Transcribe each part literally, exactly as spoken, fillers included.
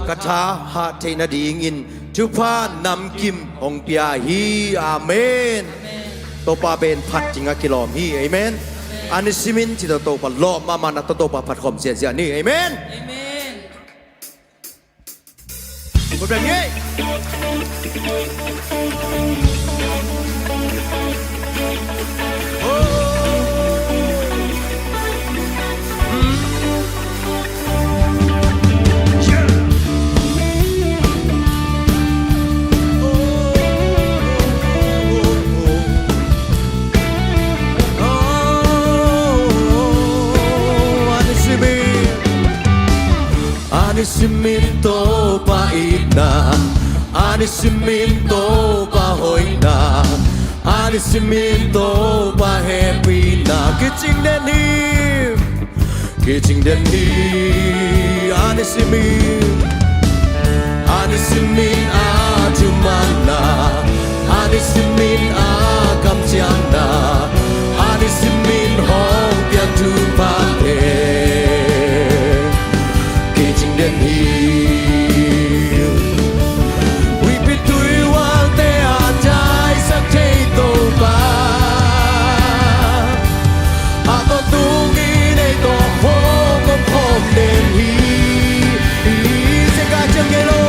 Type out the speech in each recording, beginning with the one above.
ka tha hah theih nadingin thupha namkim hong pia hi. Amen. Topa pen phat dingah kilawm hi. Amen. A nisimin cita Topa lawm mahmah na, Topa phat khawm ziahziah ni. Amen. Amen. A nisimin Topa itna, a nisimin Topa hoihna, a nisimin Topa hehpihna kicing den hi. Kicing den hi. A nisimin, a nisimin a thumanna, a nisimin a kamciamna, a nisimin hong piak thuphate kicing den hi. Huihpi tuihualte a taisak thei Topa, a tawntung in ei tawh hong om khawm den hi. Zekai ci om ngei lo,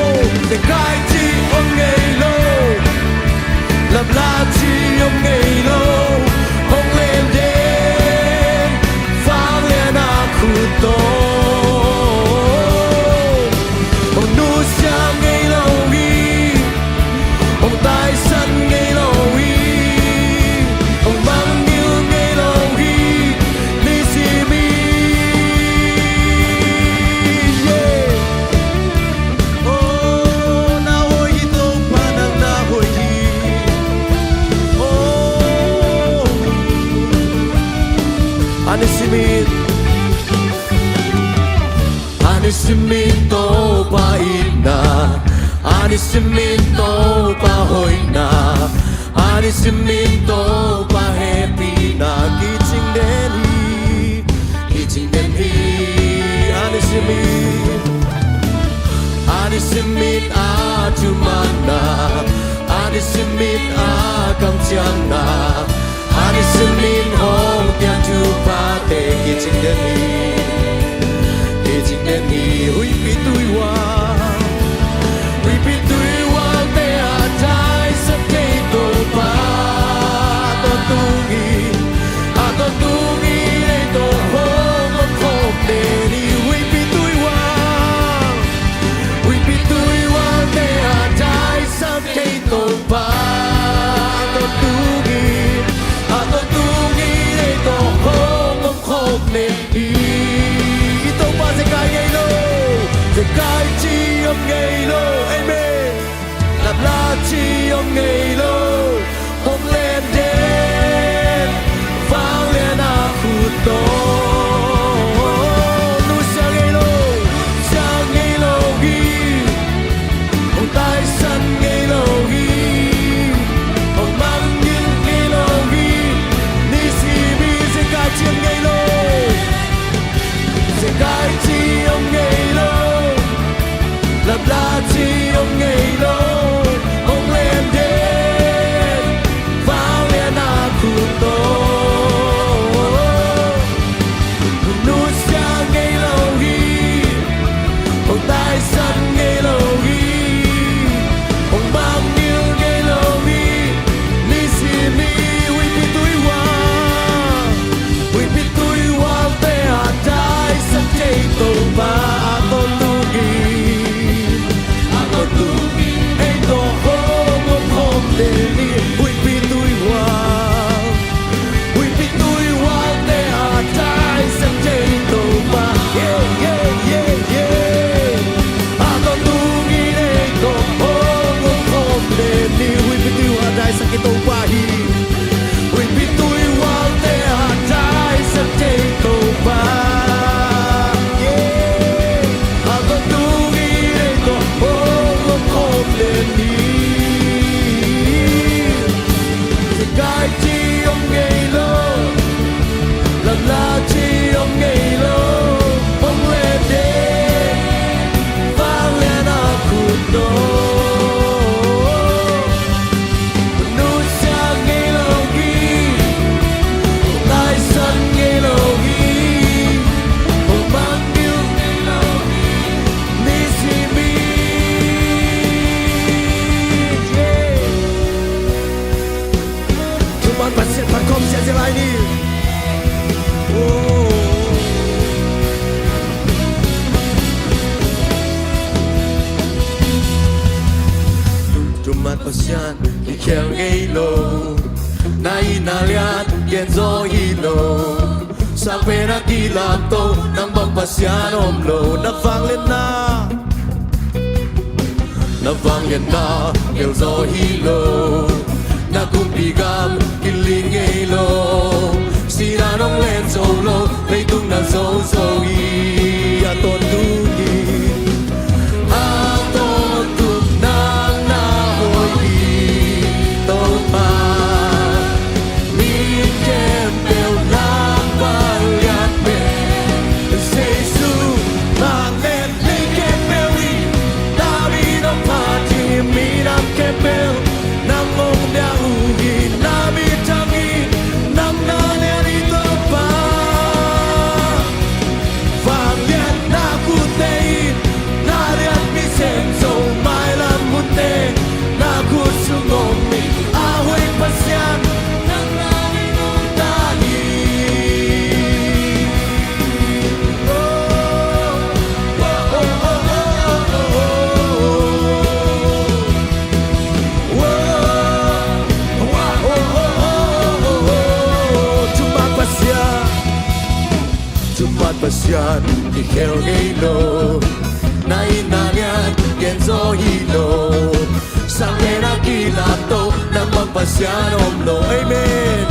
zekai ci om ngei lo, lapla ci om ngei lo, hong len den vanglian a khut tawh. Hong nusia ngei lo hi, hong taisan ngei lo hi, hong mangngilh ngei lo hi. Nisimin, yeah. Oh, na hoih hi Topa, nang na hoih hi. Oh, a nisimin, a nisimin Topa itna, a nisimin Topa hoihna, a nisimin Topa hehpihna kicing den hi. Kicing den hi. A nisimin, a nisimin a thumanna, a nisimin a kamciamna, a nisimin hong piak thuphate kicing den hi. Kicing den hi. Huihpi tuihual, huihpi tuihualte a taisak thei Topa, a tawntung in, a tawntung in ei tawh hong om khawm den hi. Huihpi tuihual, huihpi tuihualte a taisak thei Topa, a tawntung in, a tawntung in ei tawh hong om khawm den hi. I Topa zekai ngei lo, zekai ci om ngei lo. Amen. Lapla ci om ngei lo, hong len den vanglian a khut tawh. Nusia ngei lo, sia ngei lo hi, hong taisan ngei lo hi, hong mangngilh ngei lo hi. Nisimin zekai ci om ngei lo, zekai ci om ngei lo, lapla ci om ngei lo, hong len den lo, na itna lian gen zaw hi lo. Sang Pen a kilak to, nang bang Pasian om lo. Na vangliatna, na vangliatna gel zaw hi lo. Na kumpi gam kiling ngei lo. Sihna nong len zo lo, leitung na zo zo hi. A tawntung hi, a tawntung nang na hoih hi Topa. Mi khempeuh nang vangliat pen Jesu. Vangliat lei khempeuh in na min hong phat hi. Minam khempeuh nang hong bia uh hi. Na min thang hi. Nang na lian hi Topa. Vangliatna khutte in na lianpi sem zo. Mailam munte na khut sung om hi. A hoih Pasian nang na hi nong ta hi. Oh, oh, oh. Thupha Pasian, thupha Pasian kikhel ngei lo. Na itna lian gen zaw hi lo. Sang Pen a kilak to, nang bang Pasian om lo. Amen.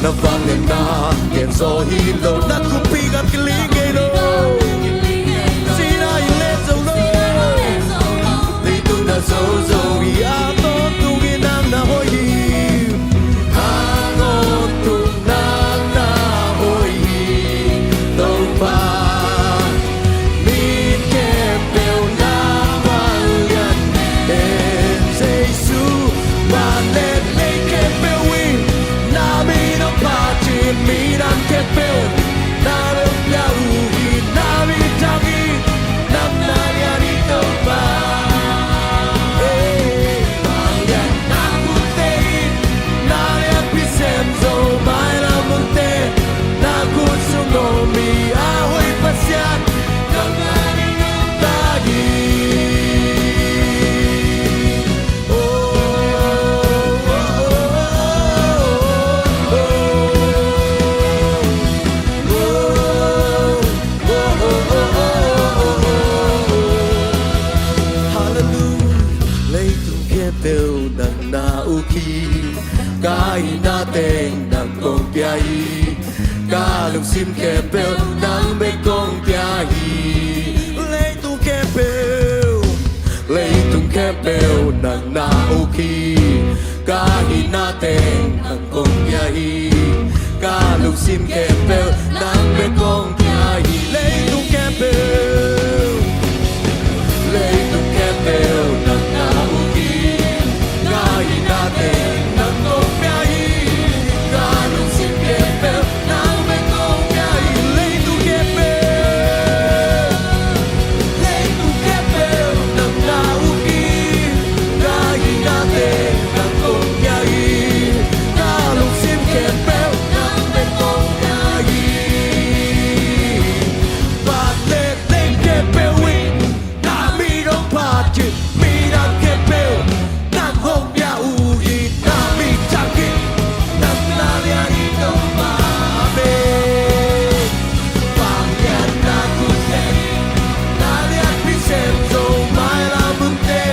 Na vangliatna gen zaw hi lo. Na kumpi gam kiling ngei lo. Sihna in len zo lo. Leitung na zo zo hi. A tawntung hi nang na hoih hi. A tawntung nang na hoih hi Topa. Mi khempeuh nang vangliat pen Jesu. Vangliat lei khempeuh in na min hong phat hi. Minam khempeuh nang hong bia uh hi. Na min thang hi. Nang na lian hi Topa. Hey. Vangliatna khutte in na lianpi sem zo. Mailam munte na khut sung om hi. A hoih Pasian nang na hi nong ta hi. Oh, oh, oh. Hallelujah. Leitung khempeuh nang na uk hi. Ka itna teng nang kong pia hi. Ka lungsim khempeuh nang bek kong pia hi. Leitung khempeuh, leitung khempeuh nang na uk hi. Ka itna teng nang kong pia hi. Ka lungsim khempeuh nang bek kong pia hi. Leitung khempeuh, leitung khempeuh nang na uk hi. Ka itna teng nang kong pia hi. Ka lungsim khempeuh nang bek kong pia hi. Leitung khempeuh, leitung khempeuh nang na uk hi. Ka itna teng nang kong pia hi. Ka lungsim khempeuh nang bek kong pia hi. Vangliat lei khempeuh in na min hong phat hi. Minam khempeuh nang hong bia uh hi. Na min thang hi. Nang na lian hi Topa. Amen. Vangliatna khutte in na lianpi sem zo. Mailam munte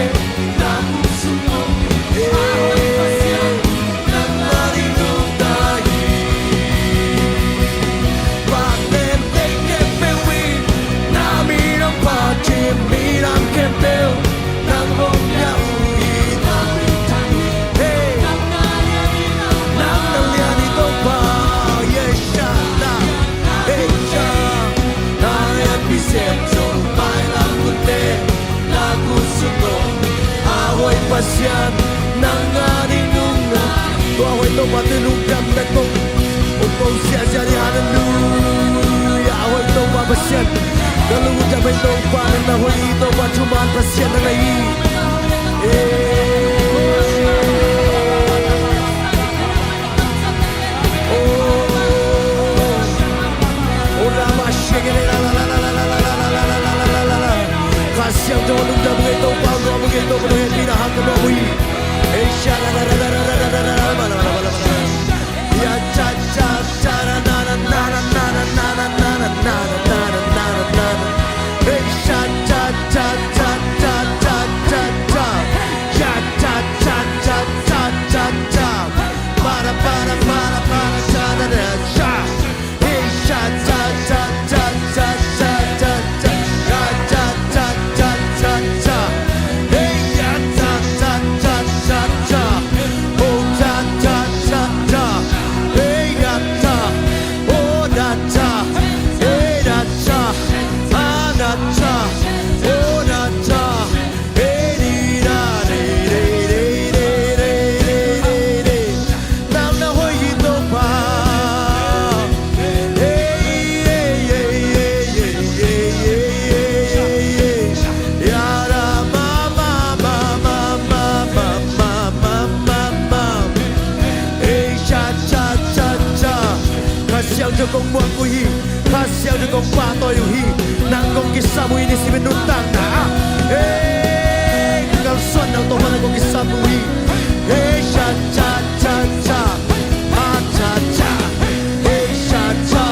na khut sung om hi. A hoih Pasian nang na hi nong ta hi. Vangliat lei khempeuh in na min hong phat hi. Minam khempeuh nang hong bia uh hi. Hey. Nang na lian hi Topa. Yes, Shana. Hey, Shana. Na lianpi sem zo. Mailam munte na khut sung om. A hoih Pasian nang na hi nong ta hi. Tua hoih Topa, tu lungdam bek kong, kong siahsiah ni. Hallelujah. A hoih Topa Pasian. Ka lungdam bek Topa, nang na hoih hi Topa, thuman Pasian nang na hi. Eh. Oh. Oh, la, ma, shake it, la, la, la. Kha Siangtho lungdam ngei Topa, lungdam ngei Topa, lungdam ngei Topa, lungdam ngei Topa. Siangtho kong muak uh hi. Kha Siangtho kong pahtawi uh hi. Nang kong kisam uh hi, nisim in nuntakna ah. Ei, ka kalsuan nang tawh pan nang kong kisam uh hi. Ei, sha, cha, cha, cha. Ha, cha, cha. Ei, sha, cha.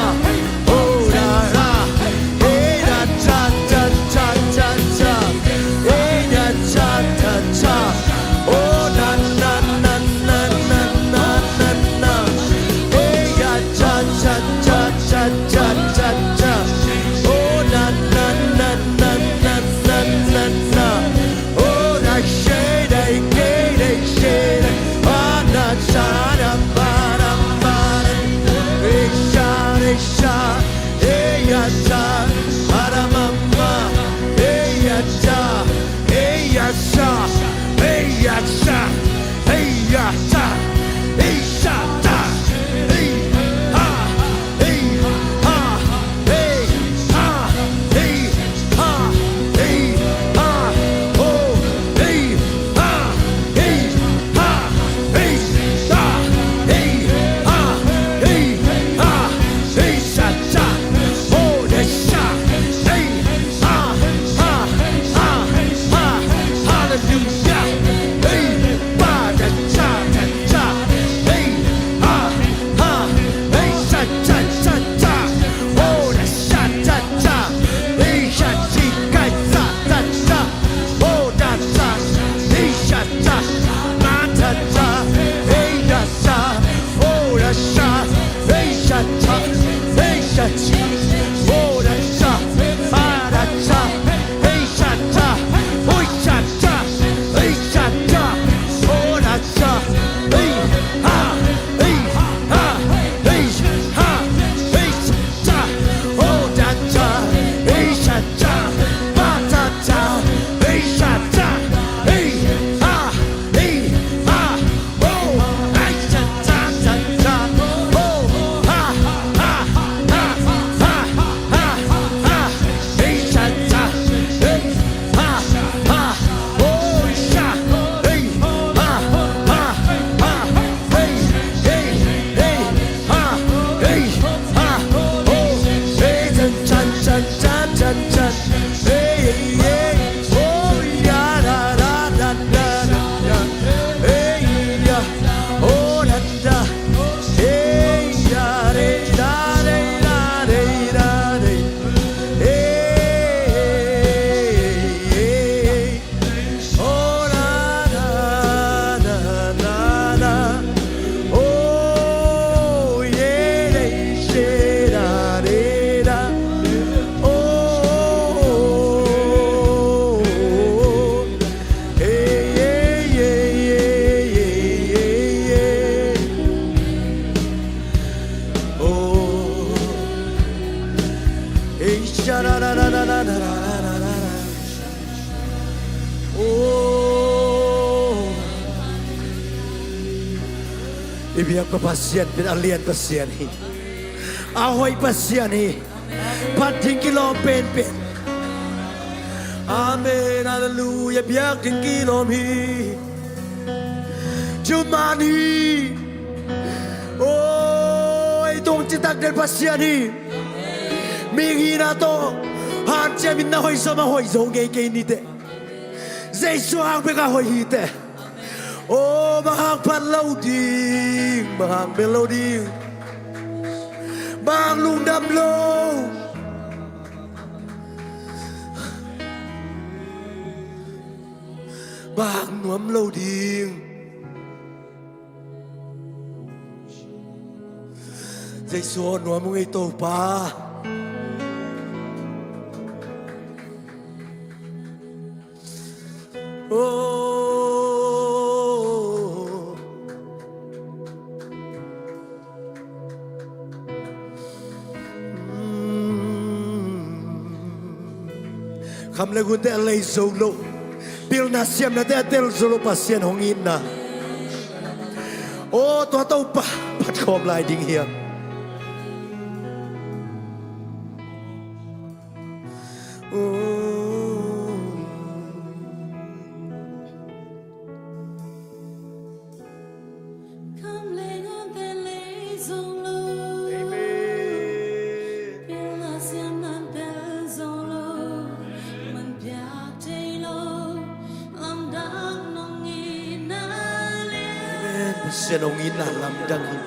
Oh, da, da. Ei, da, cha, cha, cha, cha, cha. Ei, da, cha, cha, cha. Oh, na, na, na. Hey, ya, cha, cha, cha. Oh, na, na, na. Oh, da, she, da, ke, da, she, da. Ah, da, cha, da, ba, da, ba, da. Hey, sha, hey, sha. Hey, ya, cha. Ba, da, ma, ma. Hey, ya, cha. Hey, ya, cha. Hey, ya, cha. Hey, ya, cha. Hey, sha, cha. Hey, ha. Hey, ha. Hey, ha. Hey, ha. Hey, ha. Oh. Hey, ha. Hey, ha. Hey, sha. Hey, ha. Hey, ha. Hey, sha, cha. Oh, da, sha. Hey, ha. Ha, ha, ha. Hallelujah. Hey, ba, da, cha, da, cha. Hey, ha, ha. Hey, sha, cha, cha, cha. Oh, da, sha, cha, cha. Hey, sha, chi, kai, sa, da, cha. Oh, da, sha. Hey, sha, cha. Ma, da, cha. Hey, da, sha. Oh, da, sha. Hey, sha, cha. Hey, sha, chi. Oh, da, sha. Ah, da, sha. Hey, sha, cha. Oh, sha, cha. Hey, sha, cha. Oh, da, sha. Hey, ha. Hey, ha. Hey, ha. Hey, sha, cha. Oh, da, sha. Hey, sha, cha. Ba, da, cha. Hey, sha, cha. Hey, ha. Hey, ha. Oh, hey, cha, cha, cha, cha. Oh, ha, ha, ha. Hey, cha, cha. Hey, ha, ha. Oh, sha. Hey, ha, ha, ha. Hey, hey, hey, ha. Hey, ha. Oh, hey, chan, chan, chan, chan, chan, chan. Hey, hey, hey. Oh, ya, da, da, da, da, da, da. Hey, ya. Oh, da, da. Hey, ya, re, da, re, da, re, da, re. Hey, hey, hey, hey. Oh, da, da, da, da, da. Oh, yeah, they say da, they da. Oh, hey, yeah, yeah, yeah, yeah, yeah, yeah. Oh, hey, sha, da, da, da. Oh. I biak Pasian pen a lian Pasian hi. A hoih Pasian hi. Phat ding kilawm penpen. Amen. Halleluia. Biak ding kilawm hi. Thuman hi. Oh, ei tawh citak den Pasian hi. Mihing hihna tawh hanciam in na hoih zom a hoih zo ngei kei ni teh. Jesu hang bek a hoih hi teh. Oh, bang hang phat lo ding, bang hang bel lo ding, bang hang lungdam lo, bang hang nuam lo ding. Jesu aw, nuam ung ei Topa. Oh. Kham le gunte a lei zo lo, pilna siamnate a tel zo lo Pasian hong itna. Aw, tua Topa phat khawm lai ding hiam? Amen. Pasian hong itna lamdang hi.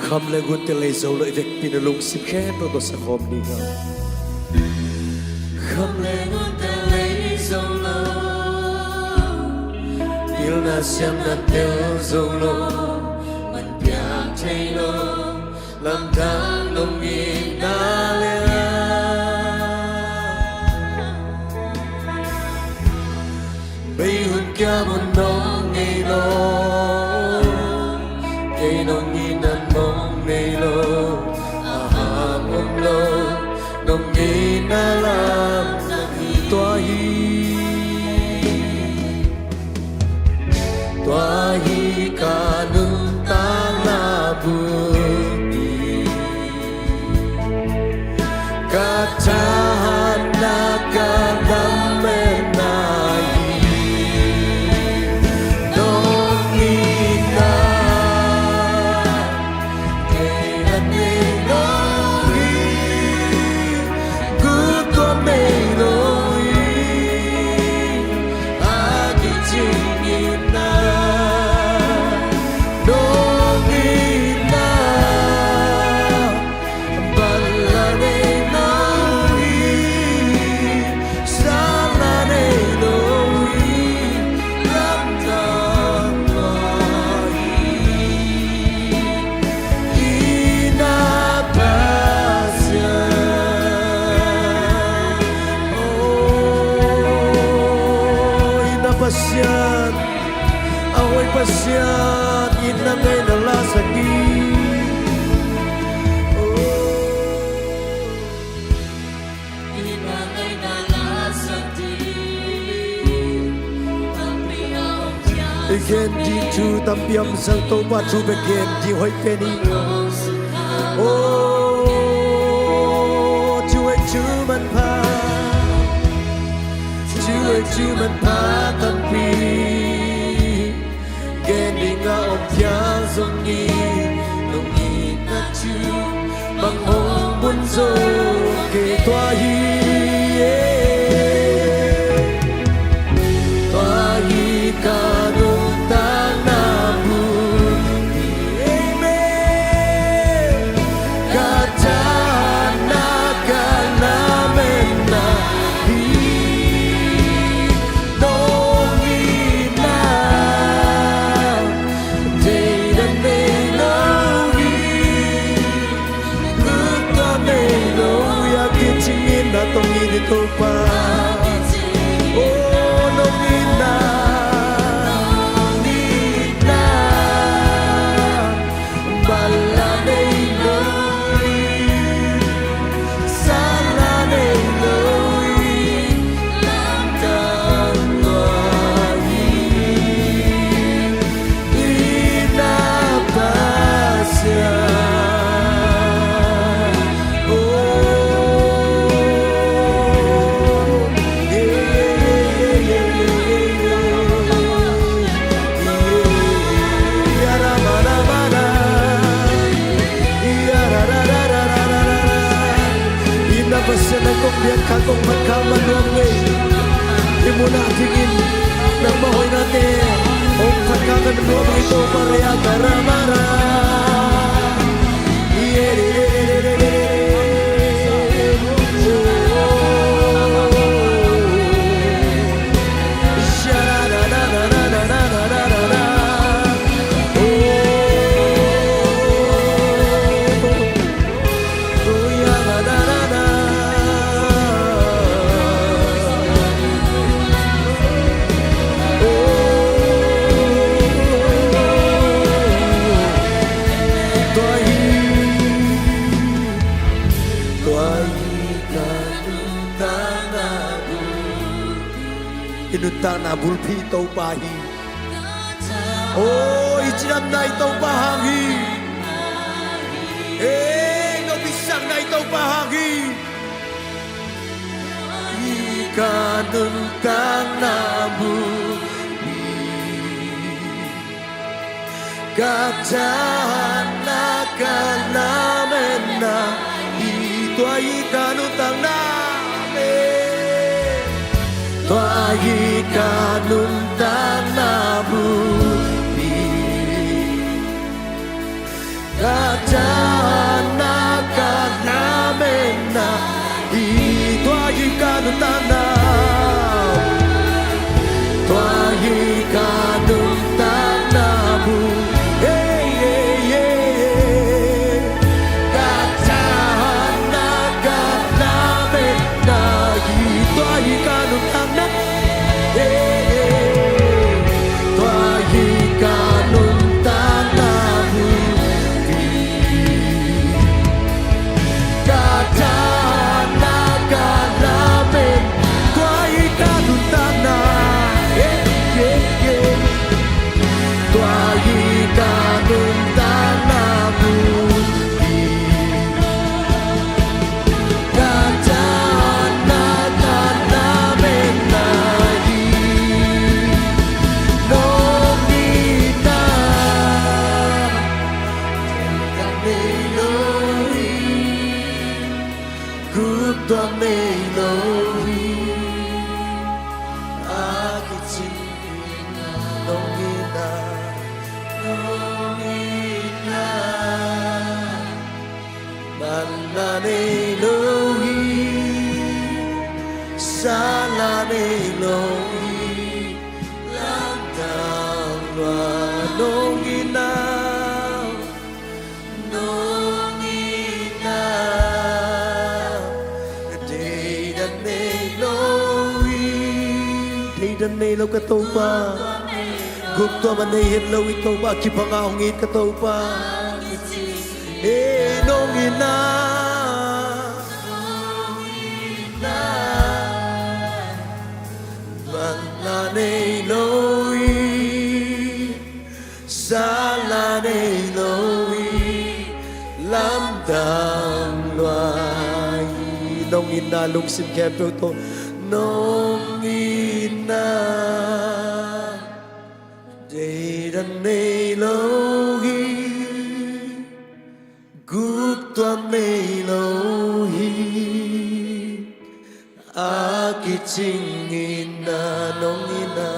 Kham le gunte lei zo lo, i vekpi in lungsim khempeuh tawh sa khawm ding a. Kham le gunte lei zo lo, pilna siamna tel zo lo, man piak thei lo, lamdang nong itna le. Bei hun kiam hun nong nei lo, kei nong itna nong nei lo, a hang om lo, nong itna lam nong hi. Tua hi, tua hi ka nuntakna bulpi. Ka thahatna, ka lametna hi nong itna. Kei a nei lo hi, gutuam nei lo hi, a kicing itna nong itna. Banla nei lo hi, sanla nei lo hi, lamdang lo hi. I na Pasian, oh, i na Pasian. A hoih Pasian, itna ngeina lasak hi. Oh. I gen ding thu tampi om zang, Topa thu bek gen ding hoih pen hi. Oh, thu hoih thu manpha, thu hoih thu manpha tampi gen ding a om piang zong hi, nong itna thu bang hong bun zo kei. Tua hi, eh, tua hi ka nuntakna bulpi. Amen. Ka thahatna, ka lametna hi nong itna. Thei dan nei lo hi, gutuam nei lo hi, a kicing itna tawh nong it hi Topa. Oh, nong itna, nong itna. Banla nei lo hi, sanla nei lo hi, lamdang lo hi. I na Pasian. Oh, yeah, yeah, yeah. I na Pasian, nang kong biak kha, kong phat kha man nuam ngei. I mun ah dingin nangmah hoihnate hong phat kha kan nuam ngei, Topa. Rea ka ra ma ra. Tua hi, tua hi ka nuntakna bulpi. I nuntakna bulpi Topa hi. Oh, i cidamna i Topa hang hi. Eh, i nopsakna i Topa hang hi. Hi ka nuntakna bulpi. Ka cahna ka lametna hi, tua hi ka nuntakna, eh. Tua hi ka nuntakna buppi. Ka cahna ka lametna hi, tua hi ka nuntakna. Tua hi ka nuntakna bu. Hey, hey, hey, hey. Ka cahna ka lametna hi, tua hi ka nuntakna. Hey, hey. Tua hi ka nuntakna buppi. Ka cahna ka lamet. Tua hi ka nuntakna. Hey, hey, hey. Tua hi ka nuntakna buppi. Ka cahna ka lametna hi, nong itna. Ka nei lo hi, guptuam nei lo hi. A kicing nong itna, nong itna. Manna nei lo hi, sala nei lo hi. Lamdang lua, nong itna, nong itna. Deidan nei lo hi. Deidan nei lo ka Topa. Guptuam a nei het lo hi Topa, kibang a hong it ka Topa. Ei nong itna. Manna nei lo hi, sala nei lo hi. Lamdang lua hi. Nong itna lungsim khempeuh tawh nong itna. Deidan nei lo hi, guptuam nei lo hi. A kicing itna, nong itna,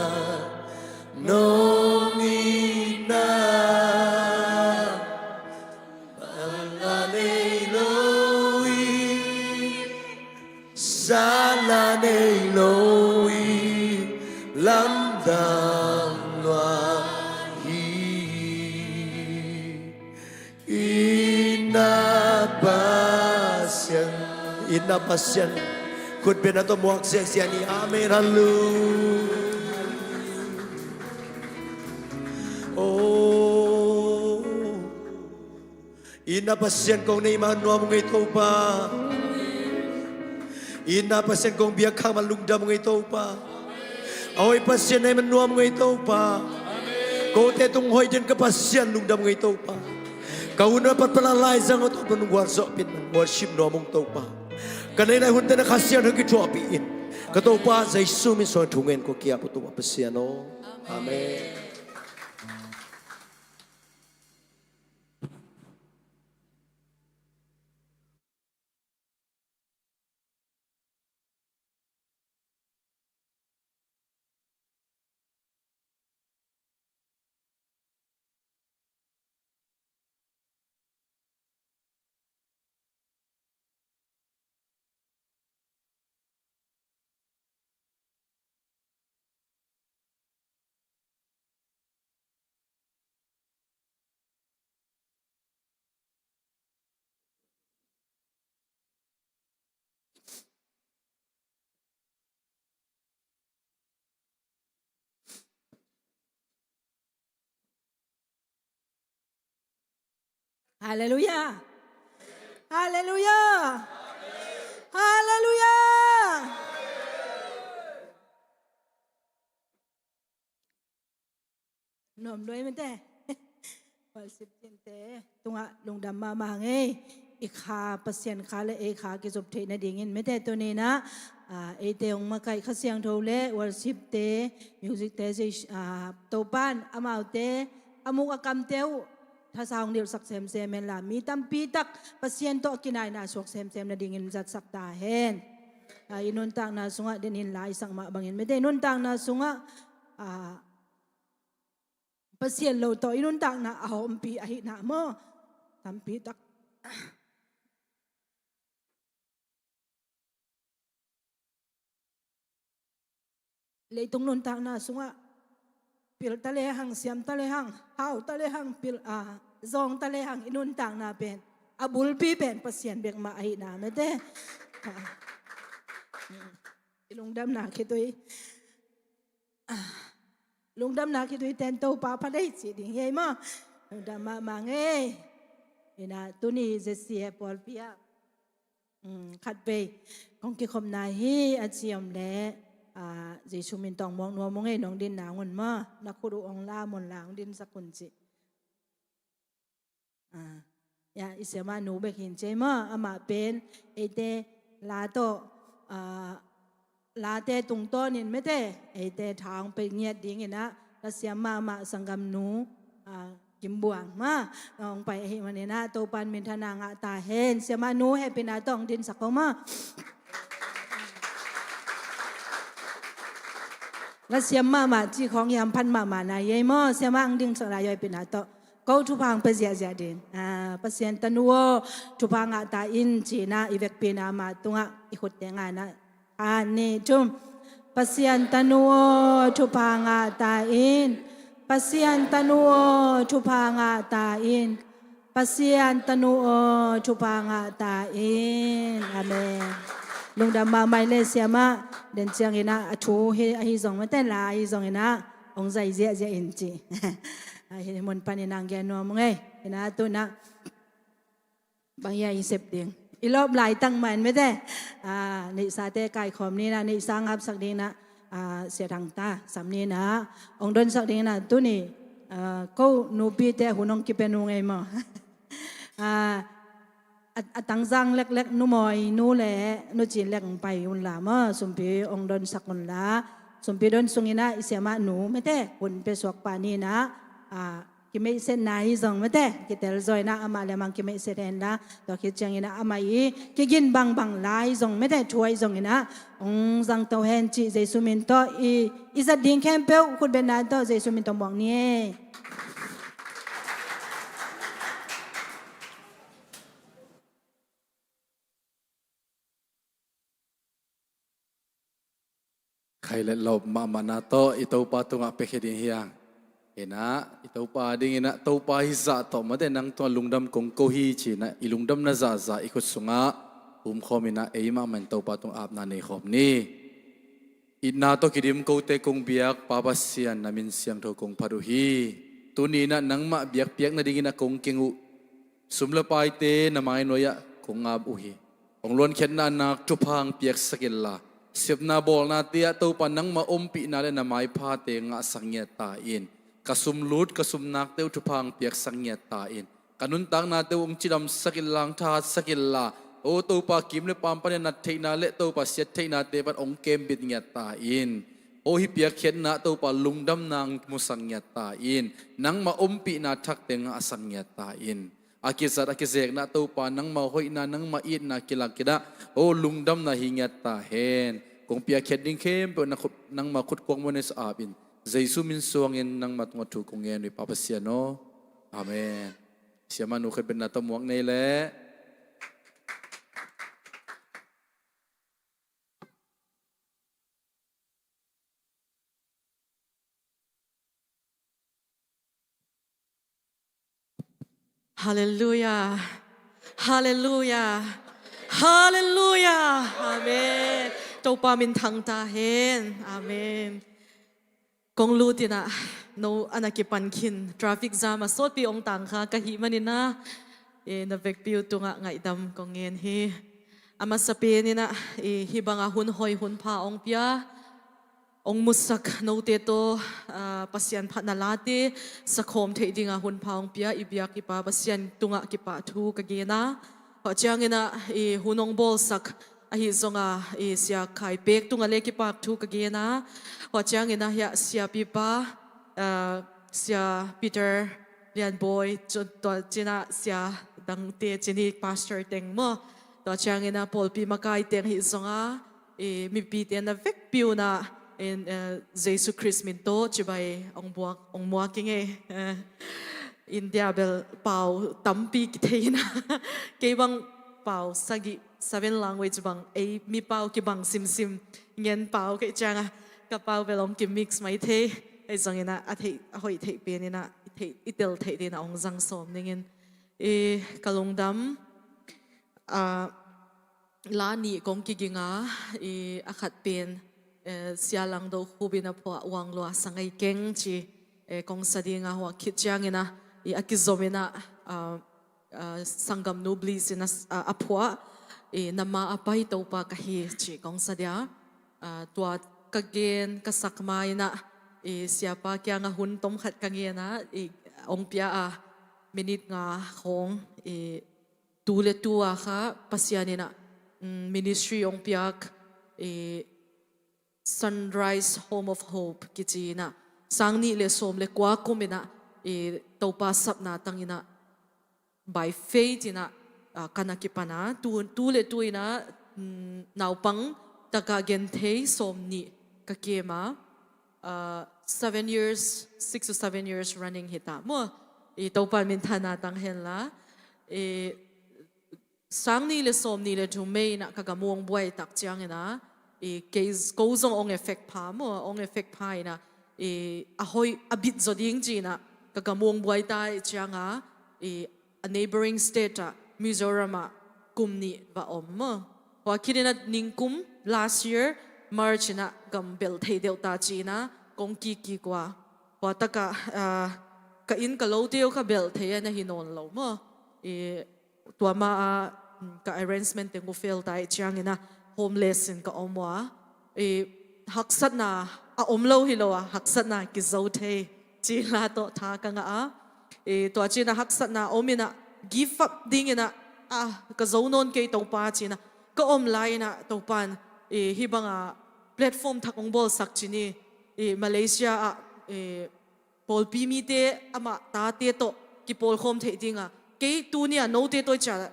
nong itna. Manna nei lo hi, sala nei lo hi. Lamdang lua hi. Itna Pasian, itna Pasian. Khutbetna tawh muak ziahziah ni. Amen. Halleluiah. Oh. Itna Pasian kong nei mah nuam ung ei Topa. Itna Pasian kong biak khak mah lungdam ung ei Topa. A hoih Pasian nei mah nuam ung ei Topa. Kote tung hoih den ka Pasian lungdam ung ei Topa. Ka hun a pat pan a laizang a Topa nong gualzawhpih in nong gualsim nuam ung Topa. Ka neih laih hunte na Kha Siangtho kithuahpih in. Ka Topa Jesu min suang thu ngen ko kiap uh Topa Pasian aw. Amen. Halleluiah. Halleluiah. Halleluiah. Nuam lua ei mate. Worship team te tungah lungdam mahmah hang ei. I kha Pasian kha le ei kha kizop theih nadingin mate tuni-in ah, ah, eite hong makaih Kha Siangtho le worship te, music te, ah, Topa'n amaute a muk a kamte uh thasa hong nilhsak semsem hen la, mi tampi tak Pasian tawh kinaina suak semsem nadingin zatsak ta hen. Ah, i nuntakna sungah den in la i sak mah bangin mete i nuntakna sungah, ah, Pasian lo tawh i nuntakna a ompih ahihna maw? Tampi tak leitung nuntakna sungah pil ta lehang, siam ta lehang, hau ta lehang, pil, ah, zawng ta lehang i nuntakna pen a bulpi pen Pasian bek mah ahihna mete. Ah. I lungdamna khitui. Ah, lungdamna khitui ten Topa pha dei ci ding hi ei maw? Lungdam mahmah ngei. Ina tuni J C he pawlpi ah, um, khat vei kong kikhopna hi a ci om leh, ah, Jesu min tawh muak nuam ung ei, nong din nang un maw? Na khut uh ong la mun la ong dinsak un ci. Ah, ya, i siamah nu bek hin cei maw, amah pen eite la tawh, ah, late tungtawnin mete eite tha hong pia ngiat dingin ah, la siam mahmah sanggamnu, ah, Kim Buang maw, hong pai ahih manin ah, Topan minthana ngah ta hen. Siamah nu hehpihna tawh hong dinsak ko maw. La siam mahmah cih khawng i hamphat mahmah na hi ei maw? Siamah hong dingsak la i hehpihna tawh ko thupha hong pia ziahziah ding. Ah, Pasian tanu aw, thupha ngah ta in ci-in ah i vekpi-in ah amah tungah i khutte ngai-in ah. Khat, nih, thum. Pasian tanu aw, thupha ngah ta in. Pasian tanu aw, thupha ngah ta in. Pasian tanu aw, thupha ngah ta in. Amen. Lungdam mahmah ei le siamah, den ciangin ah a thu hi ahi zong mete la ahi zongin ah hong zai ziahziah in ci. Ahi mun panin ah hong gen nuam ung ei. Ina tu-in ah bang hia i sep ding. I lawp laitak mah in mete. Ah, neihsate kaikhawm ni-in ah, neihsa ngapsak dingin ah, ah, Sia Thang ta sam ni-in ah hong donsak dingin ah tuni, ah, ko nupite hun hong kipia nung ei maw? Ah, a, a tangzang leklek Nu Mawi nu le Nu Cin lek hong pai un la maw, sumpi hong donsak un la. Sumpi don sungin ah i siamah nu mete hun pia suak pah ni-in ah, ah, kimeihsetna hi zong mete kitel zaw-in ah amah le amah kimeihset hen la, tua khit ciangin ah amah i kigin bangbang la hi zong mete thu ahi zongin ah hong zangto hen cih Jesu min tawh i, i zat ding khempeuh khutbetna tawh Jesu min tawh muak ni ei. Khai le lawp mahmahna tawh i Topa tungah piakhia ding hi hang. Ina, i Topa dingin ah, Topa hizah tawh mate nang tungah lungdam kong ko hi ci-in ah, i lungdamna zahzah i khut sungah umkhawm in ah, ei mahmah in Topa tungah apna nei khawm ni. Itna tawh kidim kote kong biak Pa Pasian, na min siangtho kong phat uh hi. Tuni-in ah nangmah biakpiak nadingin ah kong keng uh sum le paite na mai nuai-ah kong ap uh hi. Hong luankhiatna nak thupha hong piaksak inla, sepna bawlnate ah Topa nangmah ompihna le na maiphate ngahsak ngiat ta in. Ka sum lut, ka sum nakte uh thupha hong piaksak ngiat ta in. Ka nuntaknate uh hong cidamsak inla, hong thahatsak inla, o Topa, kiim le paam panin nat theihna le Topa siat theihnate pan hong kembit ngiat ta in. O hih piakkhiatna Topa lungdamna hong musak ngiat ta in. Nangmah ompihna thakte ngahsak ngiat ta in. A kizat a kizekna Topa nangmah hoihna, nangmah itna kilak in ah, o lungdamna hi ngiat ta hen. Kong piakkhiat ding khempeuh na khut, nangmah khut kuak muan in sa ap in. Jesu min suangin nangmah tungah thu kong ngen uh hi Pa Pasian aw. Amen. Siamah nu khat betna tawh muak nei leh. Halleluia. Halleluia. Halleluia. Amen. Topa min thang ta hen. Amen. Kong lut in ah, no a na kipan khin, traffic jam a sawtpi ong tang kha ka hih manin ah, e, na vekpi uh tungah ngaihdam kong ngen hi. A masa pen in ah, e, hih bang a hun hoi hun pha ong pia, ong musak note tawh, a, Pasian phatna late sakhawm theih ding a hun pha ong pia i biak i Pa Pasian tungah kipahthu ka gen a. Hua ciangin ah, e, hun ong bawlsak ahi zong a, e, Sia Khai Pek tungah le kipahthu ka gen a. Hua ciangin ah hiah siapipa, a, Sia Peter Lianbawi, tua cinah sia dangte cini pastor teng maw, tua ciangin ah pawlpi makai teng hih zongah mipite na vekpi unah Jesu Khrist min tawh cibai ong buak ong muak ing ei. India bel pau tampi kithei inah kei bang pau sagih, seven language bang, ei mi pau kibang simsim ngen pau kei ciangah ka pau bel ong kimix mai thei. Ei zonginah a theih a hoih theih peninah i tel theih dinah ong zang sawm ningin ka lungdam. La nih kong kiginga, a khat pen Sia Langdo Khubin a phuah Uang Lua Sa Ngei Keng ci kong sa dinga, hua khit cianginah a kizominah Sanggam Nu Bliss in a phuah, Na Ma a Pai Topa Ka Hi ci kong sa dia. Tua ka gen ka sak ma inah siapa kiangah hun tomkhat ka ngenah ong pia a, minit nga khawng tu le tu a kha Pasian inah ministry ong piak Sunrise Home of Hope kici inah sang nih le sawm le kua kum inah Topa sapna tanginah by faith inah ka na kipan a, tu le tu inah naupang taka genthei sawm nih ka kem a, seven years, six to seven years running hita maw. Topa minthanna tang henla, sang nih le sawm nih le thum mei inah ka gam uh ong buai tak cianginah kei ko zong ong effect pha maw, ong effect pha inah a hoih a bit zaw ding ci inah ka gam uh ong buai ta i cianga a neighboring state ah Mizoram ah kum nih va om maw. Hua khit inah ningkum last year March inah gam belh thei deuh ta ci inah kong kikik ua. Hua takah ka inn ka lote uh kha belh thei a na hi nawn lo maw. Tua ma a ka arrangement teng uh fel ta i cianginah homeless in ka om ua. Haksatna a om lo hi lo a, haksatna kizo thei ci la tawh tha ka ngah a. Tua cinah haksatna om inah give up dinginah ka zo nawn kei Topa cinah ka om lai inah Topan hih banga platform thak ong bawlsak cini Malaysia ah pawlpi mite amah tate tawh kipawlkhawm theih dinga, kei tunia note tawh i ciah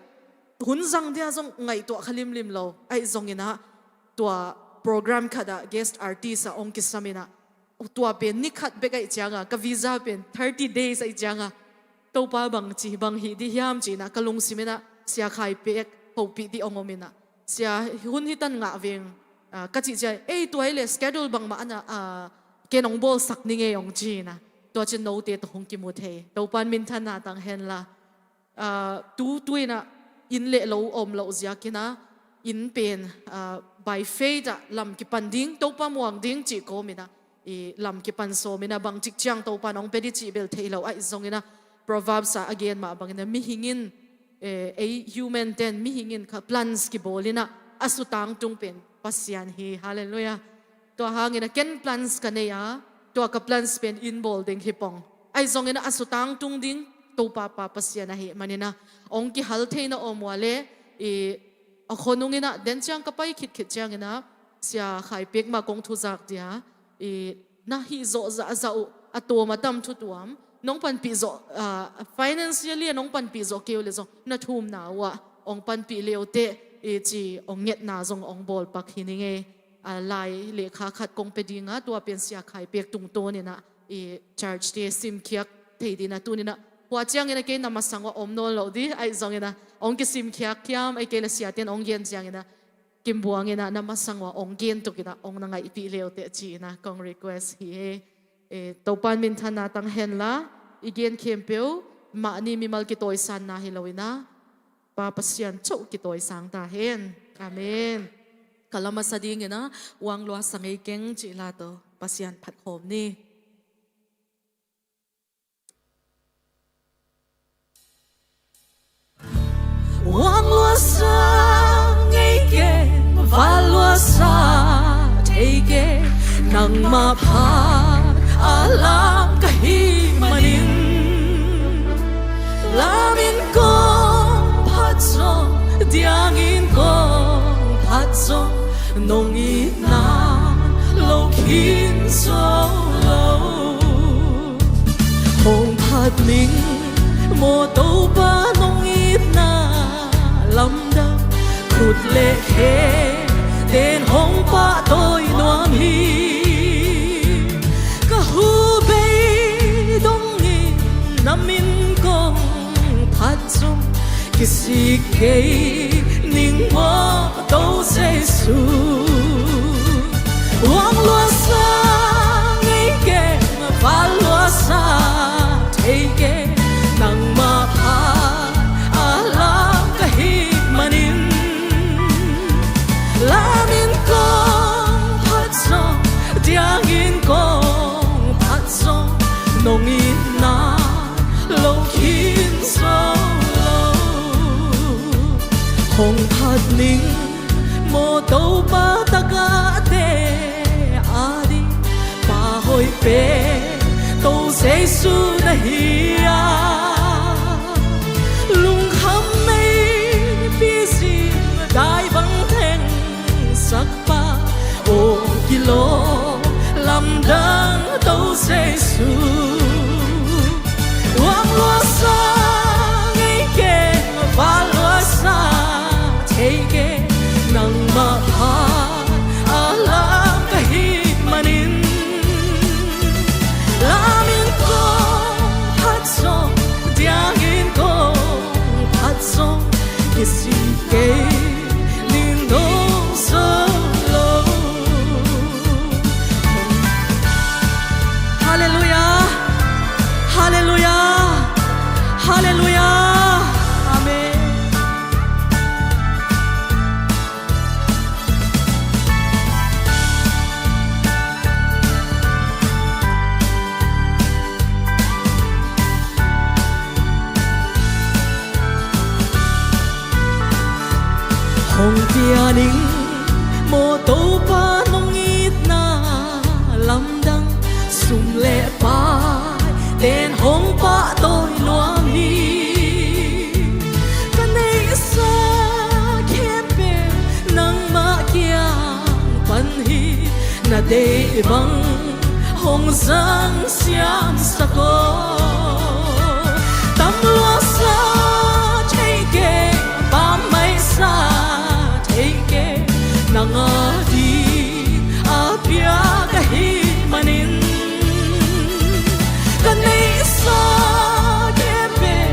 hun zang dia zong ngaihtuah kha limlim lo. Aih zonginah tua program khatah guest artist ah ong kisam inah tua pen ni khat bek aih cianga ka visa pen thirty days aih cianga Topa bang ci bang hih dih hiam ci inah ka lungsim inah Sia Khai Pek hopih dih ong om inah Sia hun hitan ngah veng ka cih ciah ei tua hi le schedule bangmah ana ken ong bawlsak ning ei ong ci inah tua cin note tawh hong kimu thei. Topan minthanna tang henla tu tu inah inn le lo om loh ziak inah inn pen by faith ah lam kipan ding, Topa muang ding cih kawm inah lam kipan sawm inah bangcik ciang Topan ong pia dih cih bel thei lo aih zonginah Proverbs ah a gen mah bangin ah mihing in ei human ten mihing in kha plans kibawl inah a sutang tung pen Pasian hi. Halleluiah. Tua hangin ah ken plans ka nei a, tua ka plans pen inn bawl ding hi pong. Aih zonginah a sutang tung ding Topa pa Pasian ahih maninah ong kihal theina om ua le a khonung inah den ciang ka pai khitkhit cianginah Sia Khai Pek mah kong thuzak dia na hih zawh zahzah uh a tuam a tam thutuam nong panpih zawh, financially a nong panpih zawh kei uh le zong na thumna uh ah ong panpih le uh teh ci ong ngetna zong ong bawlpak hi ning ei. Lai lekha khat kong pia dinga tua pen Sia Khai Pek tungtawn inah church te simkhiak thei dinah tuninah hua cianginah kei na masang uh ah om nawn loh dih aih zonginah ong kisimkhiak hiam ei kei le siate in ong gen cianginah kimbuang inah na masang uh ah ong gen tuk inah ong na ngaihpih le uh teh ci inah kong request hi ei. Topan minthanna tang henla i gen khempeuh mahni mimal kitawisanna hi lo inah Pa Pasian coh kitawisang ta hen. Amen. Ka la masa dinginah Uang Lua Sa Ngei Keng cih la tawh Pasian phatkhawm ni. Uang lua sa ngei keng, val lua sa thei keng, nangmah phat a lam ka hih manin lam in kong phat zong, diang in kong phat zong, nong itna lo khin zo lo. Ning maw Topa nong itna lamdang, khut le khe ten hong pahtawi nuam hi. Ka hu bei dongin na min kong phat zong kisik kei ning maw Topa Jesu. Uang luasa ngei keng, val luasa thei keng, nangmah phat a lam ka hih manin. Lamin kong phat zong, diangin kong phat zong, nong itna lo khin zo lo. Hong phat ning maw Topa, tagahte ading Pa hoih pen Topa Jesu na hi a. Lungkham meipi zing dai bang thengsak pa, aw kilawm lamdang Topa Jesu. Uang luasa ngei keng, val luasa thei keng, nangmah phat a lam ka hih manin. Lamin kong phat zong, diangin kong phat zong, kisik kei ning nong zo lo. Halleluiah. Halleluiah. Halleluiah. Amen. Hong pianing maw Topa nong itna lamdang, sum le pai ten hong pahtawi nuam hi. Ka neihsa khempeuh nangmah kiang pan hi, na deih bang hong zang siamsak aw. Tam luasa thei keng, pammaihsa thei keng, nang ading a pia ka hih manin. Ka neihsa khempeuh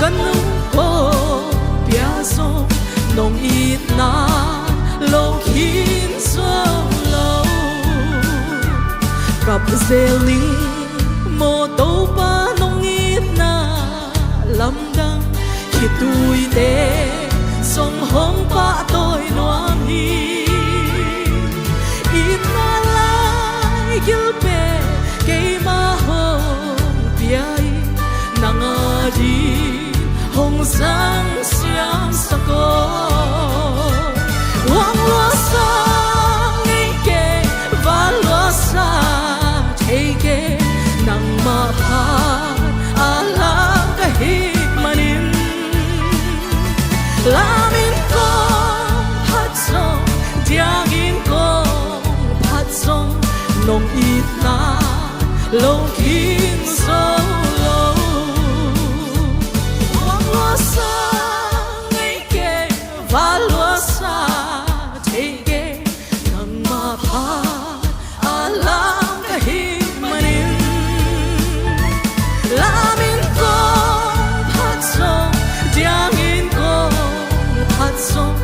ka nung kong pia zong, nong itna lo khin zo lo. Kap zel ning maw Topa nong itna lamdang, khitui te zong hong pahtawi nuam hi. Itna laigil pen keimah hong pia hi, nang ading hong zang siamsak aw. Uang luasa ngei keng, val luasa thei keng, nangmah phat a lam ka hih manin. Lamin kong phat zong, diangin kong phat zong, nong itna lo khin zo lo. Uang luasa ngei keng, val luasa thei keng, nangmah phat a lam ka hih manin. Lamin kong phat zong, diangin kong phat zong,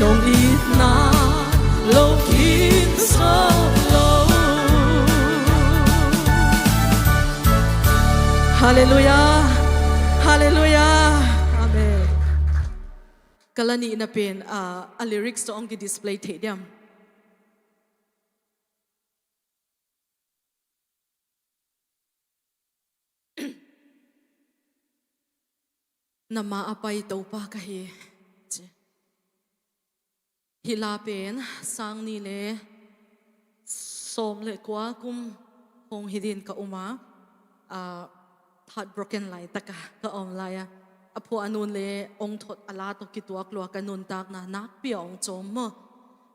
nong itna lo khin zo lo. Halleluiah. Halleluiah. Amen. Ka la nihna pen, ah, a lyrics tawh hong ki-display theih diam? Na ma a pai Topa ka hi, ci. Hih la pen sang nih le sawm le kua kum hong hi dingin ka um a, ah, heartbroken laitaka ka om lai a, a phuah a nun le ong thot a la tawh kituak lua ka nuntakna nakpi a ong cawm maw.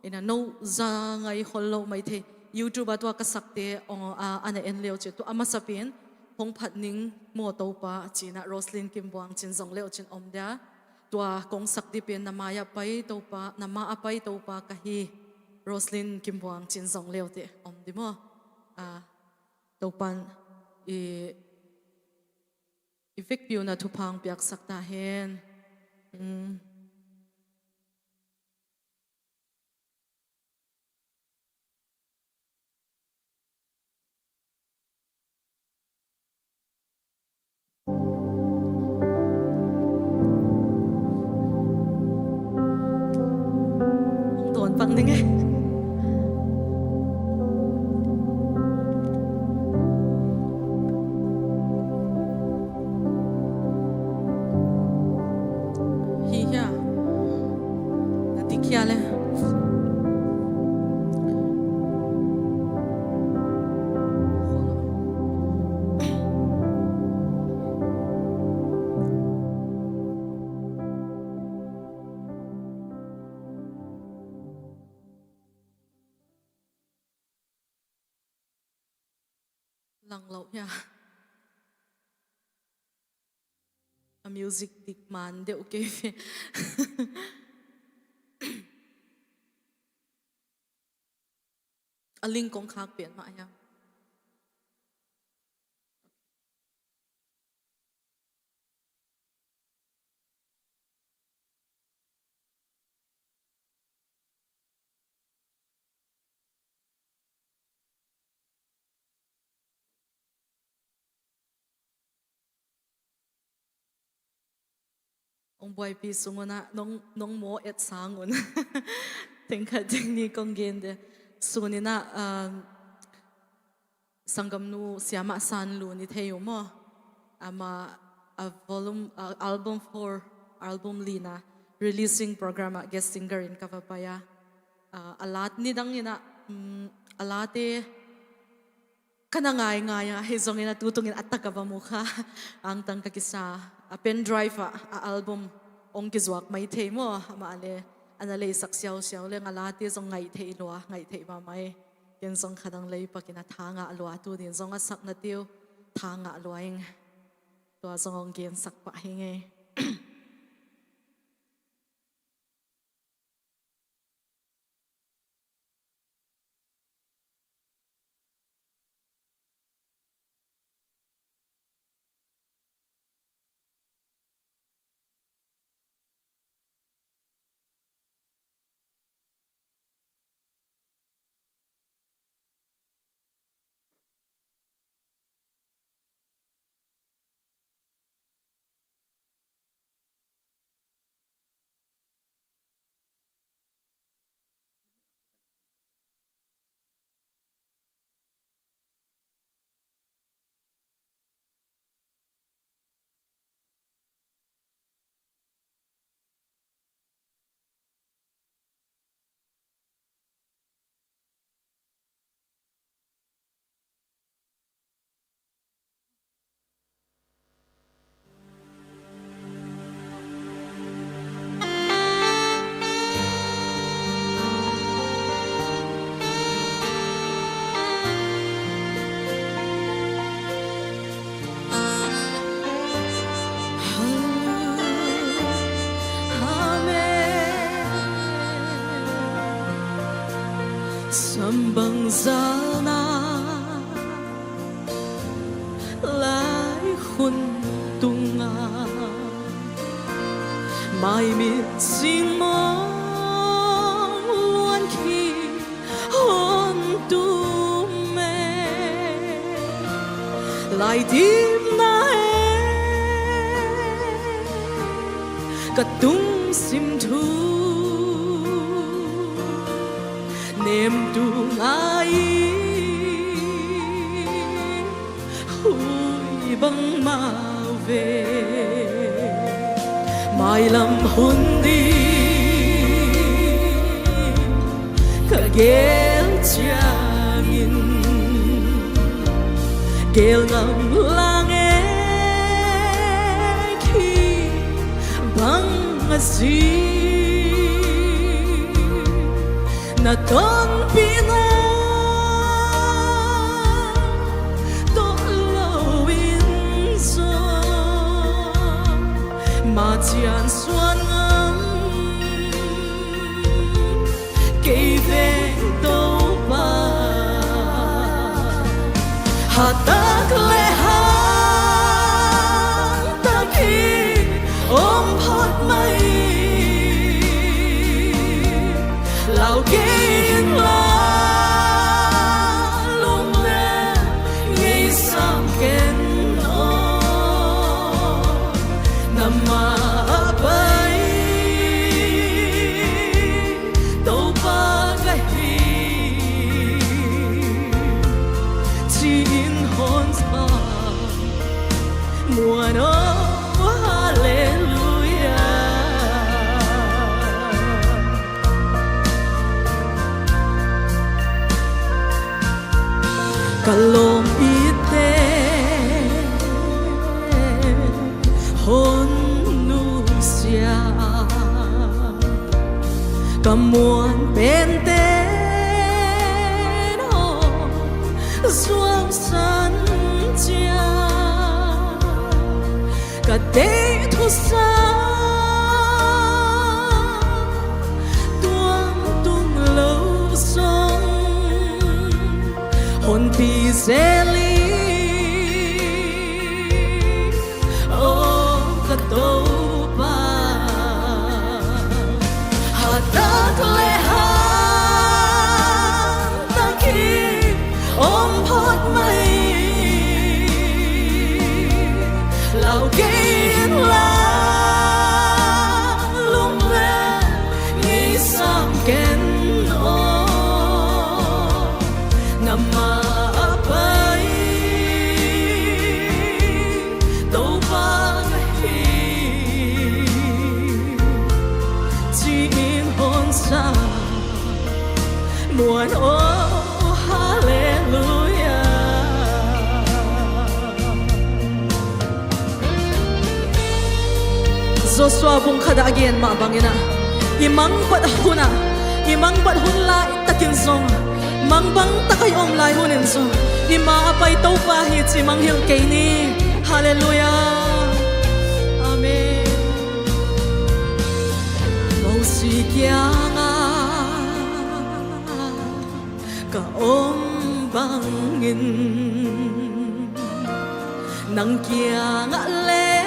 Ina no za ngai khol lo mai thei. YouTube ah tua ka sakte ong, ah, ana en leu ci. Tua a masa pen hong phat ning maw Topa, ci-in ah Roslyn Kimbuang cin zong leuh cin om dia. Tua kong sak dipin na mai-ah pai Topa, na ma-ah pai Topa ka hi, Roslyn Kimbuang cin zong leuh teh om di maw? Ah, Topan i, i vekpi-un ah thupha hong piaksak ta hen. Mm. Dawn pang ning e. Hi hia? Na dik hia le? Lang lo hia? A music dik man deuh kei ve. A link kong khak pian mah hia? Hong buaipi sung un ah nong, nong maw et sang un. Teng khat teng ni kong gen de. Sun in ah, um, Sanggamnu Siamah San Lun i thei uh maw? Amah a volume, a album four, album lina releasing program ah guest singer in ka va pai a. Ah, a la nidang in ah, mm, a late ka na ngaingai a, hi zongin a tutungin a tak a va mu kha. Angtang ka kisa. A pen drive ah a album hong kizuak mai thei maw? Amah le a na leisak siausiau le a late zong ngaih theih lua, ngaih theih mahmah e. Ken zong kha dang lei pakin a tha ngah lua, tuni in zong a sakna te uh tha ngah lua ing. Tua zong hong gensak pah hi ing e. Amen. Sambang zalna lai hun tunga maimit singmong luan khi hon tum e. Laitipna e ka tungsim thu nemtu ngai hui bangmah ve. Mailam hun ding ka gel ciangin gel ngam lang e, khi bang a zing na tonpihna tawh lo in Siansuan ngam kei ve Topa, hatak le hangtak hi om phot mai. Lau kei in la, lungdam ngeisam ken aw, na mah pai Topa ka hi, ci-in hong sa muan aw, halleluiah. Ka lawm itte hong nusia, ka muan pente hong zuausan ciang, ka deih thusa tuamtuam lo zong honpi zel ing, aw ka Topa. Hatak le hangtak hi om phot mai. Lau kei in la, lungdam ngeisam ken aw, na mah pai Topa ka hi, ci-in hong sa muan aw, halleluiah. Joshua bung khat ah a gen mah bangin ah, i mangbat hun ah, i mangbat hun laitakin zong, mangbang tak a i om lai hunin zong, i ma a pai Topa hi ci manghilh kei ni. Halleluiah. Amen. Mosi kiangah ka om bangin nang kiangah leng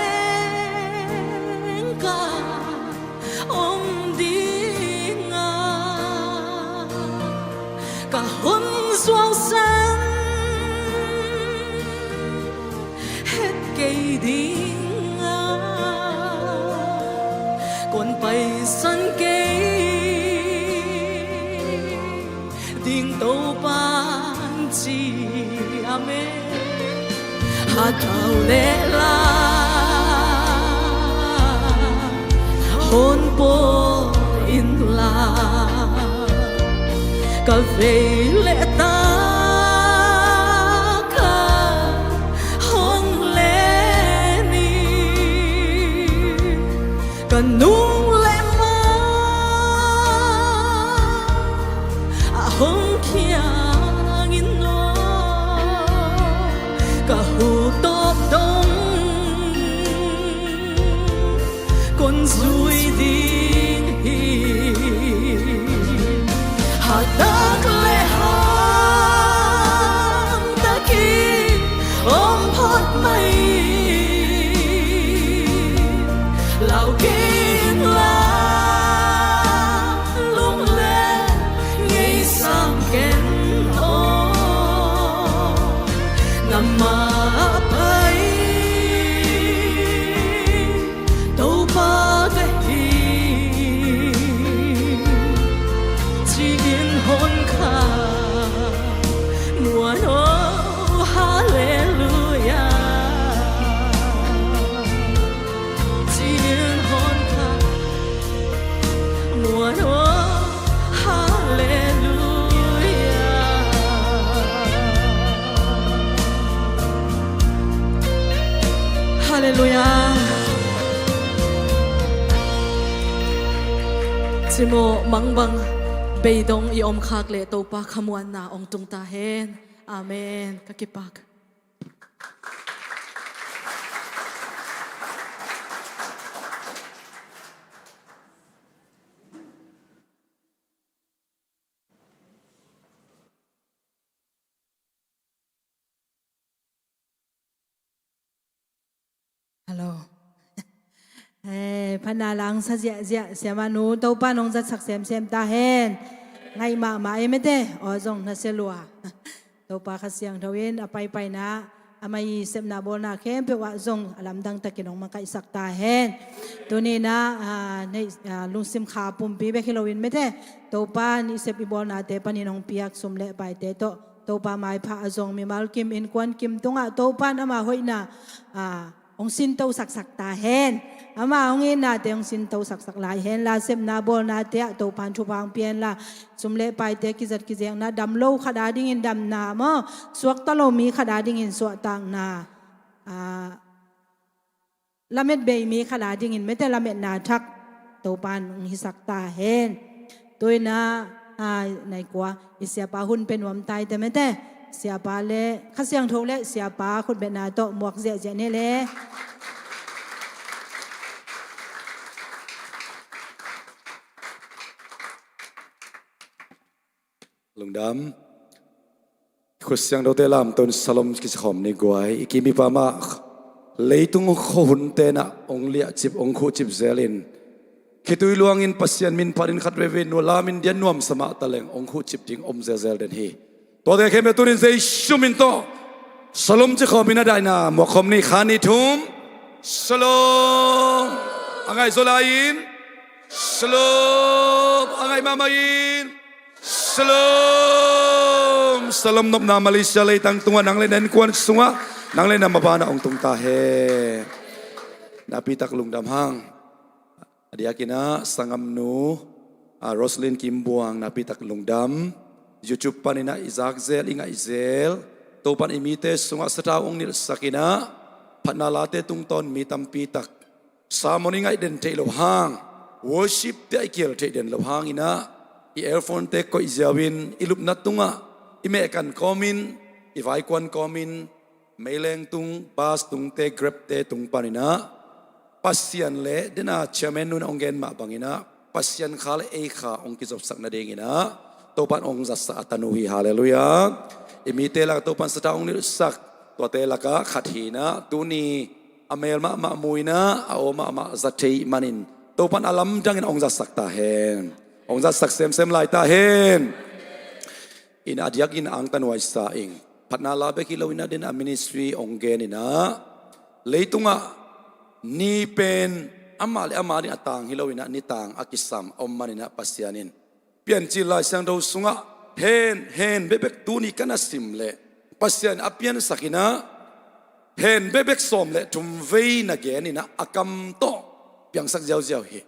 ka om ding a, ka hun zuausan het kei ding a, kon paisan kei ding Topa'n ci. Amen. Hat hau le la, hong pawi in la, ka vei le ta ka hong len in, ka nung le ma a hong khiang in aw, ka hu tawp dong kon zui ding hi. Hatak le hangtak hi om phot mai. Lau kei in la, lungdam ngeisam ken aw, na ma a pai Topa ka hi, ci-in hong kha muan aw, halleluiah. Ci-in hong kha muan aw, halleluiah. Halleluiah. Cimawh mangbang beidong i om khak leh Topa khamuanna hong tung ta hen. Amen. Ka kipak. Hallo. Eh, phatna la hong sa ziahziah, siamah nu, Topa nong zatsak semsem ta hen. Ngaih mahmah ei mete, aw zong na sia lua. Topa Kha Siangtho in a paipaina, a mai sepna bawlna khempeuh ah zong a lamdang takin hong makaihsak ta hen. Tuni-in ah, ah, nei, ah, lungsim kha pumpi bek hi loin mete, Topa nih sep i bawlnate panin hong piak sum le paite tawh Topa maipha a zong mimal kim innkuan kim tungah Topa in ama hoihna, ah, hong sinto saksak ta hen. Ama hong itnate hong sinto saksak lai hen la, sepna bawlnate ah Topa in thupha hong pia hen la, sum le paite kizat kizekna, dam lo khat a dingin damna maw, suakta lo mi khat a dingin suahtakna, ah, lamet bei mi khat a dingin mete lametna thak Topa in hong hisak ta hen. Tuni-in ah, ah, nai kua, i siapa hun pe nuam ta ei te mete. Siapa le, Kha Siangtho le siapa khutbetna tawh muak ziahziah ni le. Lungdam. Khutsiangthote lamto in Shalom kicikhawm ni guai. I kim i pam ah leitung khuahunte in ah hong liahcip, hong khuhcip zelin, khitui luangin Pasian min phatin khat veivei nuam lamin dian nuamsa mah taleng hong khuhcip ding om zelzel den hi. Tuate khempeuh tuni-in Jesu min tawh Shalom cikhawm in a daihna muak khawm ni. Kha, nih, thum. Shalom. A ngaih zaw lai-in. Shalom. A ngaih mahmah in. Shalom. Shalom nopna Malaysia leitang tungah, nang le na innkuan sungah, nang le na maban ah hong tung ta hen. Nakpi tak lungdam hang. A diakin ah sanggamnu, ah, Roslyn Kimbuang, nakpi tak lungdam. YouTube panin ah i zakzel, i ngaihzel, Topa in i mite sungah sathau hong nilhsak in ah, phatna late tungtawn mi tampi tak sermon i ngaih den theih loh hang, worship te a i kial theih den loh hangin ah, i earphone te koih ziau in, i lupna tungah i mehkan kawmin, i vaikuan kawmin, meileng tung, bus tungte, Grab te tung panin ah, Pasian le, den a chairman nu in hong gen mah bangin ah, Pasian kha le ei kha hong kizopsak nadingin ah, Topa in hong zatsak a tanu hi. Halleluiah. I mite lakah Topa in sathau hong nilhsak, tuate lakah khat hi in ah, tuni a mel mahmah mu in ah, a aw mahmah za thei manin, Topa in a lamdangin hong zatsak ta hen. Hong zatsak semsem lai ta hen. In a diakin angtan huaisa ing. Phatna la bek hi loin ah, den a ministry hong gen in ah, leitungah ni pen amah le amah ding a tang hi loin ah, ni tang a kisam a om manin ah, Pasian in Piancil Lai Siangtho sungah hen, hen bekbek tuni ka na sim leh, Pasian a piansak in ah, hen bekbek sawm le thum vei na gen in ah, a kam tawh piangsak ziauziau hi.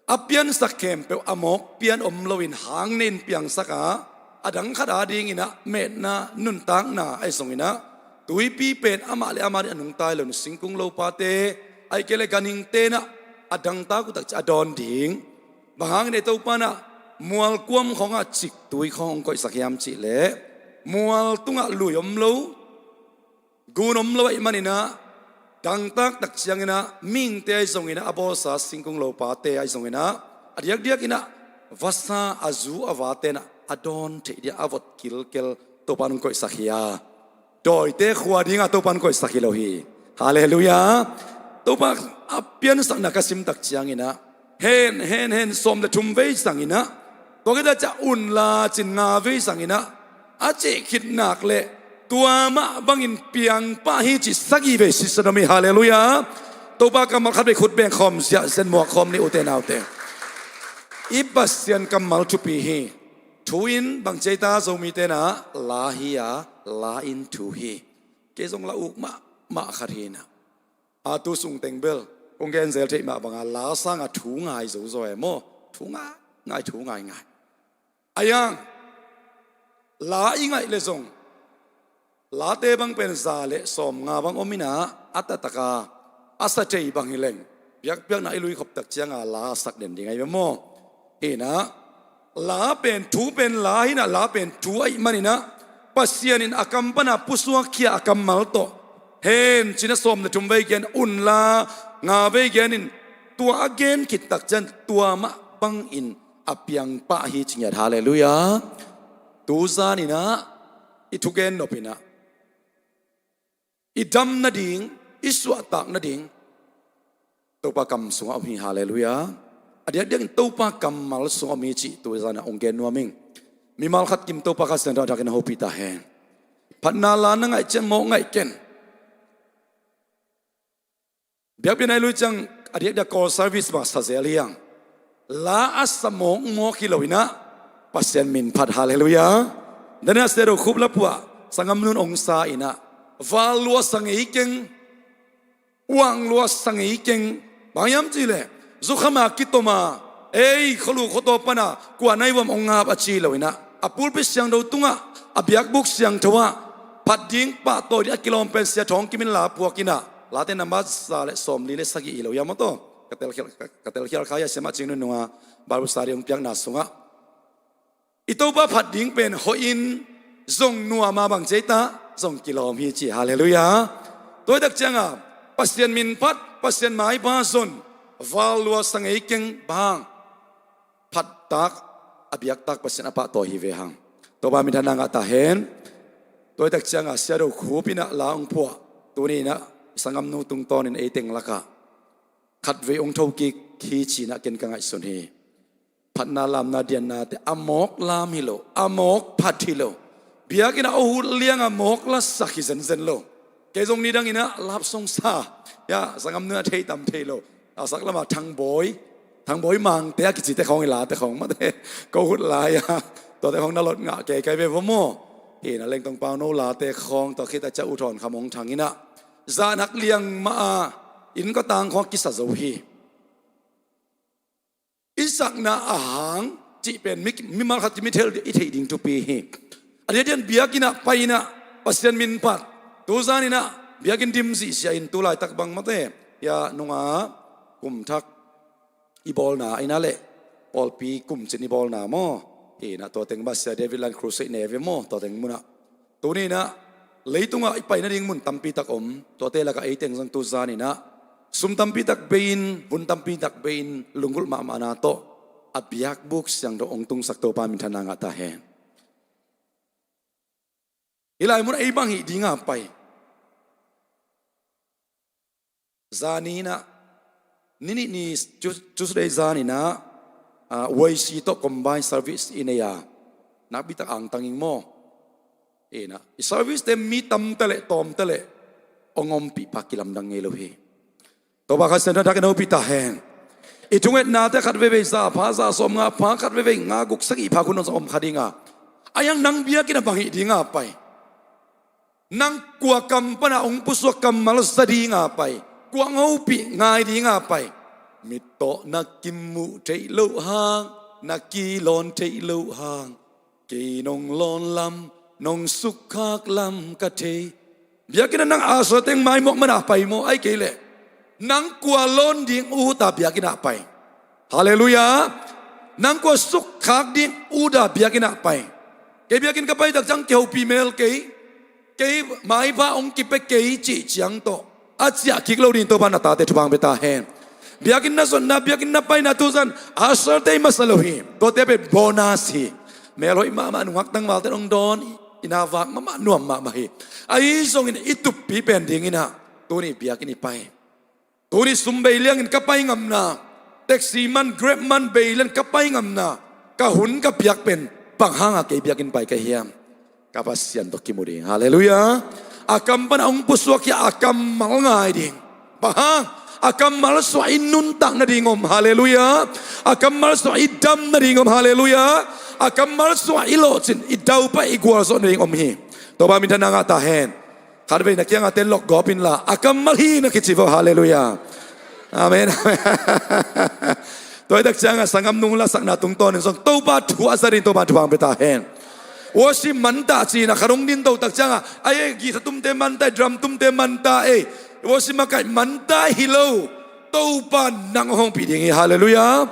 A piansak khempeuh a mawk pian om loin hang nei in piangsak a, a dang khat a dingin ah metna, nuntakna ahi zongin ah, tuipi pen amah le amah ding a nungta hi lo in, singkung lopate, ahih kei leh ganhingte in ah a dangtak uh takciang a dawn ding. Bang hangin ei Topa in ah mual kuam khawngah ciktui khawng hong koihsak hiam cih leh, mual tungah lui om lo, gun om lo ahih manin ah, dangtak takciangin ah, mihingte ahi zongin ah, a bawlsa singkung lopate ahi zongin ah, a diakdiakin ah vasa a zu a vate in ah a dawn theih ding a vot kilkel Topa in hong koihsak hi a, dawite khua dingah Topa in hong koihsak hi lo hi. Halleluiah. Topa a piansakna ka sim takciangin ah, hen, hen, hen, sawm le thum vei zangin ah, tua khit ciang un la cin nga vei zangin ah, a cih khit nak leh tua mah bangin piang pah hi cih sagih vei sitsan om hi. Halleluiah. Topa kammal khat vei khut beng khawm ziahziah in muak khawm ni, ute naute. I Pasian kammal thupi hi. Thu in bang ci ei ta, Zomite in ah la hi a, la in thu hi. Kei zong la uk mahmah khat hi in ah, a tu sung teng bel kong gen zel theih mah banga la sanga thu ngai zo zaw e maw. Thu ngai, ngai, thu ngai ngai. A yang la i ngaih leh zong, late bang pen za le sawm nga bang om in ah, a taktak a, a sa thei bang hi leng, biakpiakna i lui khop takcianga la sak den ding ahi ve maw. Hi in ah, la pen thu pen la hi in ah, la pen thu ahih manin ah, Pasian in a kam pana pusuak khia a kammal tawh, hen ci-in ah sawm le thum vei gen, un la nga vei gen in, tua a gen khit takciang tua mah bangin a piang pah hi ci ngiat. Halleluiah. Tu zan in ah i thugen nop in ah, i dam nading, i suahtak nading, Topa kam sungah om hi, halleluiah. A diakdiakin Topa kammal sungah om hi cih tu zan ah hong gen nuam ing. Mimal khat kim Topa Kha Siangtho a diakin hopih ta hen. Phatna la na ngaih ciang mawk ngaih ken. Biakpiak na i lui ciang a diakdiak call service bang sa zel hi hang. La a sa mawkmawk hi lo in ah Pasian min phat, halleluiah. Daniel Sedo Khup lapuah sanggam nun hong sa in ah, val lua sa ngei keng, uang lua sa ngei keng. Bang hiam cih leh zukham a kitom a, ei, khualu khuataw pan a kua na hi uam hong ngap a ci lo in ah, a pulpit siangtho tungah, a biakbuk siangtho ah phat ding pahtawi ding a kilawm pen Sia Thawng Kim in la puak in ah, Late number za le sawmli le sagih hi lo hiam aw taw. Ka telkhial, ka, ka telkhial kha hi a, Sia Mah Cing Nun nungah Bible study hong piakna sungah, i Topa phat ding pen hoih in zong nuam a, bang ci ei ta, zong kilawm hi ci, halleluiah. Tua hi tak ciang a Pasian min phat, Pasian maipha zon, val lua sa ngei keng, bang hang, phattak, a biaktak Pasian a pahtawi hi ve hang. Topa minthanna ngah ta hen. Tua hi tak ciang a Sia Do Khup in ah la hong phuah, tuni in ah sanggamnu tungtawn in ei teng lakah khatvei hong thokik hi ci in ah ken ka ngaihsun hi. Phatna lamna diannate a mawk lam hi lo, a mawk phat hi lo. Biakinn ah a hut liang a mawk lasak hi zenzen lo. Kei zong nidang in ah love song sa, ya, sanggamnu a thei tam thei lo. A sak lamah Thangbawi, Thangbawi Mangte a kicite khawng hi, late khawng mate, ko hut lai a, tuate khawng na lot ngah kei kai ve vaw maw. Hi na Lengtong Pauno late khawng, tua khit a ciah U Thawn Kham Hong Thang in ah zahnak liang mah a, inn kawtang khawng a kisa zo hi. I sakna a hang cih pen mi, mimal khat i mithel i theih ding thupi hi. A diakdiakin biakinn ah pai in ah Pasian min phat. Tu zan in ah biakinn dim zihziah in, tu laitak bang mate, ya, nunga kum thak i bawlna, a inn ah le pawlpi kum cin i bawlna maw. Hi na tua teng mah Sia David Land Crusade ne ve maw, tua teng mun ah. Tuni in ah leitungah i pai nading mun tampi tak om, tuate lakah ei teng zong tu zan in ah sum tampi tak bei in, hun tampi tak bei in, lunggulh mahmahna tawh a biakbuk siangtho hong tungsak Topa minthanna ngah ta hen. Hih lai mun ah ei bang hih ding a pai? Zani in ah, ni nih ni, Tu-, Tuesday zan in ah, ah, Y C tawh combine service i nei a, nakpi tak angtang ing maw. Hi na, i service te mi tam ta leh tawm ta leh hong ompih pa kilamdang ngei lo hi. Topa Kha Siangtho in a dak in hopih ta hen. I thungetnate khat veivei za pha, za sawm nga pha, khat veivei nga, guk, sagih pha khun zong om kha ding a. A iang nang biakinn ah bang hih ding a pai? Nang kua kam pan a hong pusuak kammal za ding a pai, kua hong hopih ngai ding a pai? Mit tawh na kimuh theih loh hang, na kilawn theih loh hang, kei nong lawn lam, nong sukkhak lam ka thei. Biakinn ah nang usher teng maimuak man a pai maw, ahih kei leh nang kua lawn ding ut a biakinn ah pai? Halleluiah. Nang kua sukkhak ding ut a biakinn ah pai? Kei biakinn ka pai tak ciang kihopih mel kei, kei maipha hong kipia kei cih ciang tawh a ciah kik lo ding Topa in a tate thupha hong pia ta hen. Biakinn na zonna, biakinn na paina, tu zan usher te masa lo hi. Tuate pen bonus hi. Mel hoih mahmah, nungak tangvalte hong dawn, i na vak mahmah, nuam mahmah hi. Ahi zongin i tuppi pen ding in ah tuni biakinn i pai. Tuni sum bei liangin ka pai ngamna, taxi man, Grab man bei liangin ka pai ngamna, ka hun ka piak pen bang hang a kei biakinn pai ka hiam? Ka Pasian tawh kimu ding. Halleluiah. A kam pan a hong pusuak hi a, a kammal ngai ding. Bang hang? A kammal sungah i nuntak nading om. Halleluiah. A kammal sungah i dam nading om. Halleluiah. A kammal sungah i lawhcin, i daupai, i gualzawh nading om hi. Topa minthanna ngah ta hen. Khatvei na kiangah ten lok gawp inla, a kammal hi na kici vo. Halleluiah. Amen, amen. Tua hi tak ciangah sanggamnu lasakna tungtawnin zong Topa thu a za ding Topa thupha hong pia ta hen. Worship man ta ci-in a khat hong ding to tak ciangah, ai, guitar tumte man ta, drum tumte man ta, ei, worship makaih man ta hi lo. Topa nang hong hopih ding hi. Halleluiah.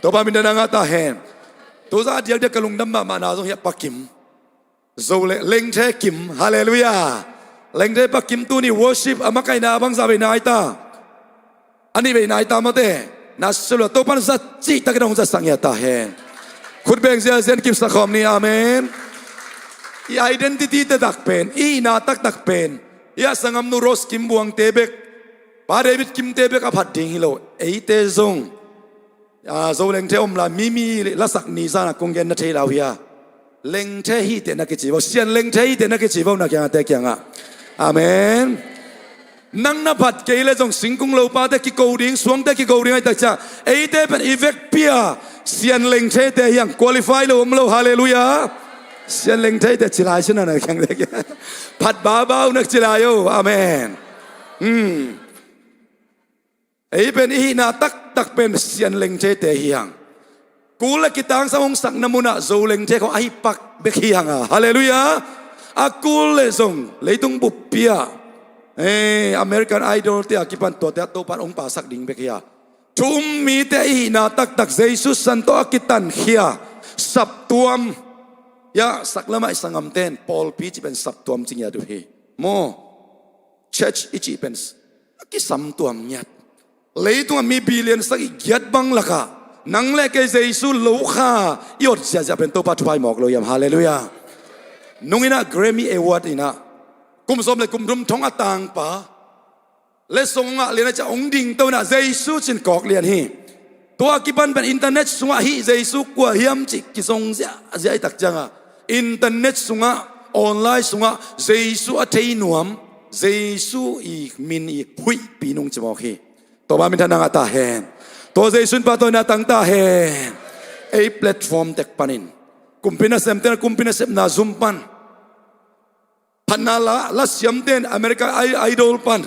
Topa minthanna ngah ta hen. Tu zah a diakdiak ka lungdam mahmahna zong hi a, Pa Kim Zo le Lengthe Kim. Halleluiah. Lengthe Pa Kim tuni worship a makaihna bangzah vei nai ta? A nih vei nai ta mate. Na sia lua, Topa'n za cihtakin hong zasak ngiat ta hen. Khut beng ziahziah in kipsak khawm ni. Amen. I identity taktak pen, i hihna taktak pen, i a sanggamnu Rose Kim Buangte bek Pa David Kimte bek a phat ding hi lo, eite zong, a, Zo lengthe om lai, mimi lasak ni zan a kong gen na thei lau hi a. Lengthe hi teh na kici vo, Sian lengthe hi teh na kici vo, na kiangah, te kiangah. Amen. Nang na phat kei le zong singkung lopate kiko ding, suangte kiko ding ahi tak ciang, eite pen i vekpi a Sian lengthete hi hang, qualify lo om lo, halleluiah. Sian lengthete ci lai sin a, na kiangte kiang. Phat babau nak ci lai o, amen. Hmm. Ei pen i hihna taktak pen Sian lengthete hi hang. Kul le kitangsam hong sakna munah Zo lengthe khawng ahi pak bek hi hang a. Halleluiah. A kul le zong leitung buppi ah, eh, American Idol te a kipan tuate ah Topan hong pasak ding bek hi a. Thu um mite i hihna taktak Jesu san tawh a kitankhia, saptuam. Ya, saklamah i sanggamte in pawlpi cih pen saptuam ci ngiat uh hi. Maw? Church i cih pen s-, a kisamtuam ngiat. Leitungah mi billion sagih giat bang lakah nang le kei Jesu lo kha i ot ziahziah pen Topa thupha i mawk lo hiam? Halleluiah. Nung inah Grammy Award inah kum sawm le kum thum thong a tangpa le song ngah lian a ciah hong dingto inah Jesu cin kawk lian hi. Tua a kipan pen internet sungah hih Jesu kua hiam cih kizong ziahziah i tak ciangah, internet sungah, online sungah Jesu a thei nuam, Jesu i min i huihpi nung ci mawk hi. Topa minthanna ngah ta hen. Tua Jesu in pahtawina tang ta hen. Ei platform tek panin kumpi nasemte na kumpi nasepna zum pan, phatna la, lasiamte in America Idol pan,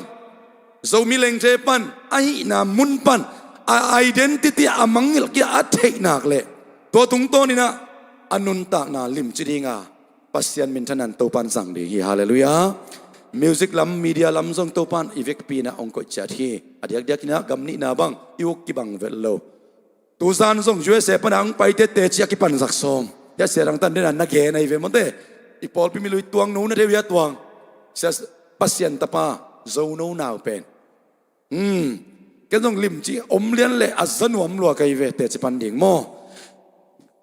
Zomi lengthe pan, a hihna mun pan, a identity a mangngilh kia a theih nak leh tua tungtawn inah a nuntakna limci dinga Pasian minthanna in Topan zang ding hi. Halleluiah. Music lam, media lam zong Topan i vekpi inah hong koih ciat hi. A diakdiak inah gam nihna bang i uk kibang vet lo. Tuzan zong U S A pana hong paite teci a kipan sak sawm. Hia Sia Dang Tan dena na gen ahi ve mawte. I pawlpi mi lui tuang no na thei uh hia tuang. Sia Pasian tapa Zo no nau pen. Hmm. Ken zong limci om lian le a za nuam lua ka hi ve, teci pan ding maw?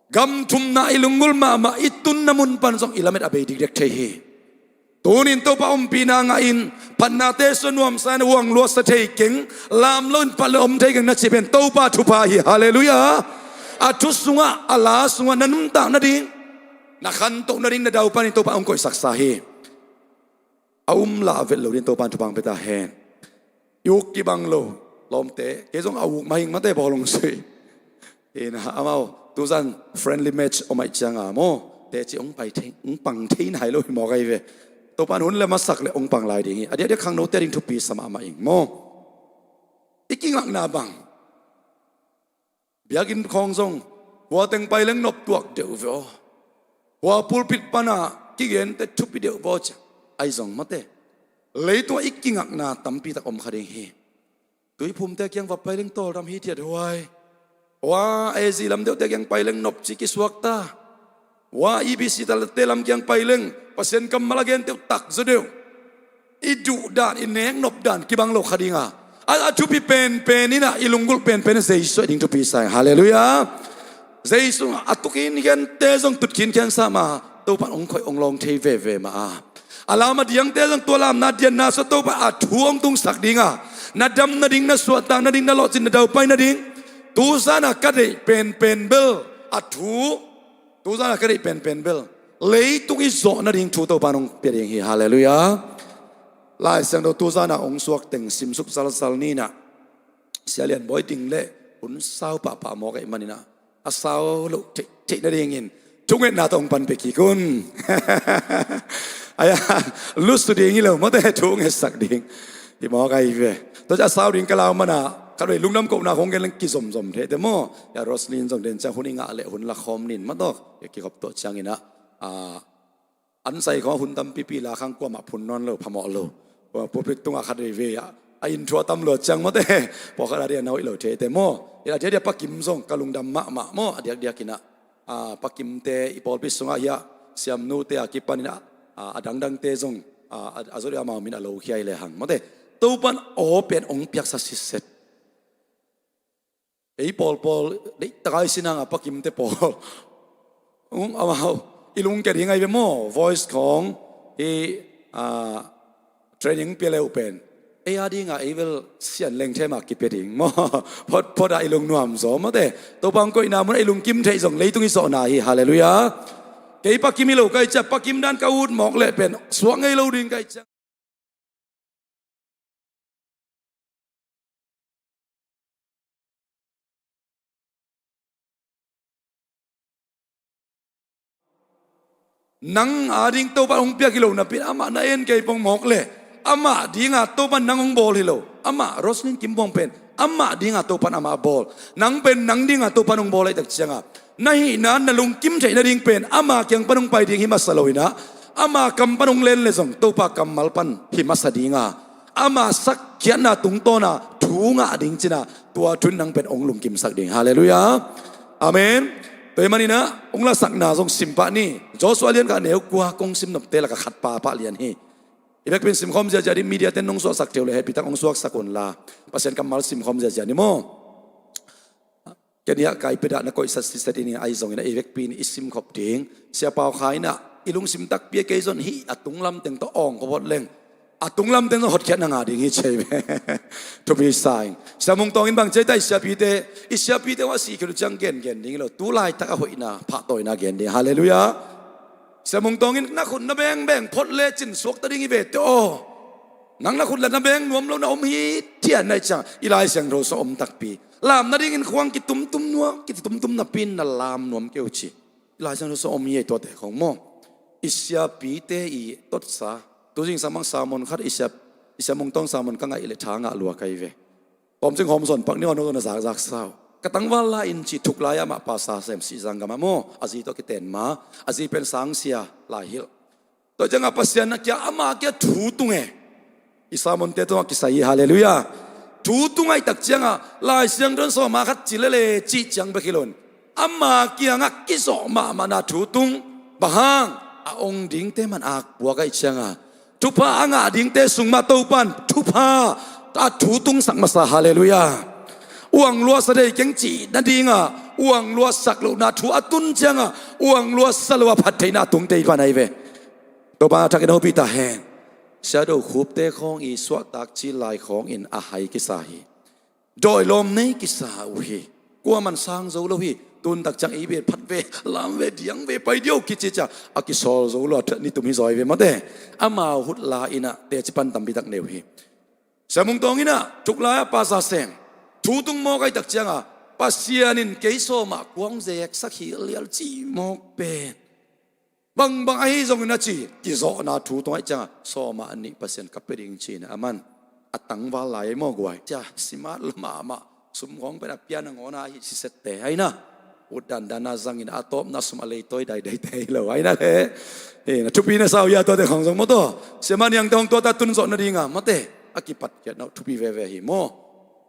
Gam thumna i lunggulh mahmah i tunna mun pan zong i lamet a bei dikdek thei hi. Tunin Topa ompihna ngah in, phatnate sua nuamsa in huang luatsa thei keng, lam loin phat lo om thei keng na cih pen Topa thupha hi. Halleluiah. A thu sungah, a la sungah na nuntak nading, na khantoh nading, na daupanin Topa hong koihsaksa hi. A um lah a vet lo ding Topan thupha hong pia ta hen. I uk kibang lo lawmte, kei zong a uk mahing mate bawl hong sui. Inah amau tuzan friendly match om ahih cianga maw, teci hong pai thei, hong pang thei nai lo hi mawk ahi ve. Topan hun le masak le hong pang lai ding hi. A diakdiak khangnote ding thupi sa mahmah ing maw? I kingakna bang, biakinn khawng zong hua teng pai leng nop tuak deuh ve aw. Hua pulpit pana kigente thupi deuh ve aw cia, ahi zong mate, leitungah i kingakna tampitak om kha ding hi. Tuiphumte kiang va pai leng tawldam hithiat huai. Hua A Z lam deuhte kiang pai leng nopci kisuak ta. Hua E B C talte lam kiang pai leng Pasian kammal a gente uh takzaw deuh. I duh dan, i nek nop dan kibang lo kha dinga, a, a thupi penpen inah i lunggulh penpen Jesu a ding thupi sa ing. Halleluiah. Jesu a tukin khente zong tutkhin khian sa ma, Topan hong khoih hong lawng thei veve mah a, a lam a diangte zong tua lamna dianna sua Topa a thu hong tungsak dinga, na dam nading, na suahtak nading, na lawhcin na daupai nading. Tuzana ka deih penpen bel a thu, tuzana ka deih penpen bel leitung i zawh nading thu Topan hong pia ding hi. Halleluiah. Lai Siangtho tuzana hong suak teng simsuk zalzal ninah Sia Lian Bawi ding le hun sau pahpah mawk ahih maninah a sau loh theihtheih nadingin thungetna tawh hong panpia kik un. Aya, lusu ding hi lo mawte, thungetsak ding hi mawk ahi ve. Tua ciah a sau ding ka lau mana khatvei lungdam kohna hong gen leng kizomzom thei te maw? Ya Roslyn zong den ciang hun i ngah leh hun la khawm nin mawtaw. Kikhop tuah cianginah, a, an sai khawng hun tampipi la khang kuamah phun nawn lo, phamawh lo. Pulpit tungah khat veivei ah a inthu a tam lua ciang mawte, pawlkhat a dia na hoih lo thei te maw? A diakdiak Pa Kim zong ka lungdam mahmah maw? A diakdiakinah, a, Pa Kimte i pawlpi sungah hiah siamnute a kipaninah, a, a dangdangte zong, a, a, a zawh dia amau min a lokhia hi lehang mawte, Topan aw pen hong piaksa sitset. Ei pawlpawl deihtaka i sin hanga Pa Kimte pawl, um, amau i lungkia ding ahi ve maw? Voice khawng i, a, training pia le uh pen Ei a dinga ei bel sian lengthem a kipia ding maw? Phot phot a i lungnuam zaw mawte. Topa hong koihna munah i lungkim theih zong leitung i zawhna hi. Halleluiah. Kei pakim hi lo ka hih ciang, pakim dan ka ut mawk leh pen suak ngei lo ding ka hih ciang. Nang a ding Topa hong piak hi lo napi-in amah na en kei pong mawk leh, amah dinga Topa nang hong bawl hi lo. Amah Roslyn Kim Buang pen amah dinga Topa amah bawl. Nang pen nang dinga Topa hong bawl ahih tak cianga na hihna na lungkim theih nading pen ama kiang pan hong pai ding hi masa lo inah, ama kam pan hong len leh zong Topa kammal pan hi masa dinga, ama sakkhiatna tungtawna thu ngah ding cina, tua thu in nang pen hong lungkimsak ding. Halleluiah. Amen. Tua ahih maninah hong lasakna zong simpah ni. Joshua lian khat neu kua kong sim nopte laka khat papah lian hi. I vekpi in simkhawm ziahziah ding, media ten nong suaksak thei uh leh hehpihtak hong suaksak unla, Pasian kammal simkhawm ziahziah ni maw? Ken hiah kai pedah na koihsat siset in ahi zongin a i vekpi in i simkhop ding. Sia Pau Kha inah i lungsim takpi a kei zon hih a tunglam teng tawh awng khawpawt leng, a tunglam teng zon hotkhiatna ngah ding hi ci hi ve. Thupi sa ing. Sia Mung Tawng in bang ci hi ta, i siapite, i siapite uh a sih khit uh ciang gengen ding hi lo, tu laitak a hoihna phahtawina gen ding. Halleluiah. Sia Mung Tawng in na khut na bengbeng phot lecin suakta ding hi ve teh aw. Nang na khut la na beng nuam lo na om hithiat na hih ciang i Lai Siangtho sung om takpi. Lam nadingin khuang kitumtum nuam, kitumtum napi-in na lam nuam kei uh ci. I Lai Siangtho sung om hi ei tuate khong maw? I siapite i totsa. Tuzingsang bang sermon khat i sia, i Sia Mung Tawng sermon ka ngaih leh tha ngah lua ka hi ve. Tawmcing hawm zawn pak ni aw, no zawn a zakzak sa uh. Ka tangval lai-in ci thuk lai-ah mah Pastor Sem Sihzang gamah maw, a zi tawh kiten ma, a zi pen sangsia lai hilh. Tua ciangah Pasian a kia, ama kia thu tung e. I sermonte tungah kisai hi. Halleluiah. Thu tung ahih tak ciangah Lai Siangtho in sawma khat ci lele cih ciang bek hi loin, ama kiangah kizawh mahmahna thu tung. Bang hang? A ong dingte man akpuak ahih ciangah thupha a ngah dingte sung mah Topan thupha a thu tungsak masa. Halleluiah. Uang luatsa thei keng cih nadingah uang luatsak lohna thu a tun ciangah uang luatsa lo a phat theihna a tungte i pan ahi ve. Topa a thakin hopih ta hen. Shadow khupte khawng i suahtak ci lai khawngin a hai kisa hi. Dawi lawm nei kisa uh hi. Kuaman sang zo lo hi. Tun tak ciang ei ve, phat ve, lam ve, diang ve, pai diau kici ciang a kisawl zo lo a, ni tum hi zaw hi ve mate. Amau hut la inah teci pan tampi tak nei uh hi. Sia Mung Tawng inah thuk lai-ah Pastor Sem thu tung mawk ahih tak ciangah Pasian in kei sawmah kua hong zeksak hi lial ci mawk pen. Bangbang ahi zongin a ci, kizawhna thu tung ahih ciangah sawmah nih Pasian ka pia ding ci-in a man a tangval lai maw guai. Cia simat lo mahmah, sum khawng pen a pia nangawn a hi sisette ahi na. Ut dandan a zangin a tawpna sum a leitawi daidai te hi lo ahi na le. Hi na, thupi na sa uh hia tuate khawng zong maw taw. Siamah Niangte hong tuata tun zawh nadinga mate a kipatkiatna uh thupi veve hi maw.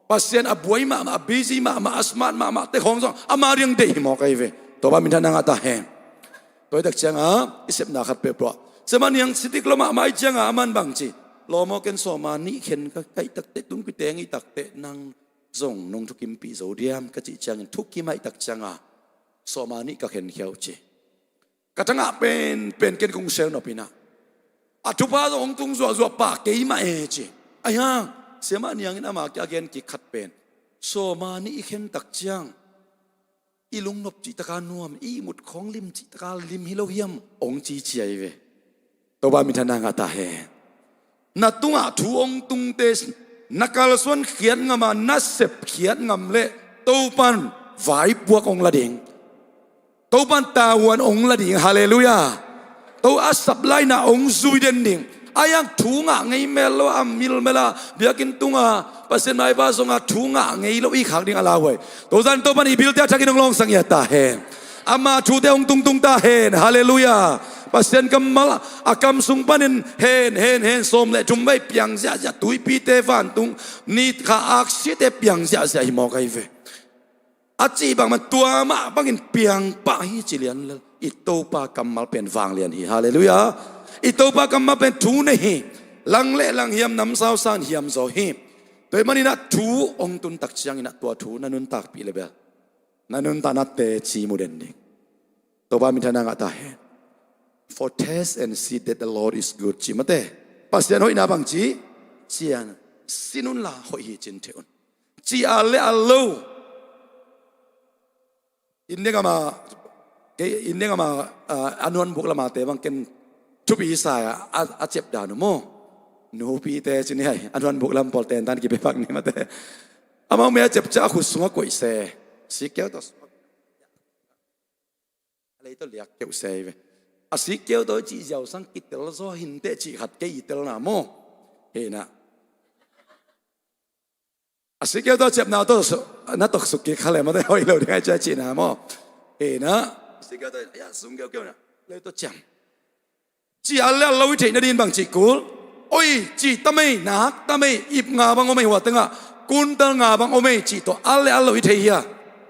Pasian a buai mahmah, a busy mahmah, a smart mahmahte khawng zong ama riang deih hi mawk ahi ve. Topa minthanna ngah ta hen. Tua hi tak cianga i sepna khat peuhpeuh ah Siamah Niang sitik lo mahmah ahih cianga a man bang ci, lawm aw, ken sawma nih khen ka kaih takteh, tung kiteng i takteh nang zong nong thukimpih zo diam ka cih ciangin thukim ahih tak cianga sawma nih ka khenkhia uh ci. Ka thangah penpen ken kong seu nop inah a thupha zong hong tung zuahzuah pah kei mah e ci. Ahi hang Siamah Niangin ama kia a gen kik khat pen, sawma nih i khen tak ciang i lungnop cihtaka nuam, i ihmut khawng lim cihtaka lim hi lo hiam, hong cici ahi ve. Topa minthanna ngah ta hen. Na tungah thu hong tungte na kalsuan khiat ngam a, na sep khiat ngam leh Topan vaipuak hong la ding. Topan tavuan hong la ding. Halleluiah. To a sap laina hong zui den ding. Ahi hang thu ngah ngei mel lo a, milmel a biakinn tunga Pasian maipa zonga thu ngah ngei lo i khak ding a lauhuai. Tuzan Topan i bilte a thakin hong lawngsak ngiat ta hen. Ama thute hong tungtung ta hen. Halleluiah. Pasian kammal a kam sung panin hen hen hen sawm le thum vei piang ziahziah, tuipite vantung ni kha aksiate piang ziahziah hi mawk ahi ve. A cih bangmah tua mah bangin piang pah hi ci lian lel. I Topa kammal pen vanglian hi. Halleluiah. I Topa kammal pen thu nei hi. Lang le lang hiam, namsau san hiam zaw hi. Tua ahih maninah thu hong tun tak cianginah tua thu na nuntakpih le bel na nuntakna teci mu den ding. Topa minthanna ngah ta hen. For test and see that the Lord is good ci mate. Pasian hoihna bang ci? Cian. Sin unla hoih hi cin thei un. Ci al le al lo. India gama, kei India gama, ah, a nuan buk lama te bang ken thupi sa a, a, a cep dan uh maw. Nupite cin hi a nuan buk lam pawl ten dan kibe pak ni mate. Amau me a cep ca a khut sungah koih se. Sikkeu tawh sungah. A lei tawh liak keuh se hi ve. A sikkeu tawh cih ziau sang kitel zaw hinteh cih khat kei i telna maw. Hi na. A sikkeu tawh ciapna tawh su-, na tawh suk kik kha le mate hoih lo ding ai cia cihna maw. Hi na. A sikkeu tawh, ya, sung keukeu na. Lei tawh ciam. Ci al le al lo i theih nadin bang cih kul. Oi, ci tamei, nak tamei, ip nga bang omei hua tengah. Kuntal nga bang omei cih tawh al le al lo i thei hia.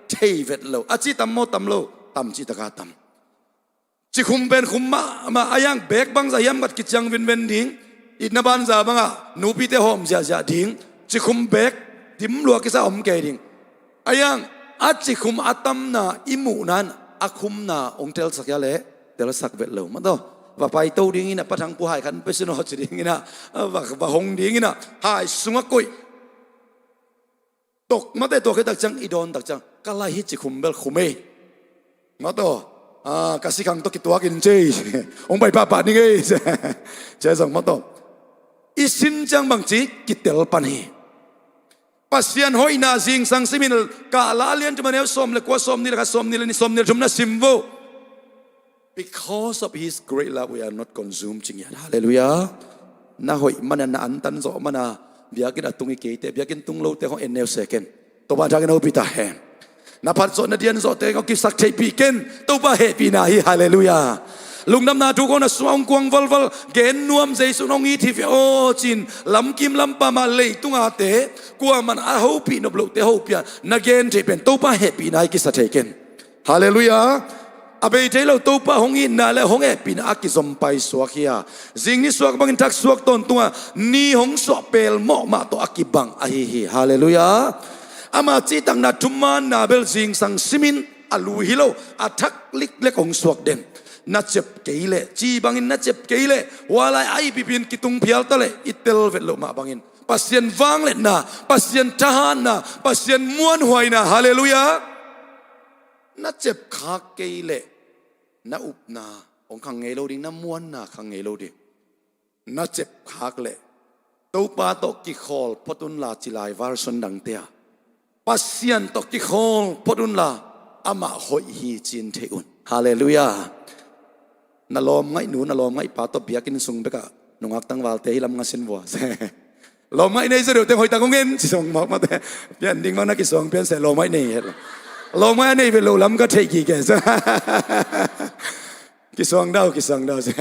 Thei vet lo. A ci tam maw tam lo. Tam cih taka tam. Cikhum pen khum mahmah a, yang bek bangzah hiam khat kiciang venven ding. Itna banza bangah nupite hawm ziahziah ding. Cikhum bek dim lua kisa om kei ding. A yang a cikhum a tamna i muhna in a khumna hong telsak hia leh telsak vet lo. Mah tawh va paito dingin a, pathang pu hai khan pia sin aw ci dingin a, va, va hong dingin a, hai sungah koih. Tok mate tua khit tak ciang i dawn tak ciang ka lai hi cikhum bel khum ei. Mah tawh, ah, ka sikhang tawh kituak in cei. Hong pai pahpah ning ei. Cia zong mah tawh i sin ciang bangci kitel pan hi. Pasian hoihna zingsang simin, Kahla a lian thum a neu sawm le kua, sawm nih le khat, sawm nih le nih, sawm nih le thum na sim vo. Because of his great love, we are not consumed, ci ngiat. Halleluiah. Na hoih mana, na antan zawh mana, biakinn a tung i keite, biakinn tung lote hong en neu se ken. Topa thangin hopih ta hen. Na phat zawh, na dian zawhte hong kisak theihpih ken. Topa hehpihna hi, halleluiah. Lungdamna thu kong na sungah hong kuang valval, gen nuam Jesu in hong it hi ve aw cin, lamkim lampama leitungate, kuaman a hopih nop lohte hopih a, na gen theih pen Topa hehpihna hi kisa thei ken. Halleluiah. A bei thei lo Topa hong itna le hong hehpihna a kizom paisuak hi a. Zing ni suak bangin thak suak tawntunga ni hong suah pelmawh mah tawh a kibang ahi hi. Halleluiah. Ama cihtakna thumaanna bel zingsang simin a lui hi lo, a thak liklek hong suak den. Na cep kei leh, ci bangin na cep kei leh, hua lai a i pipin kitung phial ta leh, i tel vet loh mah bangin Pasian vangliatna, Pasian thahatna, Pasian muanhuaina. Halleluiah. Na cep khak kei leh na upna hong khang ngei lo ding, na muanna khang ngei lo ding. Na cep khak leh Topa tawh kikhawl phot unla, ci lai version dangte ah, Pasian tawh kikhawl phot unla, amah hoih hi cin thei un. Halleluiah. Na lawmngaihnu, na lawmngaihpa tawh biakinn sung bekah nungak tangvalte hi lam ngasin vua. Lawmngaih nei zaw deuh teng hoihtak hong en ci song mawk mate. Pian ding mah na kisuang pian se lawmngaih nei het lo. Lawmngaih a nei ve lo lam ka theih kike. Kisuang dau, kisuang dau se.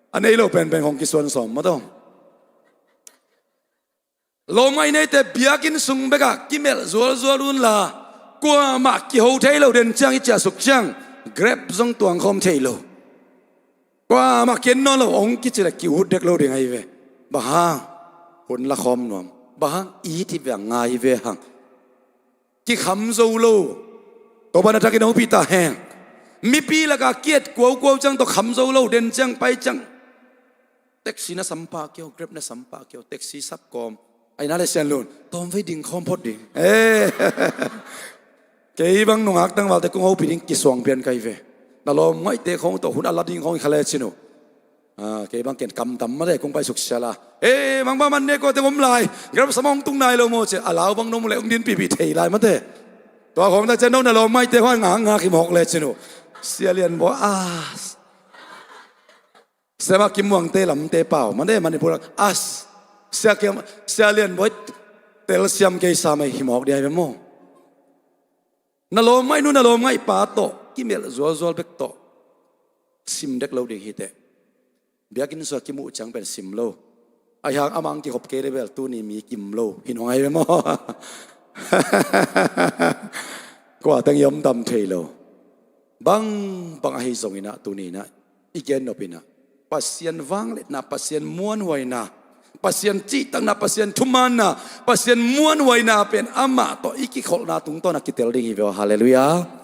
A nei lo penpen hong kisuan sawm mah tawh. Lawmngaih neite biakinn sung bekah kimelh zualzual unla, kuamah kiho thei lo den ciang i ciahsuk ciang, Grab zong tuangkhawm thei lo. Kuamah ken nawn lo hong kici le ki-ut dek lo ding ahi ve. Bang hang? Hun la khawm nuam. Bang hang? It hi ve, a ngai hi ve hang. Kikham zo lo. Topa na thakin hopih ta hen. Mipi lakah ki-et kuaukuau ciang tawh kham zo lo den ciang pai ciang. Taxi na sampah kei aw, Grab na sampah kei aw, taxi sap kawm. Aina le Sian Lun, tawmvei ding khawm phot ding. Eh. Kei bang nungak tangvalte kong hopih ding kisuang pian kai ve. Na lawmngaihte khawng tawh hun a la ding khawng i kha le cin uh. Ah, kei bang ken kamtam mah le kong pai suk siala. Eh, mangbang man ne kua teng om lai. Grab sama hong tung nai lo maw ci. A lau bang no mu le hong din pihpih thei lai mate. Tua khawng ta cian no na lawmngaihte khawng ngakngak hi mawk le cin uh. Sia Lian Bawi, ah. Siama Kim Muangte lamte pau mande Manipur as. Sia Kim, Sia Lian Bawi telsiam kei sa mai hi mawk dia hi ve maw. Na lawmngaihnu, na lawmngaihpa tawh kimelh zualzual bek tawh sim dek lo ding hi teh. Biakinn sungah kimuh ciang pen sim lo. Ahi hang amah hong kikhop kei le bel tuni mi kim lo hi nong ahi ve maw. Kua teng i om tam thei lo. Bang bang ahi zongin ah tuni in ah i gen nop in ah Pasian vangliatna, Pasian muanhuaina, Pasian cihtakna, Pasian thumaanna, Pasian muanhuaina pen amah tawh i kikholhna tungtawn a kitel ding hi ve aw. Halleluiah.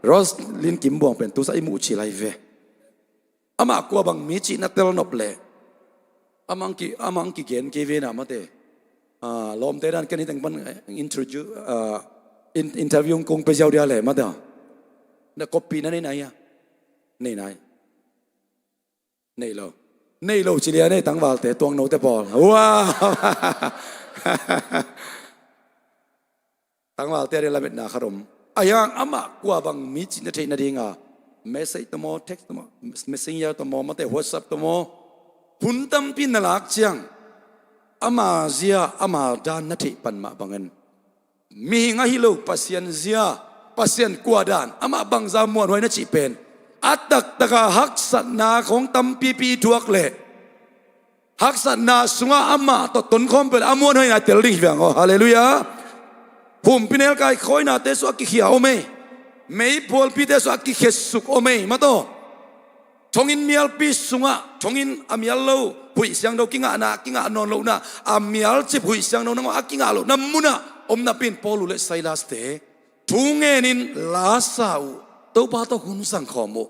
Roslyn Kim Buang pen tusa i muh cil ahi ve. Amah kua bang mi cih na tel nop leh amah hong ki, amah hong kigen kei ve na mate. Ah, lawmte dan ken hi teng pan, eh, introduce, ah, in, interview kong pe ziau dia le mate. Na copy na nei nai a. Nei nai. Nei lo. Nei lo ci lia nei tangvalte tuangnote pawl. Wow. Tangvalte a ding lametna khat om. A hiang amah kua bang mi cih na theih nadinga message tawh maw, text tawh maw, messenger tawh maw, mate WhatsApp tawh maw, hun tampi na lak ciang ama zia ama dan na theih pan mah bangin mihing ahi lo Pasian zia, Pasian kua dan, amah bangza muanhuai na cih pen a taktaka haksatna khong tampipi thuak leh haksatna sungah amah tawh tonkhawm peuh le a muanhuai ngai tel ding hi veng aw. Halleluiah. Humpinelkai khawinate sungah a kikhia om ei. Meiphualpite sungah a kikhetsuk om ei mataw. Thonginn mialpi sungah thonginn a mial lo huih siangtho kingahna, kingah nawn lohna, a mialcip huih siangtho nangawn a kingah lohna munah om napi in Paul le Silas-te thu ngenin la sa uh, Topa tawh hun zangkhawm uh.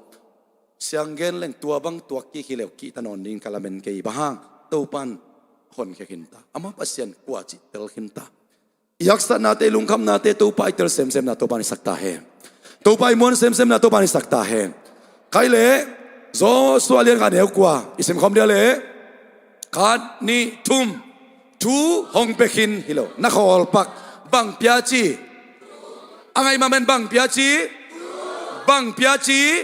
Sianggen leng tua bang tuak kik hi leu kihta nawn dingin ka lamen kei, bang hang? Topa in honkhia khinta, amah Pasian kua cih tel khinta. I haksatnate, i lungkhamnate Topa i tel semsemna Topa in i sak ta hen. Topa i muan semsemna Topa in i sak ta hen. Khai leh Joshua lian khat neu kua i simkhawm dia leh, khat nih thum. Thu hong pia khin hi lo, na khawl pak. Bang pia ci? A ngaih mahmah in bang pia ci? Bang pia ci?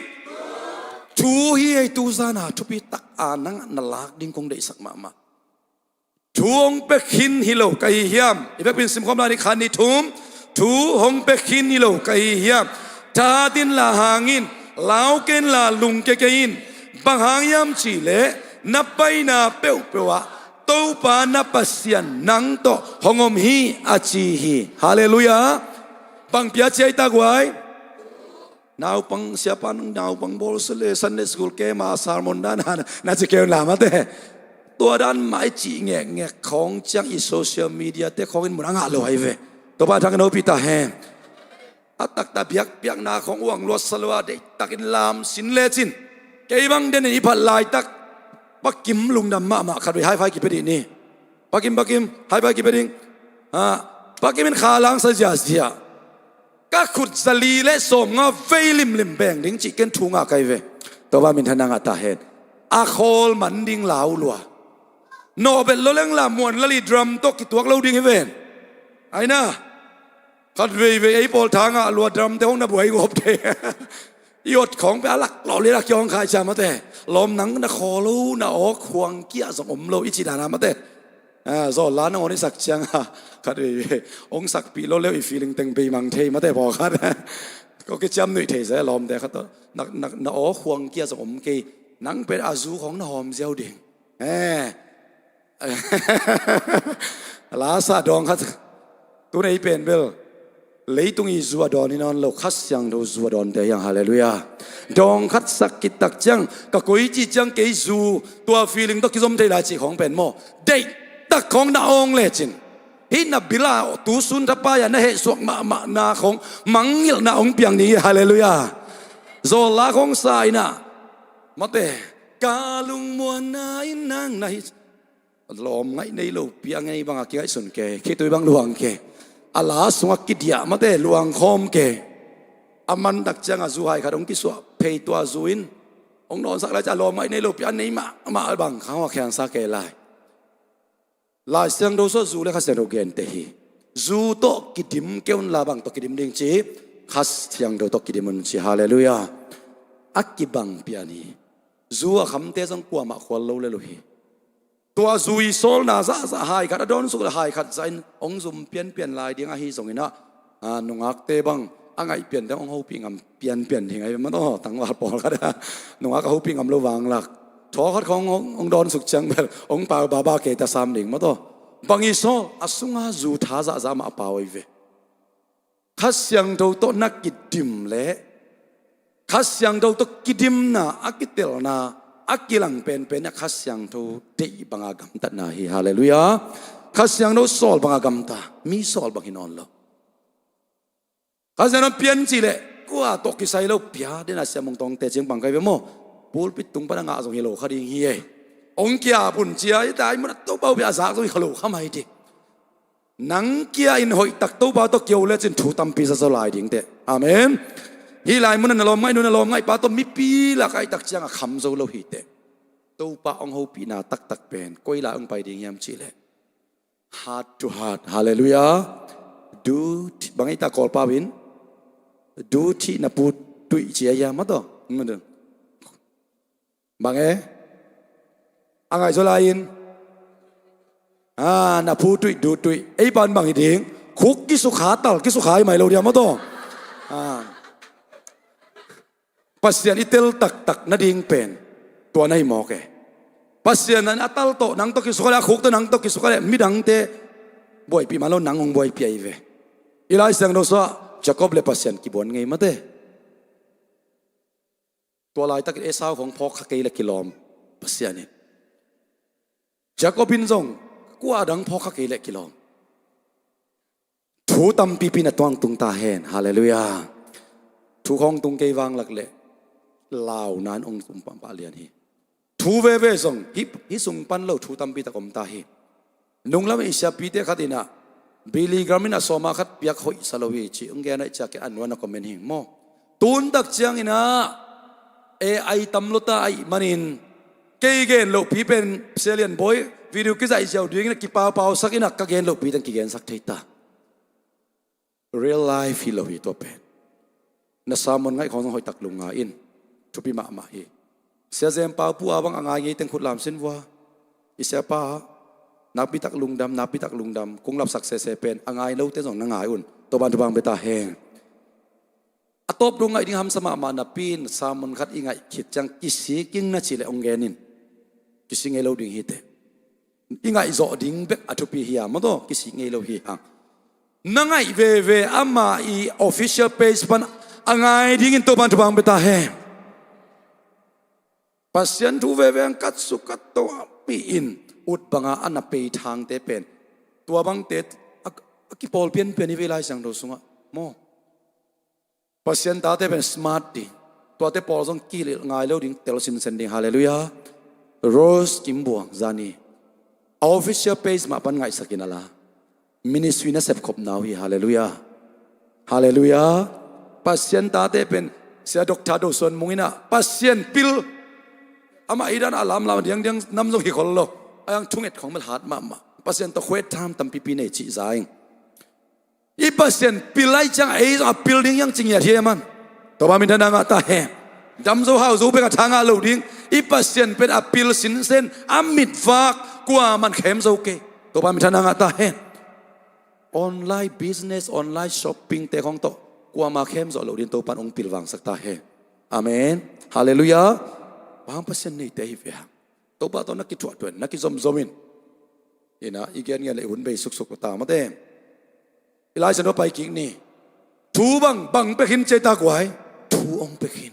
Thu hi ei. Tuzan a thupi tak a nang na lak ding kong deihsak mahmah. Thu hong pia khin hi lo ka hi hiam? I vekpi in simkhawm lai ni, khat nih thum. Thu hong pia khin hi lo ka hi hiam? Thahat inla hang in, lau kei inla lungkia kei in. Bang hang hiam cih leh na paina peuhpeuh ah Topa na Pasian nang tawh hong om hi, a ci hi. Halleluiah. Bang pia ci a i tak uai? Naupang, siapa nang naupang bawl sia leh Sunday school camp a sermon dan a na ci kei un la mate. Tua dan mah i cih ngekngek khawng ciang i social media-te khawng in mun a ngah lo ahi ve. Topa in thang in hopih ta hen. A taktak biakpiakna khawng uang luatsa lo a deihtakin lam sin lecin, kei bang den in i phat laitak Pa Kim lungdam mahmah, khatvei high five kipia dih ni. Pa Kim, Pa Kim, high five kipia ding. Ha, Pa Kim in kha langsa ziazia. Ka khut zali le sawmnga vei limlim beng ding cih ken thu ngah ka hi ve. Topa minthanna ngah ta hen. A khawl man ding lau lua. Nawhbet lo leng la muan lali drum tawh kituak lo ding hi ven. Aina. Khat veivei ei pawl tha ngah lua, drum te hong na buai gawp thei. I ot khawng peuh a lak lawh lian a kiawng khai cia mate. Lawm, nang na khawl lo, na aw khuang kia zong om lo i cih dan a mate. Ah, zawlla nangawn i sak ciang a, khat veivei hong sakpih lo leu i feeling teng beimang thei mate pawlkhat. Ko kiciam nuih thei se lawmte khat tawh. Na, na, na aw khuang kia zong om kei. Nang pen a zu khawng na hawm ziau ding. Eh. Lasa dawng khat. Tu nei pen bel leitung i zu a dawn hi nawn lo, Kha Siangtho zu a dawnte hiang. Halleluiah. Dawng khat sak khit tak ciang, ka koici ciang kei zu, tua feeling tawh kizom thei lai cih khawng pen maw, deihtak khawng na awng lecin, hih na bil a tusun thapai a na hehsuak mahmahna khawng mangngilhna hong piang ding hi. Halleluiah. Zawlla khawng sa inah mate, ka lungmuanna in nang na hi. Lawm ngaih nei lopi a ngei banga kingaihsun kei, khitui bang luang kei. A la sungah kidiah mate, luang khawm kei. A mantak cianga zu hai khat hong kisuah phei, tua zu in hong dawnsak lai ciah lawm ngaih nei lopi a nei mahmah bang kha hong a khiangsa kei lai. Lai Siangtho sungah zu le Kha Siangtho gente hi. Zu tawh kidim kei unla bang tawh kidim ding ci? Kha Siangtho tawh kidim un ci. Halleluiah. A kibang pian hi. Zu a khamte zong kuamah khual lo le lo hi. Tua zui sawlna zahzah hai khat a dawnsuk le hai khat zahin hong zum pianpian lai ding ahi zongin ah, a, nungakte bang a ngaih pian ding hong hopih ngam pianpian ding ahi ve maw taw, tangval pawlkhat a nungak a hopih ngam lo vanglak. Thaw khat khawng hong, hong dawnsuk ciang bel hong pau baba kei ta sam ding maw taw. Bang hi sawl a sunga zu tha zahzah mah a pau ahi ve. Kha Siangtho tawh na kidim leh Kha Siangtho tawh kidimna a kitelna a kilang penpen ah Kha Siangtho deih banga gamtatna hi. Halleluiah. Kha Siangtho sawl banga gamta, mi sawl bang hi nawn lo. Kha Siangtho pian cih leh kua tawh kisai lo, pia dena Sia Mung Tawngte ciang pang kai ve maw. Pulpit tung pan a ngah zong hi lo kha ding hi ei. Hong kia pun cia i tai mun a Topa uh bia a zak zong hi kha lo kha mai ding. Nang kia in hoih tak Topa tawh kio lecin thu tampi za zaw lai ding teh. Amen. Hih lai munah na lawm ngaih nu, na lawm ngaih pa tawh mipi lak ahih tak ciangah kham zo lo hi teh. Topa hong hopihna taktak pen koi lai hong pai ding hiam cihleh, heart to heart. Halleluiah. Du thi, bang ei ta Kawlpau in, du thih na pu tuih ci a hiam a tawh. Bang e? A ngaih zaw lai in. Ah, na pu tuih, du tuih. Ei pan bang hi ding. Khuk kisukha, tal kisukha hi mai lo diam a tawh. Ah. Pasian i tel taktak nading pen tua na hi mawk e. Pasian in a tal tawh nang tawh kisukha leh, a khuk tawh nang tawh kisukha leh, midangte buaipih man lo, nang hong buaipih ahi ve. I Lai Siangtho sungah Jacob le Pasian kibuan ngei mate. Tua laitakin Esau khong phawk kha kei leh kilawm Pasian in. Jacob in zong kua dang phawk kha kei leh kilawm. Thu tampipi na tuang tung ta hen. Halleluiah. Thu khawng tung kei vang lak leh launan hong tum pahpah lian hi. Thu veve zong hih, hih sung pan lo thu tampi tak om ta hi. Nunglam i siapite khat inah Billy Graham in a sawma khat piak hoih sa lo hi ci hong gen ahih ciangin a nuan a comment hi maw. Tun tak cianginah A I tam lo ta ahih manin kei gen lohpi pen Sia Lian Bawi video kizaih ziau dingin a kipaupausak inah ka gen lohpi teng kigensak thei ta. Real life hi lo hi tua pen. Na sermon ngaih khawng zong hoih tak lungngai in. Thupi mahmah hi. Sia Zem Pau Pu a bang a ngai ngei teng khut lam sin vua. I siapa nakpi tak lungdam, nakpi tak lungdam. Kong lapsak sese pen a ngai lote zong na ngai un. Topan thupha hong pia ta hen. A tawp dong ngaih ding hamsa mahmah napi in sermon khat i ngaih khit ciang kisik ing na cih leh hong gen in. Kisik ngei lo ding hi teh. I ngaih zawh ding bek a thupi hi a maw tawh, kisik ngei lo hi hang. Na ngaih veve ama i official page pan a ngai dingin Topan thupha hong pia ta hen. Pasian thu veve ang kat su kat to a pi in ut banga a na pei thangte pen tua bangte a, a kipawl pianpian hi ve Lai Siangtho sungah maw. Pasian tate pen smart ding. Tuate pawl zong kililh ngai lo ding, tel sinsen ding. Halleluiah. Rose Kim Buang zani a official page mah pan ngaihsak in a la ministry na sepkhopna uh hi. Halleluiah. Halleluiah. Pasian tate pen Sia Doctor Do Suan Mung inah Pasian pil amah i dan a lamlam diangdiang nam zong hi khol lo. A yang thunget khong mel hat mahmah. Pasian tawh khuet tham tampipi nei cih za ing. I Pasian pil lai ciang ei zong a pil ding hiang ci ngiat hi e man. Topa minthanna ngah ta hen. Dam zo hau zo bek a tha ngah lo ding. I Pasian pen a pil sinsen a mitvak kuaman khem zo kei. Topa minthanna ngah ta hen. Online business, online shopping te khong tawh kuama khem zo lo ding Topan hong pilvangsak ta hen. Amen. Halleluiah. Bang Pasian neite hi ve hang. Topa tawh na kithuahthuah in, na kizomzom in. Inah i gen ngian le i hun bei suksuk ta mate. I Lai Siangtho pai kik ni. Thu bang, bang pekhin cei ta guai. Thu hong pekhin.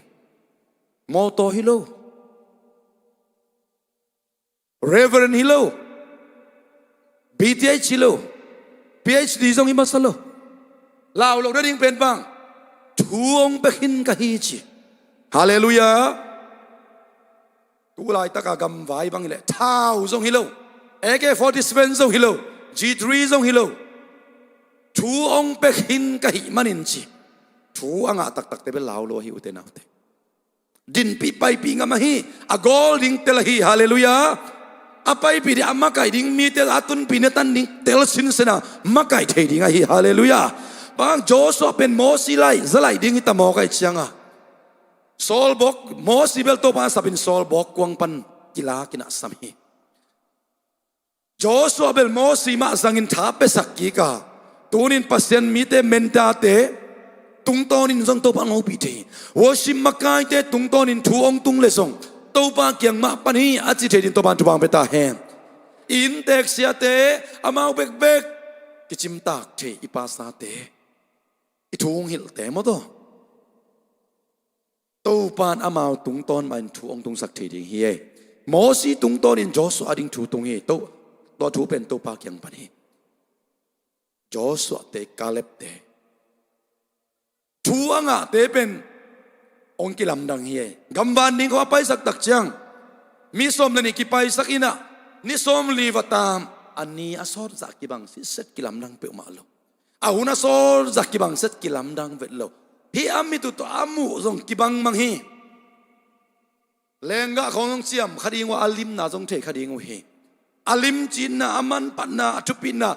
Mawtaw hi lo. Reverend hi lo. B T H hi lo. P H D zong hi masa lo. Lau lo nading pen bang. Thu hong pekhin ka hi ci. Halleluiah. Tu laitaka gamvai bang hileh thau zong hi lo, A K forty-seven zong hi lo, G three zong hi lo. Thu hong pia khin ka hih manin ci. Thu a ngah taktakte bel lau lo ahi ute naute. Dinpih paipih ngam ahi, a gawl ding tel ahi, halleluiah. A paipih ding a makaih ding mite a tunpih na tan ding tel sinsena makaih thei ding ahi, halleluiah. Bang Joshua pen Mosi lai zalaih ding hi ta mawk aih cianga Saul bawk, Mosi bel Topa sapin Saul bawk kuang pan kilak in a sam hi. Joshua bel Mosi mah zangin tha piasak kika. Tunin Pasian mite mentate tungtawnin zong Topa hong hopih thei hi. Worship makaite tungtawnin thu hong tung le zong Topa kiang mah pan hi a ci thei din Topa in thupha hong pia ta hen. Inntek siate amau bekbek kicimtak thei i pasate, i thu hong hilhte maw taw. Topa in amau tungtawn mahin thu hong tungsak thei ding hi ei. Mosi tungtawnin Joshua ding thu tung hi. To, tua thu pen Topa kiang pan hi. Joshua te, Caleb te thu a ngahte pen hong kilamdang hi ei. Gamvan ding khawng a paisak tak ciang mi sawm le nih kipaisak in a, ni sawmli va tam. A ni a sawt zah kibang sitset kilamdang peuhmah lo. A hun a sawt zah kibang sitset kilamdang vet lo. Hih a mit uh tawh a muh zong kibang mang hi. Lenggah khawng zong ciam kha ding uh a, a limna zong thei kha ding uh hi. A limcitna, a manphatna, a thupitna,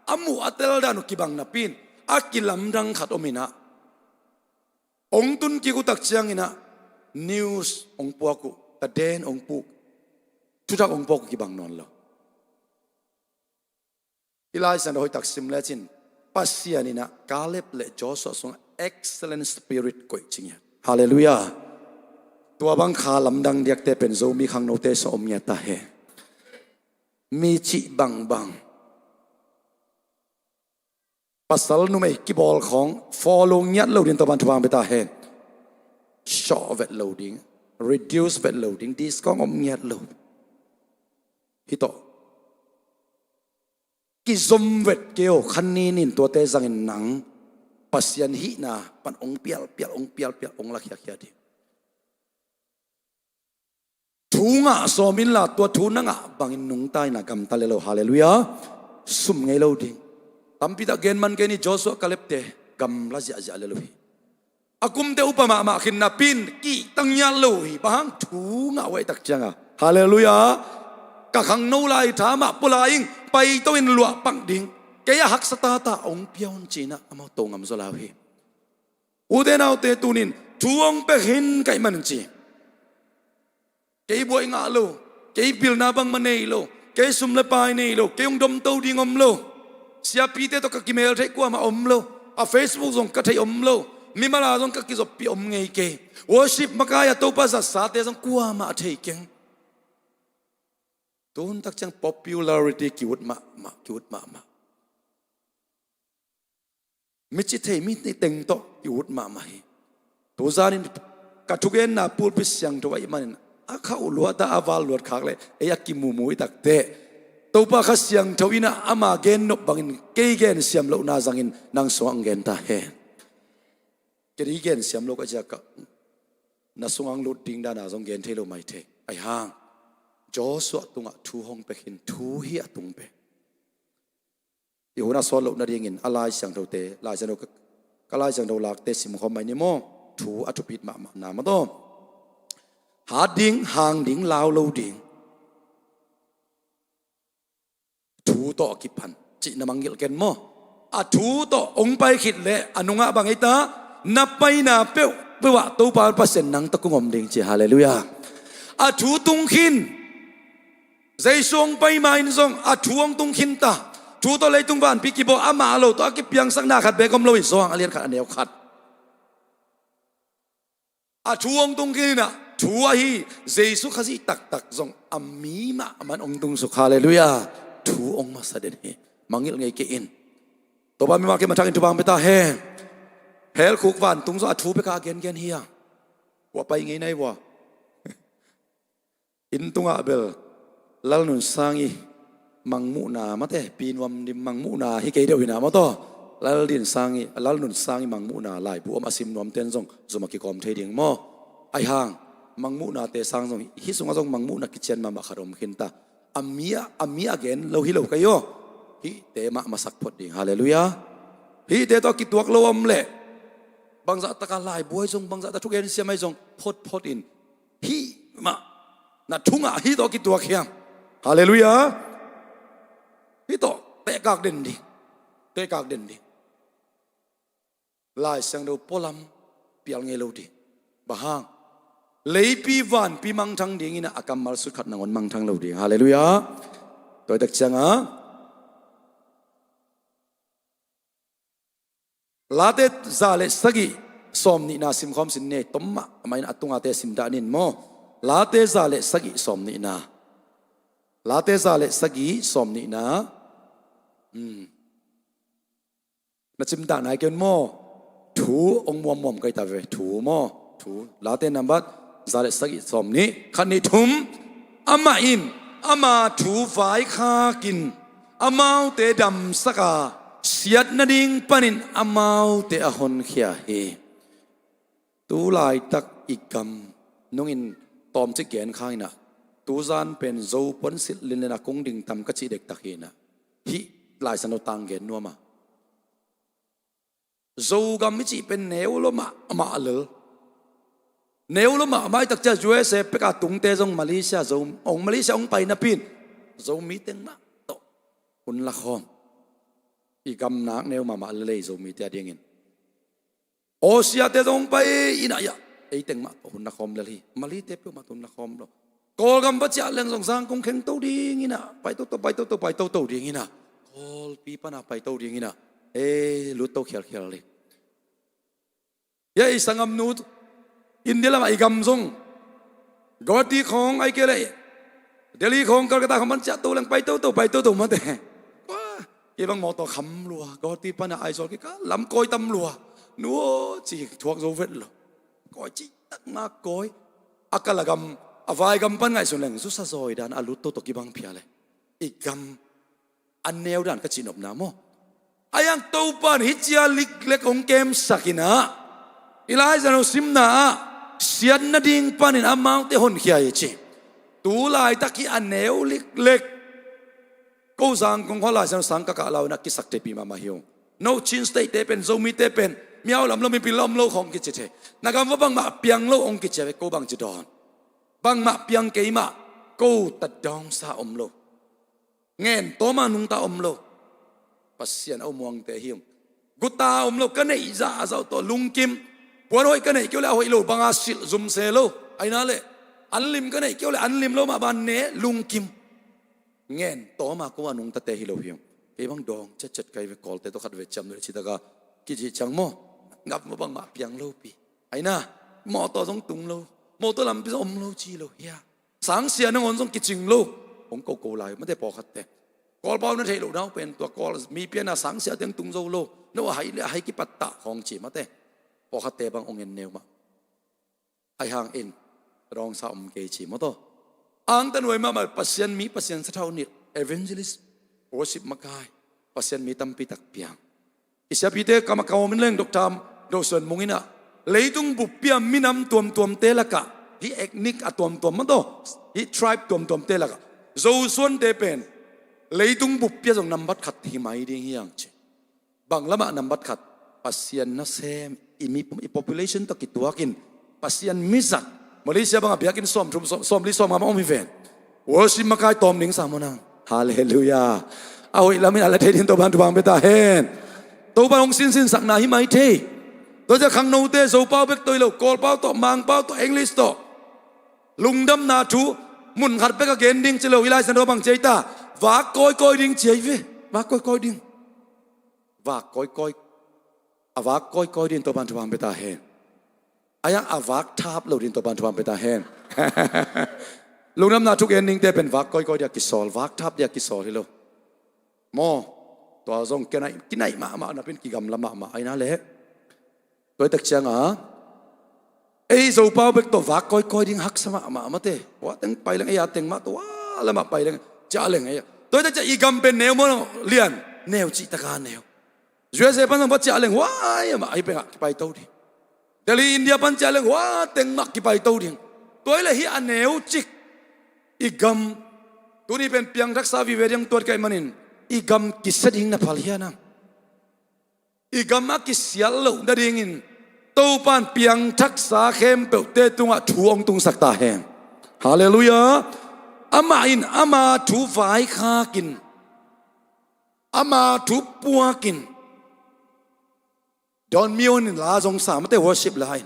a muh a teldan uh kibang napi in a kilamdang khat om in ah, hong tun kik uh tak ciangin ah news hong puak uh, ka den hong puk, thuthak hong puak uh kibang nawn lo. Hih Lai Siangtho hoihtak sim lecin Pasian in ah Kaleb le Joshua sungah excellent spirit koih ci ngiat. Halleluiah. Tua bang kha lamdang diakte pen Zomi khangnote sungah om ngiat ta hen. Mi cih bangbang, pasal numei kibawl khawng follow ngiat lo ding, tua bang thupha pia ta hen. Sawh vet lo ding, reduce vet lo ding, discount om ngiat lo. Hih tawh kizom vet kei aw, kha ninin tuate zangin nang Pasian hihna pan hong pialpial, hong pialpial, hong lakhiakhia ding. Thu ngah sawm inla tua thu na ngah bangin nungta in ah gamta lel o. Halleluiah. Sum ngei lo ding. Tampi tak gen man kei ni, Joshua, Kaleb te gamla ziahziah lel uh hi. A kumte upa mahmah khin napi in kihta ngiat lo uh hi. Bang hang? Thu ngah uh ahih tak ciangin. Halleluiah. Ka khangno lai tha mah pua lai ing, paito in luahpak ding. Kei a haksa tata hong pia un ci-in ah amau to ngam zaw lai uh hi. Ute naute, tuni-in thu hong pia khin ka hih manin ci, kei buai ngah lo, kei pilna bangmah nei lo, kei sum le pai nei lo, kei hong domto ding om lo, siapite tawh ka kimel theih kuamah om lo, a Facebook zong ka theih om lo, mimal a zong ka kizoppih om ngei kei, worship makai a Topa zatsate zong kuamah thei keng. Tun tak ciang popularity ki-ut mahmah, ki-ut mahmah. Mi ci thei, mi teng tawh ki-ut mahmah hi. Tuzanin ka thugenna pulpit siangtho ahih manin a khauh luat a, a val luat khak leh ei a kimumu i tak teh, Topa Kha Siangtho in ah ama gennop bangin kei gensiam lohna zangin nang sungah hong gen ta hen. Kei gensiam lo ka ci a, ka na sungah hong lut ding dan a zong gen thei lo mai thei. Ahih hang Joshua tungah thu hong pia khin, thu hi a tung pen. I hun a sawt loh nadingin a Lai Siangthote, Lai Siangtho ka, ka Lai Siangtho lakte simkhawm mai ni maw. Thu a thupit mahmahna maw taw. Hat ding, hang ding, lau lo ding. Thu tawh a kipan cih na mangngilh ken maw. A thu tawh hong pai khit leh a nungah bang ei ta, na paina peuhpeuh ah Topa Pasian nang tawh kong om ding ci. Halleluiah. A thu tung khin. Jesu hong pai ma in zong a thu hong tung khin ta. Thu tawh leitung vanpi kibawl, amah lo tawh a kipiangsakna khat beek om lo hi, Johan a lian khat a neu khat. A thu hong tung khin in ah, thu ahi Jesu Khazih taktak zong a mi mahmah in hong tung suk. Halleluiah. Thu hong masa den hi. Mangngilh ngei kei in. Topa mi mah kei mah thakin thupha hong pia ta hen. Hell khuk vantung zong a thu bek a gengen hi a. Kua pai ngei nai vua. Inn tungah bel Lalnunsangi mangmuhna mate, Pi Nuam Dim mangmuhna hi kei deuh hi na maw taw. Laldinsangi, Lalnunsangi mangmuhna laibu om a sim nuamten zong zum a kikawm thei ding maw. Ahih hang mangmuhnate sang zong hih sungah zong mangmuhna kician mahmah khat om khin ta. A mi a, a mi a gen lo hi lo kei aw. Hihte mah masak phot ding. Halleluiah. Hihte tawh a kituak lo om leh bangzah taka laibu ahi zong, bangzah taka thugensiam ahi zong photphot in, hih mah na thu ngah, hih tawh kituak hiam? Halleluiah. Hih tawh tehkak den ding. Tehkak den ding. Lai Siangtho pualam pial ngei lo ding. Bang hang? Leipi vanpi mangthang dingin a kammal sut khat nangawn mangthang lo ding. Halleluiah. Tua hi tak ciangah Late za le sagih sawm nihna simkhawm sin ni, tom mah, amah in a tungate sim dah nin maw. Late za le sagih sawm nihna. Late za le sagih sawm nihna. Hmm. Na cim dah nai kei un maw. Thu hong muammuam kei ta ve, thu maw. Thu. Late nambat za le sagih sawm nih. Khat nih thum. Amah in ama thu vaikhakin amaute damsak a, siat nading panin amaute a honkhia hi. Tu laitak i gam nungin tawmcik gen khang in ah, Tuzan pen Zo puan silh linlen a kong ding tam ka cih dektak hi inah, hih Lai Siangtho tang gen nuam a, Zogam i cih pen neu lo mahmah lel. Neu lo mahmah i takcia U S A peka tungte zong Malaysia, Zo, hong Malaysia hong pai napi in Zomi teng mah tawh hun la khawm. I gam nak neu mahmah lel ei Zomite a dingin. Asia-te zong hong pai inah, ei teng mah tawh hun la khawm lel hi. Malite peuhmah tawh hun la khawm lo. Kawlgam va ciah leng zong Zangkong khengto ding inah, pai toto, pai toto, pai toto ding inah, Kawlpi pana pai to ding inah, ei lutto khialkhial hi. Hia i sanggamnu India lamah i gam zong Guwahati khawng, ahih kei leh Delhi khawng, Calcutta khawng pan ciah to leng pai toto, pai toto mate. Wah, kei bang mawtaw kham lua, Guwahati pana Aizawl kei ka lam kawi tam lua. Nu aw, ci thuak zo vet lo. Kawi cihtak mah kawi. A kal a gam, a vai gam pan ngaihsun leng zusa zawi dan a lut toto kibang phia le. I gam a neu dan ka cihnopna maw? A iang Topan hih cia liklek hong kemsak inah, i Lai Siangtho simna ah siat nading panin amaute honkhia hi ci. Tu laitak hih a neu liklek. Ko Zangkong khuah Lai Siangtho sang ka kah lau inah kisak theipi mahmah hi ung. No Chin State-te pen, Zomite pen miau lam lo, mipil lam lo khawng kici thei. Na gam va bangmah piang lo hong kici a ve, ko bangci dawn? Bangmah piang kei mah, ko ta dawngsa om lo. Ngen tawma nungta om lo. Pasian a um muangte hi ung. Guta om lo, ka neih zahzah uh tawh lungkim. Puan hoih ka neih kei uh leh a hoih lo banga silh zum se lo. Aina leh an lim ka neih kei uh leh an lim lo mah ban ne lungkim. Ngen tawma ko a nungtate hi lo hi ung. Kei bang dawng ciatciat kai ve, Kawlte tawh khat ve ciam nuh le citaka kicih ciang maw? Ngap maw bangmah piang lopi. Aina, mawtaw zong tung lo. Mawtaw lampi zong om lo ci lo hia. Sangsia nangawn zong kicing lo. Hong koko lai mate pawlkhatte. Kawlpau na theih loh nau pen tua Kawl mi piana sangsia teng tung zo lo. No a hai le a hai kipattah khawng ci mate. Pawlkhatte bang hong en neu mah. Ahi hangin dawngsa om kei ci mawtaw. Angtan huai mahmah Pasian mi, Pasian sathau nilh, evangelist, worship makai, Pasian mi tampi tak piang. I siapite kam a ka om in leng Doctor Dosuan Mung inah, leitung buppi a minam tuamtuamte lakah, hih ethnic a tuamtuam mawtaw, hih tribe tuamtuamte lakah Zosuante pen leitung buppi a zong nambat khat hi mai ding hi hang ci. Bang lamah nambat khat? Pasian nasem, i mi, i population tawh kituakin Pasian mizat. Malaysia bangah biakinn sawmthum, sawm, sawmli, sawmnga mah om hi ven. Worship makai tawm ding sa maw nang? Halleluiah. A hoih lamin a la thei ding Topan thupha hong pia ta hen. Topan hong sinsinsakna hi mai thei. Tua ciah khangnote Zopau bek tawh hi lo, Kawlpau tawh, Mangpau tawh, English tawh, lungdamna thu mun khat bek a gen ding ci lo, i Lai Siangtho bang ci ei ta? Vak kawikawi ding ci ei ve. Vak kawikawi ding. Vak kawikawi. A vak kawikawi ding Topan thupha hong pia ta hen. A iang a vak thap lo ding Topan thupha hong pia ta hen. Lungdamna thu gen dingte pen vak kawikawi dia kisawl, vak thap dia kisawl hi lo. Maw, tua zong kinaih, kinaih mahmah napi in kigamla mahmah aina leh. Tua i tak cianga ei Zopau bek tawh vak kawikawi ding haksa mahmah mate. Hua teng pai leng ei a teng mah tua lamah pai leng ciah leng ei a. Tua i tak ciang i gam pen neu maw lian? Neu cihtaka neu. U S A pan zong va ciah leng huai amah ahi pengah kipai to ding. Delhi India pan ciah leng hua teng mah kipai to ding. Tua i leh hih a neu cik i gam tuni pen piangthaksa vive ding tuat ka hih manin i gam kisia ding na phal hianang. I gam a kisial loh nadingin Topan piangthaksa khempeuhte tungah thu hong tungsak ta hen. Halleluiah. Amah in ama thu vaikhakin, ama thu puakin, Don Mion in la zong sa mate, worship la in.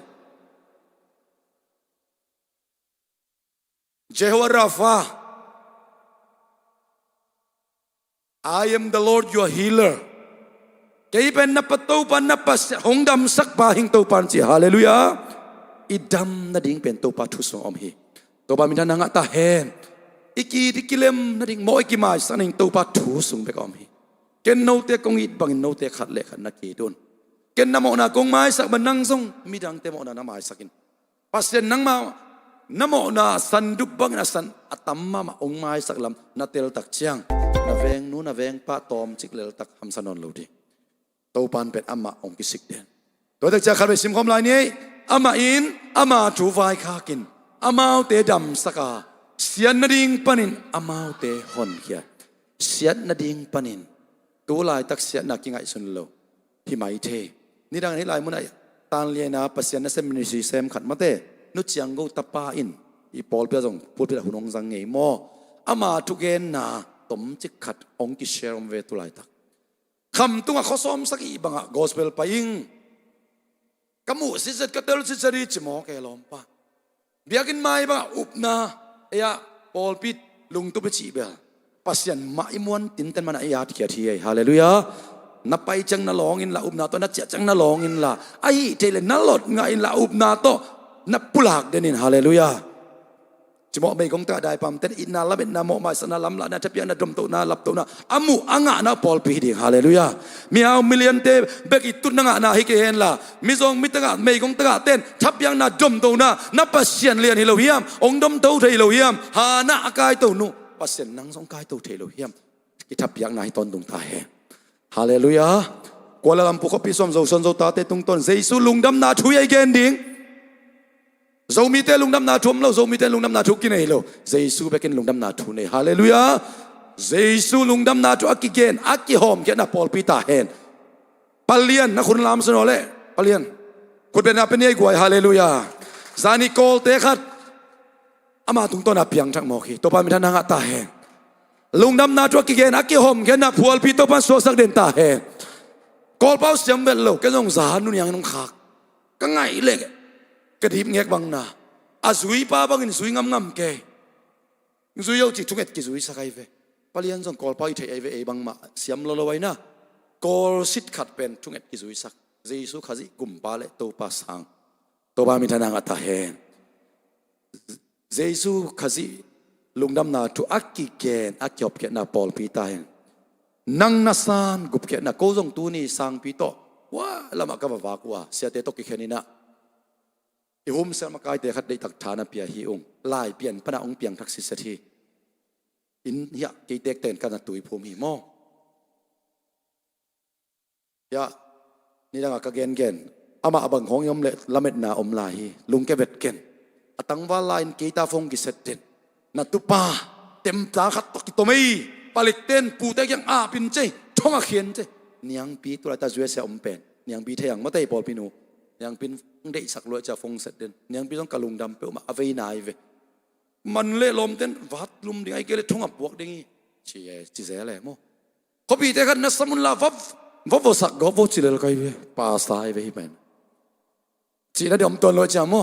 Jehovah Rapha, I am the Lord your healer. Kei pen na pa Topa, na pa hong damsakpa hing Topa ci. Halleluiah. I dam nading pen Topa thu sung om hi. Topa minthanna ngah ta hen. I ki, i kilem nading maw, i kimaisak nading Topa thu sung bek om hi. Ken note kong it bangin note khat le khat na ki dun. Ken na mawhna kong maisak bang nang zong midangte mawhna na maisakin. Pasian nangmah na mawhna sandup bangin a san a tam mahmah hong maisak lam na teltak ciang, na vengnu na vengpa tawmcik leltak hamsa nawn lo ding. Topan pen amah hong kisik den. Tuatak ciang khatvei simkhawm lai ni ei. Amah in ama thu vaikhakin amaute damsaka Siat nading panin amaute honkhia. Siat nading panin. Tu laitak siatna kingaihsun lo hi mai thei. Nidang hih lai munah tan liana Pasian nasem ministry sem khat mate, Nu Ciang Go tapa in i pawlpi ah zong pulpit ah hun hong zang ngei maw? Ama thugenna tomcik khat hong kishare om ve tu laitak. Khamtung ah khuasawm sagih bangah gospel pai ing. Ka muh sitzet, ka tel sitzet hi ci maw, ke lawmpa. Biakinn mai bangah upna, ei-ah pawlpi lungtup i cih bel Pasian mah i muan tinten manah i atkhiat hi ei. Halleluiah. Na pai ciang na lawng inla, upna tawh na ciah ciang na lawng inla, ahih theih leh na lot ngah inla, upna tawh na pulak den in. Halleluiah. Cimawh meigong tengah daipamten itna, lametna, mawhmaisakna, lamlahna, thapiakna, domtohna, laptohna a muh a ngahna pawlpi hi ding. Halleluiah. Mihau miliante bek i tutna ngahna hi kei henla, mizawng mi tengah, meigong tengah ten thapiakna, domtohna, na Pasian lian hi lo hiam? Hong domto thei lo hiam? Hana a kaito nu Pasian nang zong kaito thei lo hiam? I thapiakna hi tawntung ta hen. Halleluiah. Kuala Lumpur khuapi suam Zo suan Zo tate tungtawn Jesu lungdamna thu hi a i gen ding. Zomite lungdamna thu om lo, Zomite lungdamna thu kinei lo. Jesu bekin lungdamna thu nei. Halleluiah. Jesu lungdamna thu a kigen, a kihawmkhiatna pawlpi ta hen. Palian, na khun lam sun aw leh. Palian. Khutbetna pe ni ei guai. Halleluiah. Zani Kawlte khat ama tungtawn a piangthak mawk hi. Topa minthanna ngah ta hen. Lungdamna thu a kigen, a kihawmkhiatna pawlpi Topa in suaksak den ta hen. Kawlpau siam vet lo, ken zong za nu niang in hong khak. Ka ngaih leh ka dip ngek bang na. A zuipa bangin zui ngamngam kei. Zui o ci thunget kizuisak ahi ve. Palian zong Kawlpau i theih ahi ve, ei bangmah siam lolo ahi na. Kawlsit khat pen thunget kizuisak. Jesu Khazih gumpa leh Topa sang. Topa minthanna ngah ta hen. Jesu Khazih lungdamna thu a kigen, a kihawmkhiatna pawlpi ta hen. Nang na san gupkhiatna, ko zong tuni sangpi tawh hua lamah ka va vak uh a, siate tawh kikhen inah i humsel makaite khat deihtak tha na pia hi ung. Laipian pana hong piangthak sitset hi. Inn hiah kei tekten ka na tuiphum hi maw? Hiah nidangah ka gengen, amah bang khawng i om leh lametna om lai hi. Lungke vet ken. A tangval lai-in kei ta phone kiset den. Na tupa temta khat tawh kitom ei. Palikten pute kiang apin cei, thong a khian cei. Niangpi tu laita U S A om pen, Niangpi thei ang mate, pawlpi nu. Niangpi in hong deihsak lua cia phone set den. Niangpi zong ka lungdam peuhmah, a vei nai ve. Man leh lawmten vat lum ding, ahi kei leh thong a puak ding hi. Ci e, ci zel e maw? Khuapite khat na sam unla va, va vosak gawp vo ci lel kai ve. Pasta ahi ve hi pen. Cihna ding om tuan lo cia maw?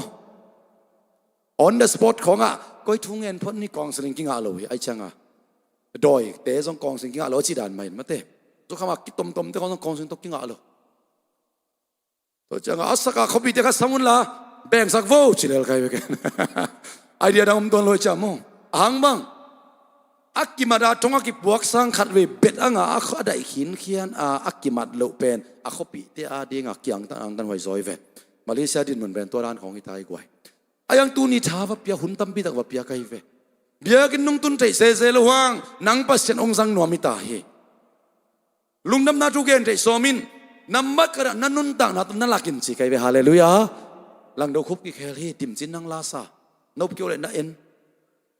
On the spot khawngah koi thu ngen phot ni, counseling kingah lo hi, ahi cianga. Dawite zong counseling kingah lo, a ci dan mah in mate. Zukhamah kitomtomte khawng zong counseling tawh kingah lo. Tua cianga a saka khuapite khat sam unla bengsak vo ci lel kai ve ken. Idea dang om tuan lo hi cia maw? Ahang bang, a kimat a thong a kipuak sang khat vei bet a nga a, a daih khinkhian a, a kimat loh pen a khuapite a dinga kiangtan angtan huai zaw hi ve. Malaysia dinmun pen tua dan khawng hi ta hi guai. A yang tuni tha va pia, hun tampi tak va pia ka hi ve. Biakinn nung tun theih sese lo hang nang Pasian hong zang nuam hi ta hi. Lungdamna thu gen theih sawm in, nambat khatah na nuntakna tawh na lakin ci kai ve. Halleluiah. Langdo khup kikhel hi, timcin nang lasa. Nop kio le na en.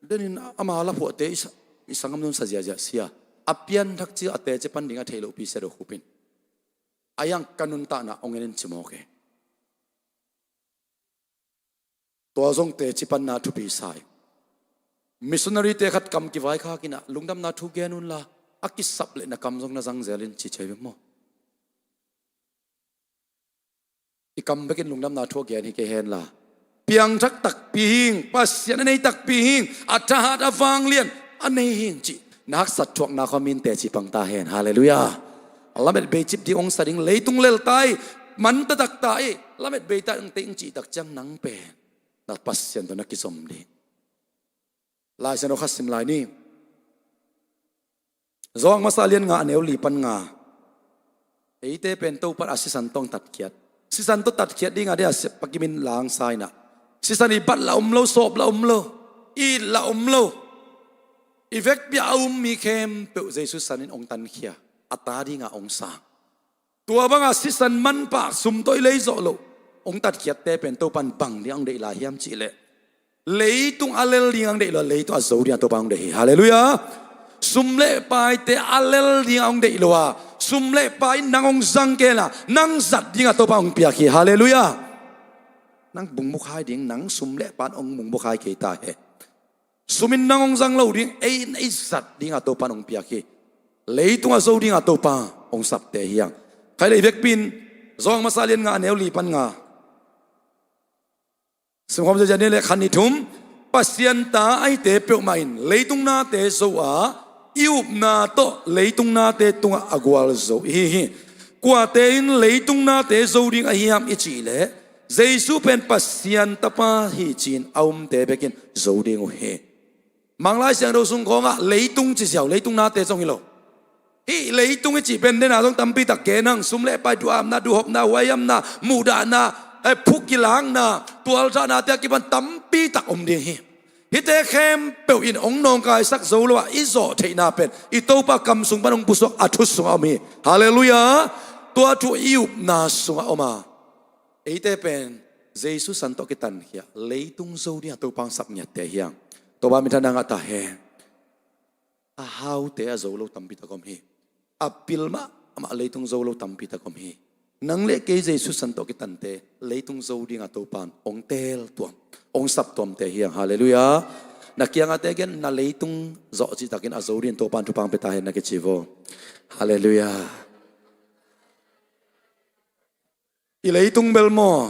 Denin ama la phuahte i sa, i sanggam nun sa ziahziah sia. A pianthak ci a teci pan ding a theih lohpi sia do khupin. A yang ka nuntakna ong en in ci mawk e. Tua zong teci panna thupi sa ing. Missionary te khat kam kivaikhak inah lungdamna thu gen unla, a kisap leh na kam zong na zang zel in ci ciai ve maw? I kam bekin lungdamna thu a gen hi kei henla, piangthak takpi hing, Pasian a nei takpi hing, a thahat a vanglian a nei hing cih na haksat thuakna khawm in teci pang ta hen. Halleluiah. Lamet beicip ding ong sa ding, leitung lel ta hi, man taktak ta hi, lamet beita ong te ing cih tak ciang nang pen na Pasian tawh na kizom ding. Laisiangtho khat sim lai ni. Johan masa lian nga a neu li pan nga. Eite pen Topan a sisan tawh tatkhiat. Sisan tawh tatkhiat dinga dia siapa kimin langsa inah, sisan i bat la om lo, sawp la om lo, it la om lo. I vekpi-a a um mi khempeuh Jesu sanin ong tankhia, a ta dinga ong sang. Tua banga sisan manpha sum tawh i lei zawh loh ong tatkhiatte pen Topan bang ding ong deih lai hiam cihleh, Leitung a lel ding a hong deih lo a, leitung a zo ding a Topa hong deih hi. Halleluiah. Sum le paite a lel ding a hong deih lo a, sum le pai in nang hong zang kei a, nang zat ding a Topa hong piak hi. Halleluiah. Nang bungbukhai ding, nang sum le pai in hong bungbukhai kei ta hen. Sum in nang hong zang lo ding, ei in ei zat ding a Topa hong piak hi. Leitung a zo ding a Topa hong sapte hi hang. Khai lei vekpi in, Johan masa lian nga, a neu li pan nga. Simkhawm zazian ni le khan ni thum. Pasian ta a hite peuhmah in leitung nate zo a, i upna tawh leitung nate tungah a gualzo i hi hi. Kuate in leitung nate zo ding ahi hiam i cih leh, Jesu pen Pasian Tapa hi ci-in a umte bekin zo ding uh hi. Manglai Siangtho sung khawngah leitung ci ziau, leitung nate zong hi lo. Hih leitung i cih pen dena zong tampi tak gen hang, sum le pai, duhamna, duhopna, huaihamna, muhdahna, eh, phuk kilakna, tualthahnate a kipan tampi tak om ding hi. Hihte khempeuh in hong nawngkaisak zo lo a, i zawh theihna pen i Topa kam sung pan hong pusuak a thu sungah om hi. Halleluiah. Tua thu i upna sungah om a, eite pen Jesu san tawh kitankhia, leitung zo ding a Topa hong sap ngiatte hi hang. Topa minthanna ngah ta hen. A haute a zo lo tampi tak om hi. A pil mahmah leitung zo lo tampi tak om hi. Nang le kei Jesu san tawh kitante leitung zo ding a Topa in hong teel tuam, hong sap tuamte hi hang. Halleluiah. Na kiangah te gen, na leitung zawh cihtakin a zo ding Topa in thupha hong pia ta hen na kici vo. Halleluiah. I leitung bel maw,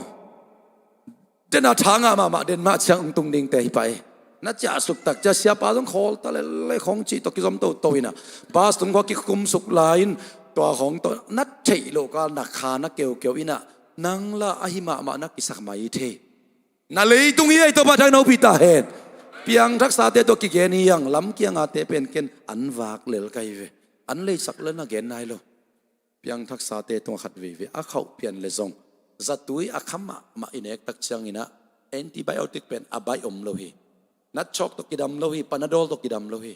dena tha ngah mahmah, den mah ciang hong tung dingte hi pah hi. Na ciahsuk tak ciang siapa zong khawl ta lel lei khawng cih tawh kizom toto in ah, bus tung khawng kikumsuk lai-in tua khawng tawh na theih loh kal na kha na keukeu in ah, nang la ahi mahmah na kisak mai thei. Na leitung hi ei, Topa thak na upih ta hen. Piangthaksate tawh kigen hi hang, lam kiangate pen ken an vak lel ka hi ve. An leisak lel na gen nai lo. Piangthaksate tungah khat veivei a khauh pian le zong, zatui a kha mahmah i nek tak ciangin ah, antibiotic pen a baih om lo hi. Natchawk tawh kidam lo hi, Panadol tawh kidam lo hi.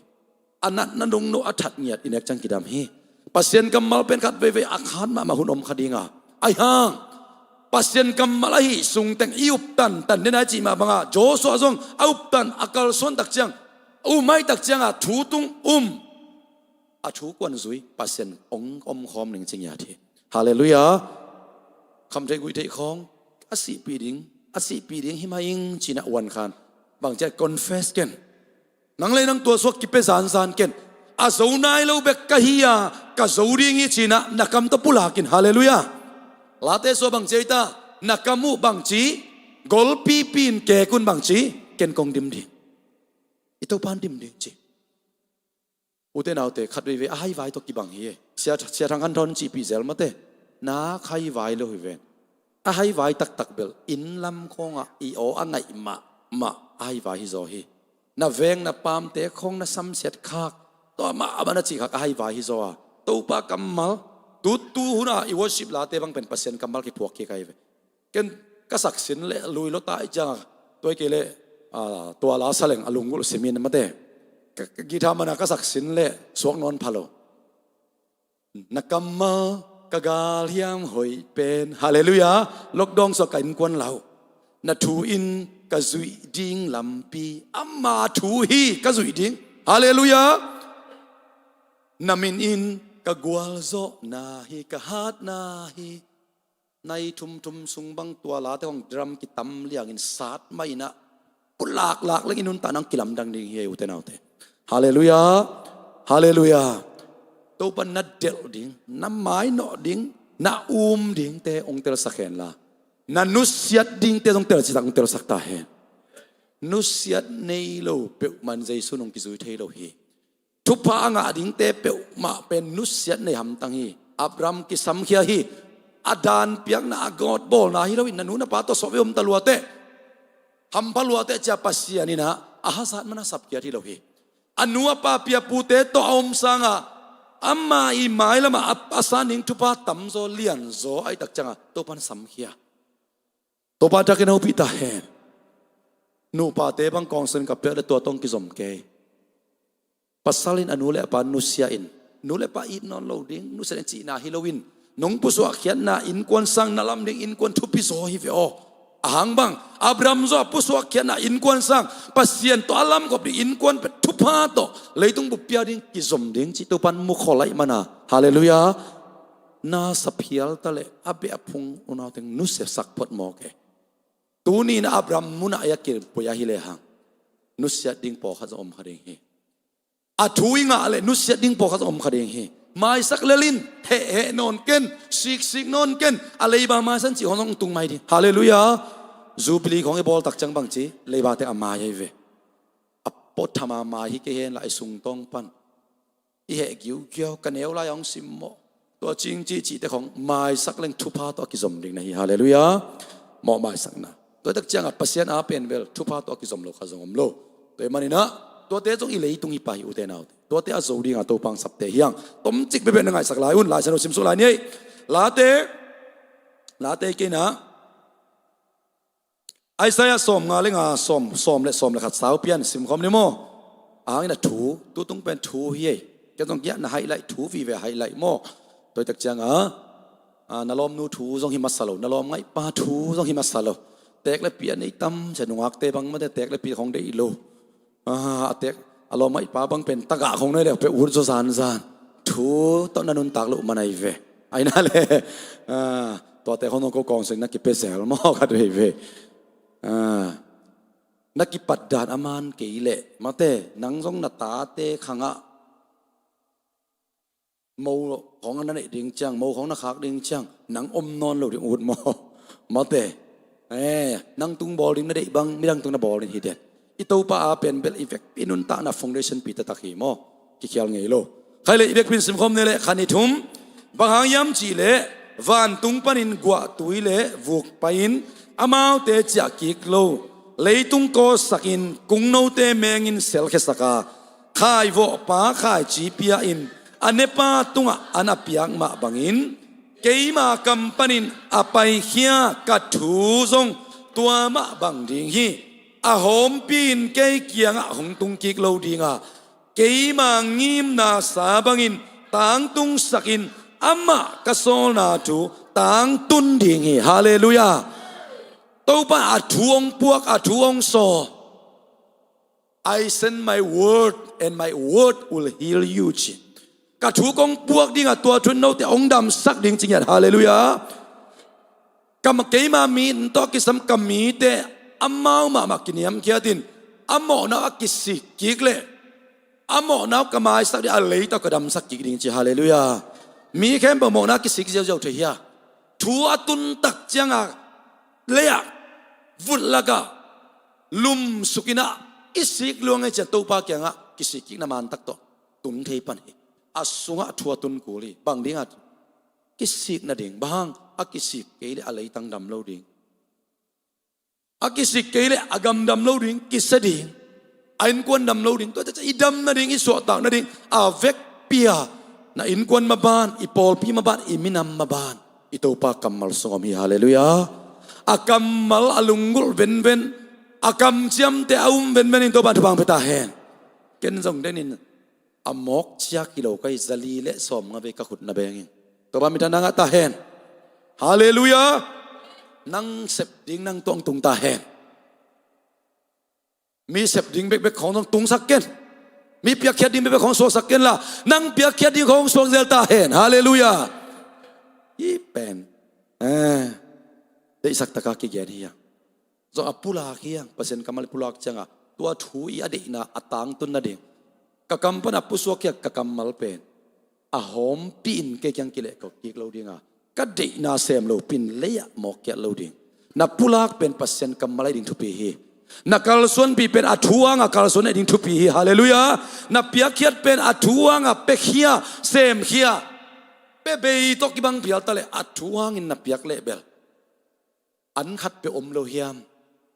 A natna nungno a that ngiat i nek ciang kidam hi. Pasian kammal pen khat veivei a khat mahmah hun om kha ding a, ahi hang Pasian kammal ahi sungteng i up tantan den a i cih mah banga, Joshua zong a up tan, a kalsuan tak ciang, a um mai tak ciangah thu tung um, a thu kuan zui, Pasian hong omkhawm ning ci ngiat hi. Halleluiah. Khamtheih guihtheih khawng a sihpih ding, a sihpih ding hi mah ing ci-in ah uan khan, bang ci-a confess ken. Nang le nang tua suak kipia zanzan ken. A zo nai lo bek ka hi a, ka zo ding hi ci-in ah na kam tawh pulak in. Halleluiah. Late sua bang ci a hi ta, na kam uh bang ci, golpipi in kek un bang ci, ken kong dim ding. I Topa in dim ding ci. Ute naute, khat veivei a haivai tawh kibang hi e. Sia, Sia Thang Khan Thawn cihpih zel mate, nak haivai lo hi ven. A haivai taktak bel inn lam khawngah i aw a ngaih mahmah a haivai hi zaw hi. Na veng na pamte khawng na samsiat khak, tua mahmah na cih khak a haivai hi zaw a, Topa kammal, tutu hun a i worship late bang pen Pasian kammal kiphuak kik ahi ve. Ken ka saksin leh lui lua ta i ciangah, tua hi kei leh, ah, tua la saleng a lunggulh simin mate, ka, ka guitar man a ka saksin leh suak nawn pha lo. Na kammal ka galhiam hoih pen. Halleluiah. Lockdown sua ka innkuan lau. Na thu in ka zuih ding lampi, ama thu hi ka zuih ding. Halleluiah. Na min in ka gualzawhna hi, ka hatna hi. Nai thumthum sung bang tua late khawng drum kitam liangin sat mah in ah, pulaklak leng i nuntakna hong kilamdang ding hi ei, ute naute. Halleluiah. Halleluiah. Topa na delh ding, na mainawh ding, na um dingte hong telsak hen la, na nusiat dingte zong telcihtak hong telsak ta hen. Nusiat nei lo peuhmah in Jesu in hong kizui thei lo hi. Thupha a ngah dingte peuhmah pen nusiat nei hamtang hi. Abraham kisamkhia hi. A dan piakna, a gawtbawlna hi loin, na nu na pa tawh sawh ve, om ta lua teh, hampha lua teh ci-a Pasian in ah a hazat man a sapkhiat hi lo hi. A nu a pa piapute tawh a om sangah, ama i mailamah a, a san ding thupha tamzaw lianzaw ahih tak ciangah Topa in samkhia. Topa thak in hopih ta hen. Nupate bang counsel ka piak leh tua tawh hong kizom kei. Pasal in a nu le a pa nusia in, nu le pa it nawn lo ding, nusia in cihna hi loin, nong pusuahkhiatna innkuan sang na lam ding innkuan thupi zaw hi ve aw. Ahang bang, Abraham zong a pusuak khiatna innkuan sang, Pasian tawh a lamkop ding innkuan pia thupha tawh leitung bup pia ding kizom ding cih Topa'n mukhol ahih mana. Halleluiah. Na saphial ta leh a beh a phung unauteng nusiasak phot mawk e. Tuni-in Abraham munah a kilpui ahi lehang nusiat ding pawlkhat zong om kha ding hi. A thu i ngah leh nusiat ding pawlkhat zong om kha ding hi. Maisak lel in, heh heh nawn ken, siksik nawn ken, a leiba maisan cih hong zong tung mai ding. Halleluiah. Jubilee khong i bawl tak ciang bangci, leiba teng a mai ahi ve. A pawt thama mai hi kei hen la i sungtawng pan i heh giugiau, ka neu lai a hong simmawh, tua cingci cihte khong maisak leng thupha tawh a kizom ding na hi. Halleluiah. Mawh maisakna. Tua tak ciangah Pasian a pen bel thupha tawh a kizom lo kha zong om lo. Tua ahih maninah tuate zong i leitung hi pah hi, ute naute. Tuate a zo dinga Topa hong sapte hi hang. Tomcik bekbek na ngaihsak lai un, Lai Siangtho simsuk lai ni ei. Late, Late kei na Isaiah sawmnga le nga, sawm, sawm le, sawm le khat sau pian simkhawm ni maw? Ahang in a thu, tutung pen thu hi ei. Kei zong kiah na haih laih, thu vive haih laih maw? Tua hi tak cianga, a, na lawmnu thu zong hi masa lo, na lawmngaihpa thu zong hi masa lo. Teek le pi a nei tam cia, nungakte bang mate teek le pi khong deih lo. A, a teek, a lawmngaihpa bang pen tagah khong nei le pe ut zaw zanzan. Thu tawh na nuntak loh man ahi ve. Ahi na le, a, tuate khong nong ko kawng seng na kipia zel maw, khat veve. A, na kipat dan a man kei leh mate, nang zong na tate khangah mo khong na neih ding ciang, mo khong na khak ding ciang, nang om nawn lo ding ut maw? Mate. Eh, nang tung bawl ding na deih bang midang tung na bawl ding hi den. I Topa a pen bel i vekpi nuntakna foundation pi taktak hi maw? Kikhial ngei lo. Khai le i vekpi in simkhawm ni le khan i thum. Bang hang hiam cih leh vantung panin guahtui le vuk pai-in amaute ciah kik lo, leitung kawsakin kungnote mengin selkhiasak a, khaivawhpa khaici pia-in a nepa tungah an a piak mah bangin keima kam panin a paikhia ka thu zong tua mah bang ding hi. A hawmpi-in kei kiangah hong tungkik lo dinga, keima ngimnasa bangin tangtungsakin amah ka sawlna thu tangtun ding hi. Halleluiah. Topa a thu hong puak, a thu hong sawl. "I send my word and my word will heal you," ci. Ka thu kong puak dinga tua thu in note hong damsak ding ci ngiat. Halleluiah. Ka ma, keima mi tawh kisam ka mite amau mahmah kiniamkhiatin a mawhna a kisik kik leh a mawhna ka maisak ding a, leitawh ka damsak kik ding ci. Halleluiah. Mi khempeuh mawhna kisik ziauziau thei hia? Thu a tun tak cianga leiah vut lakah lumsukinah i sik luang ei cian Topa kiangah kisik kikna mantak tawh tun thei pan hi. A sungah thu a tun kul hi. Bang dingah? Kisik nading. Bang hang? A kisik kei leh a leitang dam lo ding. A kisik kei leh a gam dam lo ding, kisia ding, a innkuan dam lo ding. Tua teh i dam nading, i suahtak nading a vekpi-a na innkuan maban, i pawlpi maban, i minam maban i Topa kammal sung om hi. Halleluiah. A kammal a lunggulh venven, a kamciamte a um venven in Topa thupha pia ta hen. Ken zong denin a mawk ciak hi lo ka hi, zali le sawmnga vei ka khut na bengin. Topa minthanna ngah ta hen. Halleluiah. Nang sep ding nang tawh hong tung ta hen. Mi sep ding bekbek khong zong tungsak ken. Mi piakkhiat ding bekbek khong suaksak ken la, nang piakkhiat ding khong suak zel ta hen. Halleluiah. Hih pen, eh, deihsak taka kigen hi hang. Zong a pulak hi hang, Pasian kammal i pulak cianga tua thu i a deihna a tangtun nading. Ka kam pan a pusuak hi a, ka kammal pen a hawmpi-in kei kiang kilehkok kik lo dinga, ka deihna sem lopi-in leiah mawkkiat lo ding. Na pulak pen Pasian kammal ahi ding thupi hi. Na kalsuanpih pen a thu hanga kalsuan ahi ding thupi hi. Halleluiah. Na piakkhiat pen a thu hanga piakhia, semkhia. Pia bei tawh kibang phial ta leh a thu hangin na piak leh bel an khat peuh om lo hiam?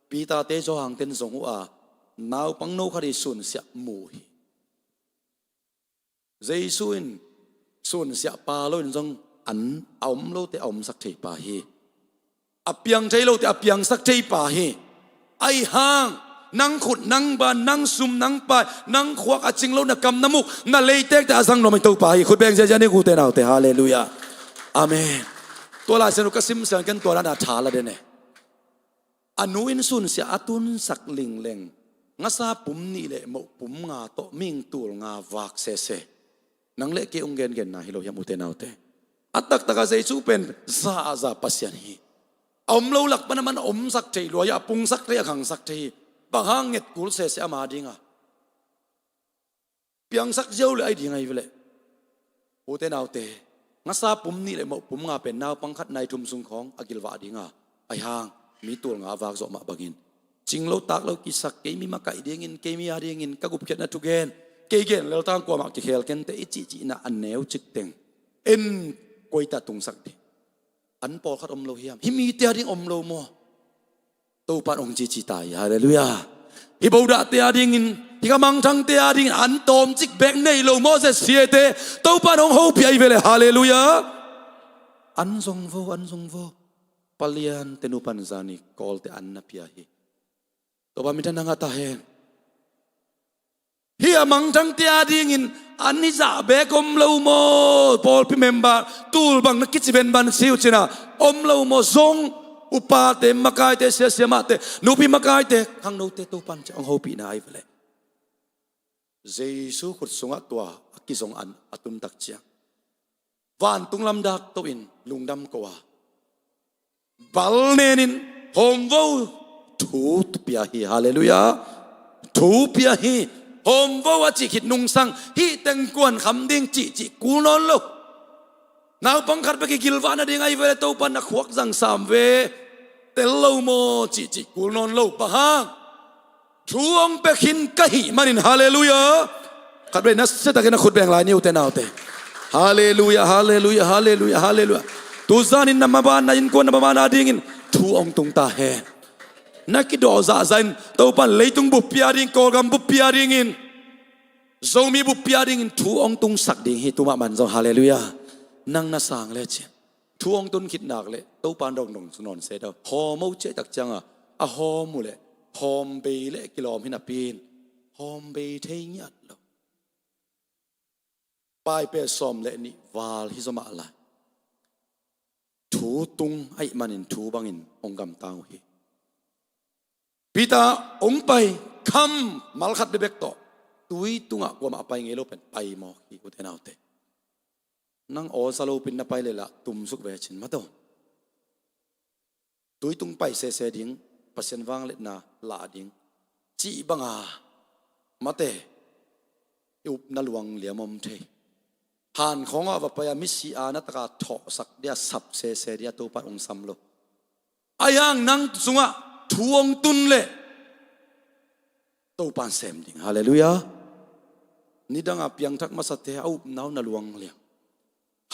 Peter-te, Johan-ten zong uh a, naupangno khat i sunsiah mu hi. Jesu in sunsiah pa loin zong an a om lote a omsak thei pa hi. A piang thei lote a piangsak thei pa hi. Ahi hang nang khut, nang ban, nang sum, nang pai, nang khuak a cing lo na kam na muk, na leitekte a zang nuam i Topa hi. Khut beng ziazia ni, ute naute. Halleluiah. Amen. Tua Lai Siangtho ka simsiang ken tua dan a tha la den e. A nu in sunsia a tunsak lingleng, ngasa pum nih le moh pum nga tawh ming tul nga vak sese. Nang le kei hong gengenna hi lo hiam, ute naute? A taktakah Jesu pen za a za Pasian hi. A om lo lak pan a man a omsak thei lua hi, a pungsak thei, a khangsak thei hi. Bang hang? Nget kul sese ama dinga. Piangsak ziau le ai ding ahi veleh, ute naute, ngasa pum nih le moh pum nga pen naupang khat nai thum sung khawng a gilvah dinga, ahi hang mi tul nga a vak zawh mah bangin, cing lo tak lo kisak, kei mi makaih dingin, kei mi a dingin ka gupkhiatna thugen, kei gen leltang kuamah kikhel kente i cihcihna a neu cikteng, en koita tungsak ding? An pawlkhat om lo hiam? Hih mite a ding om lo maw? Topan hong cici ta hi. Halleluiah. Hih bodahte a dingin, hih ka mangthangte a dingin an tawmcik bek nei lo maw, Jesse-te? Topan hong hopih ahi veleh. Halleluiah. An zong vo, an zong vo. Palian te nupan zani kawlte an na pia hi. Topa minthanna ngah ta hen. Hih a mangthangte a dingin an hih zah bek om lo maw? Pawlpi member, tul bang na kici venvan si uh cina om lo maw? Zong upate, makaite, siasia mahte, nupi makaite, khangnote, Topan ciang hong hopihna ahi veleh. Jesu khut sungah tua a kizong an a tuntak ciang, vantung lam dak tohin lungdam ko a, bal nenin hawmvo thu pia hi. Halleluiah. Thu pia hi. Hawmvo a cih khit nungsang, hih teng kuan kham ding cihcih kul nawn lo. Naupang khat bek i gilvah nading ahi veleh, Topan na khuak zang sam ve, tel lo maw cihcih kul nawn lo. Bang hang? Thu hong pia khin ka hih manin. Halleluiah. Khat vei nasia takin a khut beng lai ni, ute naute. Halleluiah, halleluiah, halleluiah, halleluiah. Tuzanin na maban, na innkuan na maban a dingin thu hong tung ta hen. Na kidawh zahzah in Topan leitung buppi a ding, Kawlgam buppi a dingin, Zomi buppi a dingin thu hong tungsak ding hi, tu mahmah zong. Halleluiah. Nang na sang lecin thu hong tun khit nak leh Topan dongdong nawn se dau. Hawm uh ciah tak cianga, a hawm uh leh hawm bei leh kilawm hi napi in, hawm bei thei ngiat lo. Paipih sawm le nih val hi zaw mah lai. Thu tung ahih manin thu bangin hong gamtang uh hi. Peter hong pai, kham mal khat bekbek tawh tui tungah kuamah a pai ngei lo pen pai mawk hi, ute naute. Nang aw za lopin na pai leh lah tumsuk ve cin, mate aw. Tui tung pai sese ding, Pasian vangliatna lah ding cih banga, mate, i upna luang liam om thei. Han khawngah va pai a, misi a na taka thawhsak dia, sap sese dia Topan hong sam lo. Ahi hang nang sungah thu hong tun leh Topan sem ding. Halleluiah. Nidanga piangthak masate a upna uh na luang liang.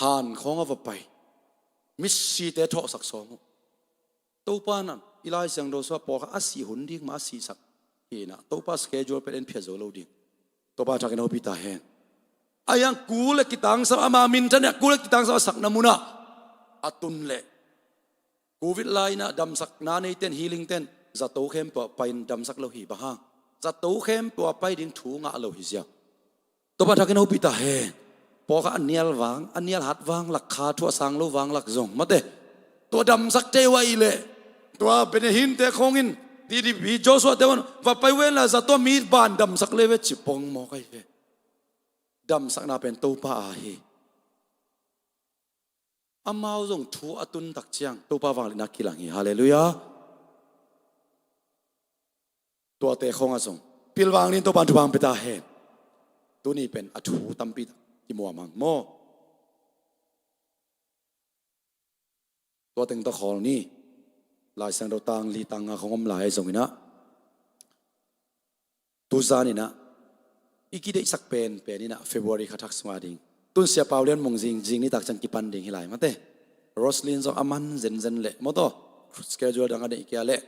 Han khawngah va pai, misite thawhsak sawm uh. Topan i Lai Siangtho sungah pawlkhat a sih hun ding mah a sihsak hi inah, Topa schedule pen en phiat zo lo ding. Topa thakin hopih ta hen. Ahi hang kul le kitangsam, ama minthanna kul le kitangsam a sakna munah a tun leh, Covid lai inah damsakna neiten, healing ten zato khempeuh a pai-in damsak lo hi. Bang hang? Zato khempeuh a pai ding thu ngah lo hi ziau. Topa thakin hopih ta hen. Pawlkhat a nial vang, a nial hat vang, lakha thu a sang lo vang lak zong, mate, tua damsak thei uh ahih leh, tua Benny Hinn te khawngin, T D P Joshua te un va pai uh hen la, zato mi ban damsak le ve ci pong mawk ahi ve. Damsakna pen Topa a hi. Amau zong thu a tun tak ciang Topa vangliatna kilang hi. Halleluiah. Tuate khawngah zong pilvang dingin Topan thupha hong pia ta hen. Tuni pen a thu tampi tak kimuang mang maw? Tua teng tawh khawl ni. Lai Siangtho tang li tang nga khawng om lai zong inah, tuzan inah i kideihsak penpen inah February kha thak sungah ding. Tun Sia Pau Lian Mung zing, zing nitak ciang kipan ding hi lai, mate. Roslyn zong a man zenzen leh, mawtaw, schedule dang a neih kei a leh,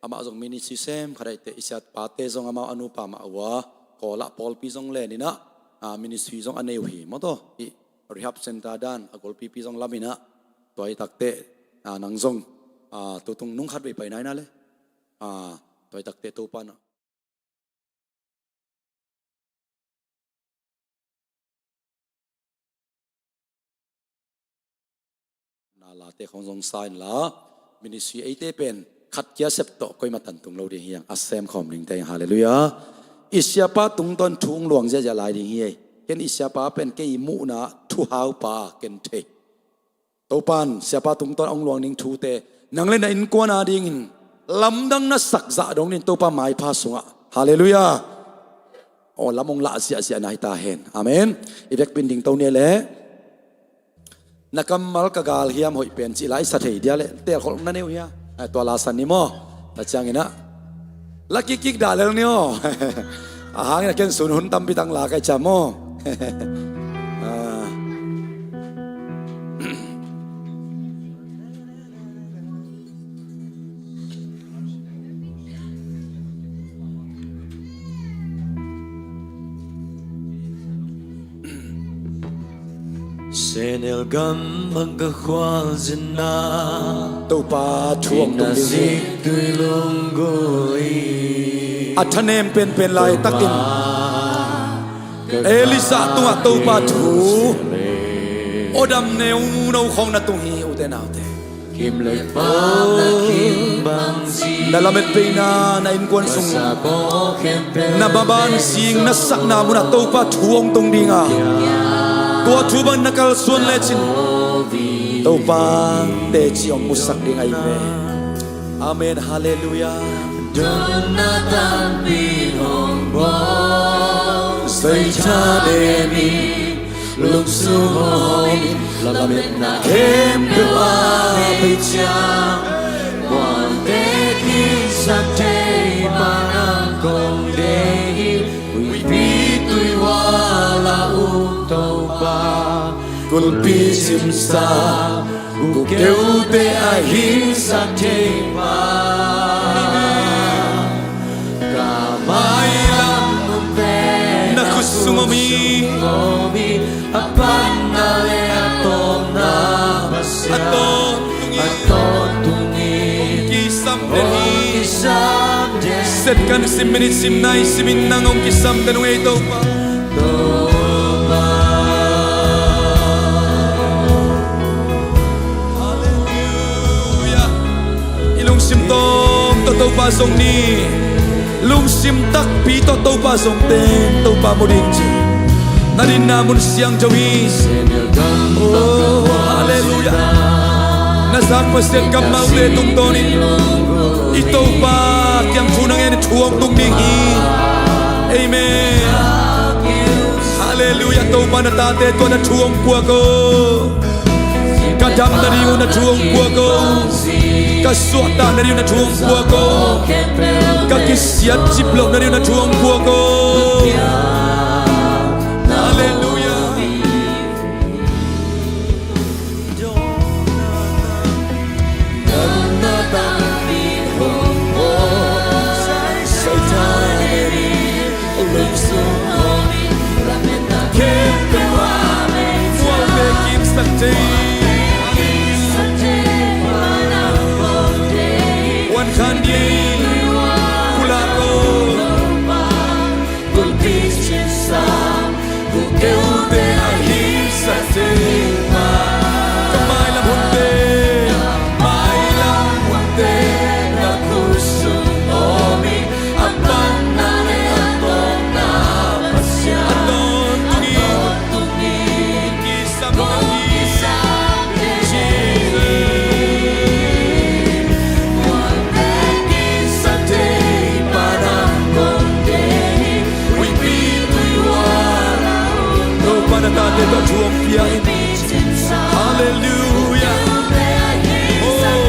amah zong ministry sem kha daih teh, i siatpate zong amau a nupa mah uh a, Kawlah pawlpi zong len inah, a, ministry zong a nei uh hi, mawtaw. Hih rehab center dan a golpipi zong lam inah, tua hi tak teh, a, nang zong, a, tutung nung khat vei pai nai na leh, a, tua hi tak teh Topa na na late khawng zong sa inla, ministry eite pen Khat kia sep tawh koimah tan tung lo ding hi hang, a sem khawm dingte hi hang. Halleluiah. I siapa tungtawn thu hong luang ziahziah lai ding hi ei. Ken i siapa pen kei i muhna thuhaupa ken thei. Topa'n siapa tungtawn hong luang ding thute nang le na innkuan adingin lamdang na sak zah dongin Topa maipha sungah, halleluiah, aw, lam hong lah ziahziah na hi ta hen. Amen. I vekpi-in dingto ni leh, na kammal ka gal hiam hoih pen cih la i sa thei dia leh, teelkholh na nei uh hia? Ai, tua la sa ni maw. Tua ciangin ah la kikkik dah lel ni aw. A hangin a ken sun hun tampi tak la ka hih ciang maw. Ah. Sehnel gam bang ka khualzinna, Topa thu hong tung ding hi. A thanem penpen laitakin Elijah tungah Topa thu, aw, dam neuno khawng na tung hi, ute naute. Na lametbeina, na innkuan sung, na maban sing, na sakna munah Topa thu hong tung ding a, tua thu bang na kalsuan lecin Topa teci hong musak ding ahi ve. Amen. Halleluiah. Donna tampi hong bawl, Satan in lungsung hong in, lametna khempeuh a pei ciang, muangte kingsak thei pan hong kong deih hi. Huihpi tuihual a um Topa, kulpi cimsa, guk keute a hingsak thei pa. Ka mailam hunte na khut sung om hi. A panna le a tawpna Pasian, a tawntung hi. Hong kisam den hi. Hong kisam den hi. Set kan sim, minit sim, nai sim in nang hong kisam den uh ei Topa. Halleluiah. I lungsim tawh, tawh Topa zong ni. Lungsim takpi tawh Topa zong teng Topa mu ding ci. Na dinna mun siangtho hi. Oh, halleluiah. Na zak Pasian kammalte tungtawnin i Topa kiang thu na ngen, thu hong tung ding hi. Amen. Halleluiah. Topa na tate tua na thu hong puak o. Ka dam nading uh na thu hong puak o. Ka suahtak nading uh na thu hong puak o. Ka kisiat cip loh nading uh na thu hong puak o. Halleluiah. Topa na tate tawh thu hong pia in. Halleluiah. Oh.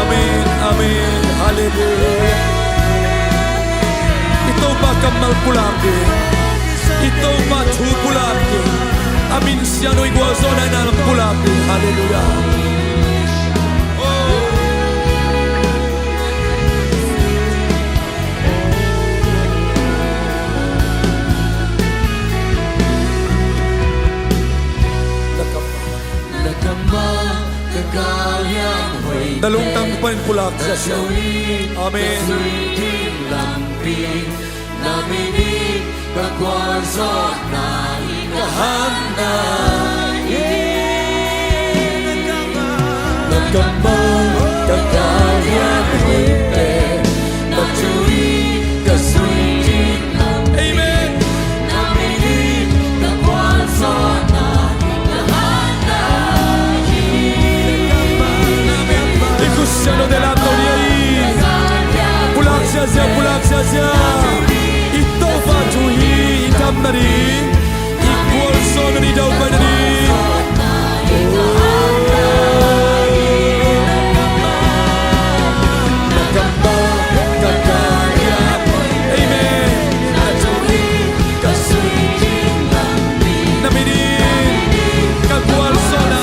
Amen, amen. Halleluiah. I Topa kammal pulak ding, i Topa thu pulak ding, a min siangtho i gualzawhna in a lam pulak ding. Halleluiah. Oh. Na lungtang panin pulak ziahziah. Amen. Amen. I khutsiat lo te lam to dih a, i pulak ziahziah, pulak ziahziah. I Topa thu hi, i dam nading, i gualzo nading, daupai nading. Amen. Na mit in ka gualzawhna,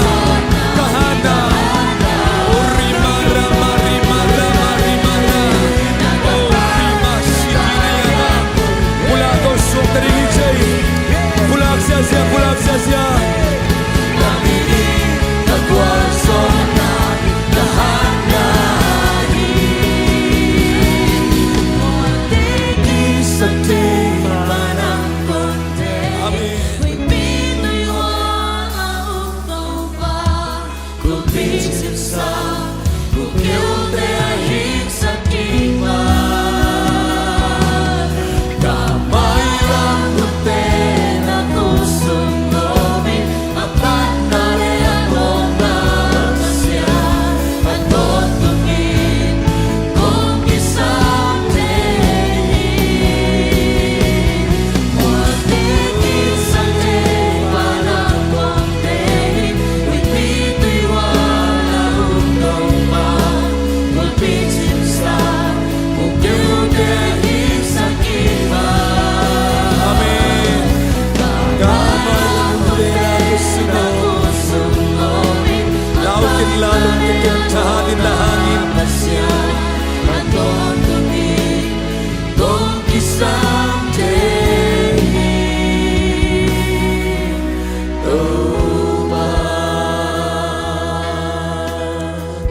ka hatna. O rima rama, rima rama, rima rama. O rima sikiriana. Pulak ko suak tading hi cei. Pulak ziahziah, pulak ziahziah. Amen.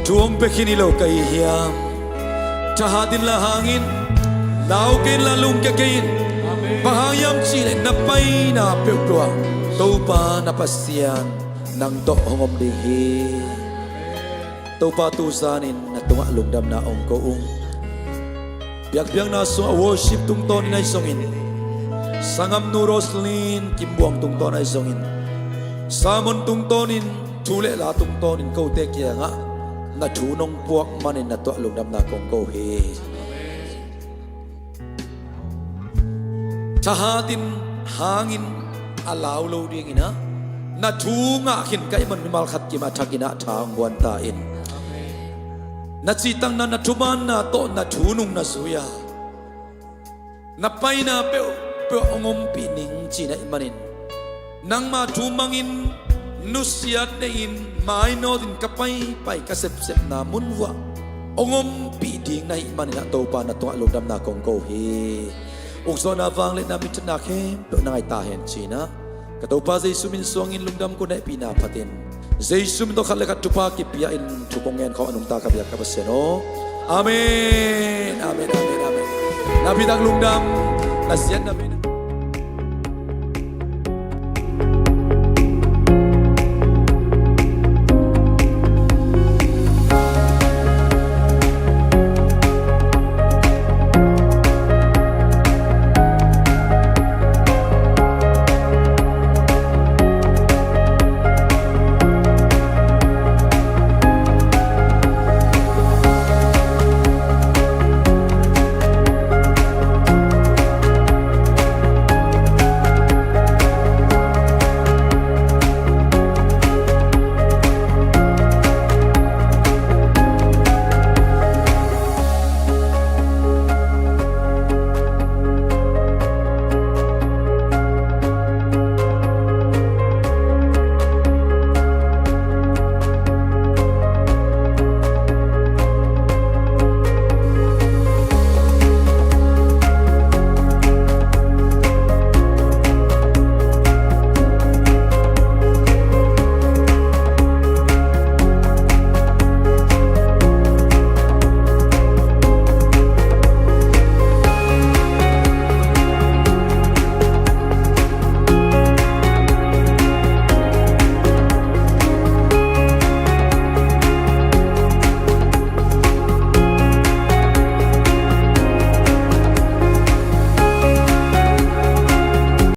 Thu hong pia khin hi lo ka hi hiam? Thahat in la hang in, lau kei in la lungkia kei in. Bang hang hiam cih leh na paina peuhpeuh ah Topa na Pasian nang tawh hong om ding hi. Topa tu zanin na tungah lungdamna hong ko ung. Biakpiakna sungah worship tungtawnin ahi zongin, sanggamnu Roslyn Kimbuang tungtawn ahi zongin, sermon tungtawnin, thu le la tungtawnin kote kiangah na thu nong puak manin na tungah lungdamna kong ko hi. Thahat in hangin a lau lo dingin ah, na thu ngah khin ka hih man mimal khat kim a thakin ah tha hong guan ta in. Na cihtakna, na thumaanna tawh na thu nung na zui a, na paina peuhpeuh hong ompih ning cihna ahih manin, nangma thu mangin nusiat neiin mainawtin ka paipai ka sepsepna mun vuah hong ompih ding na hih manin ah Topa na tungah lungdamna kong ko hi. Ukzawhna, vangliatna, minthanna khempeuh na ngah ta hen ci-in ah ka Topa Jesu min suangin lungdam ko na hehpihna phatin, Jesu min tawh khat le khat thupha kipia in thu kong ngen khawm a nungta ka biak ka Pasian aw. Amen. Amen. Amen. Amen. Nakpi tak lungdam. Na siatna pen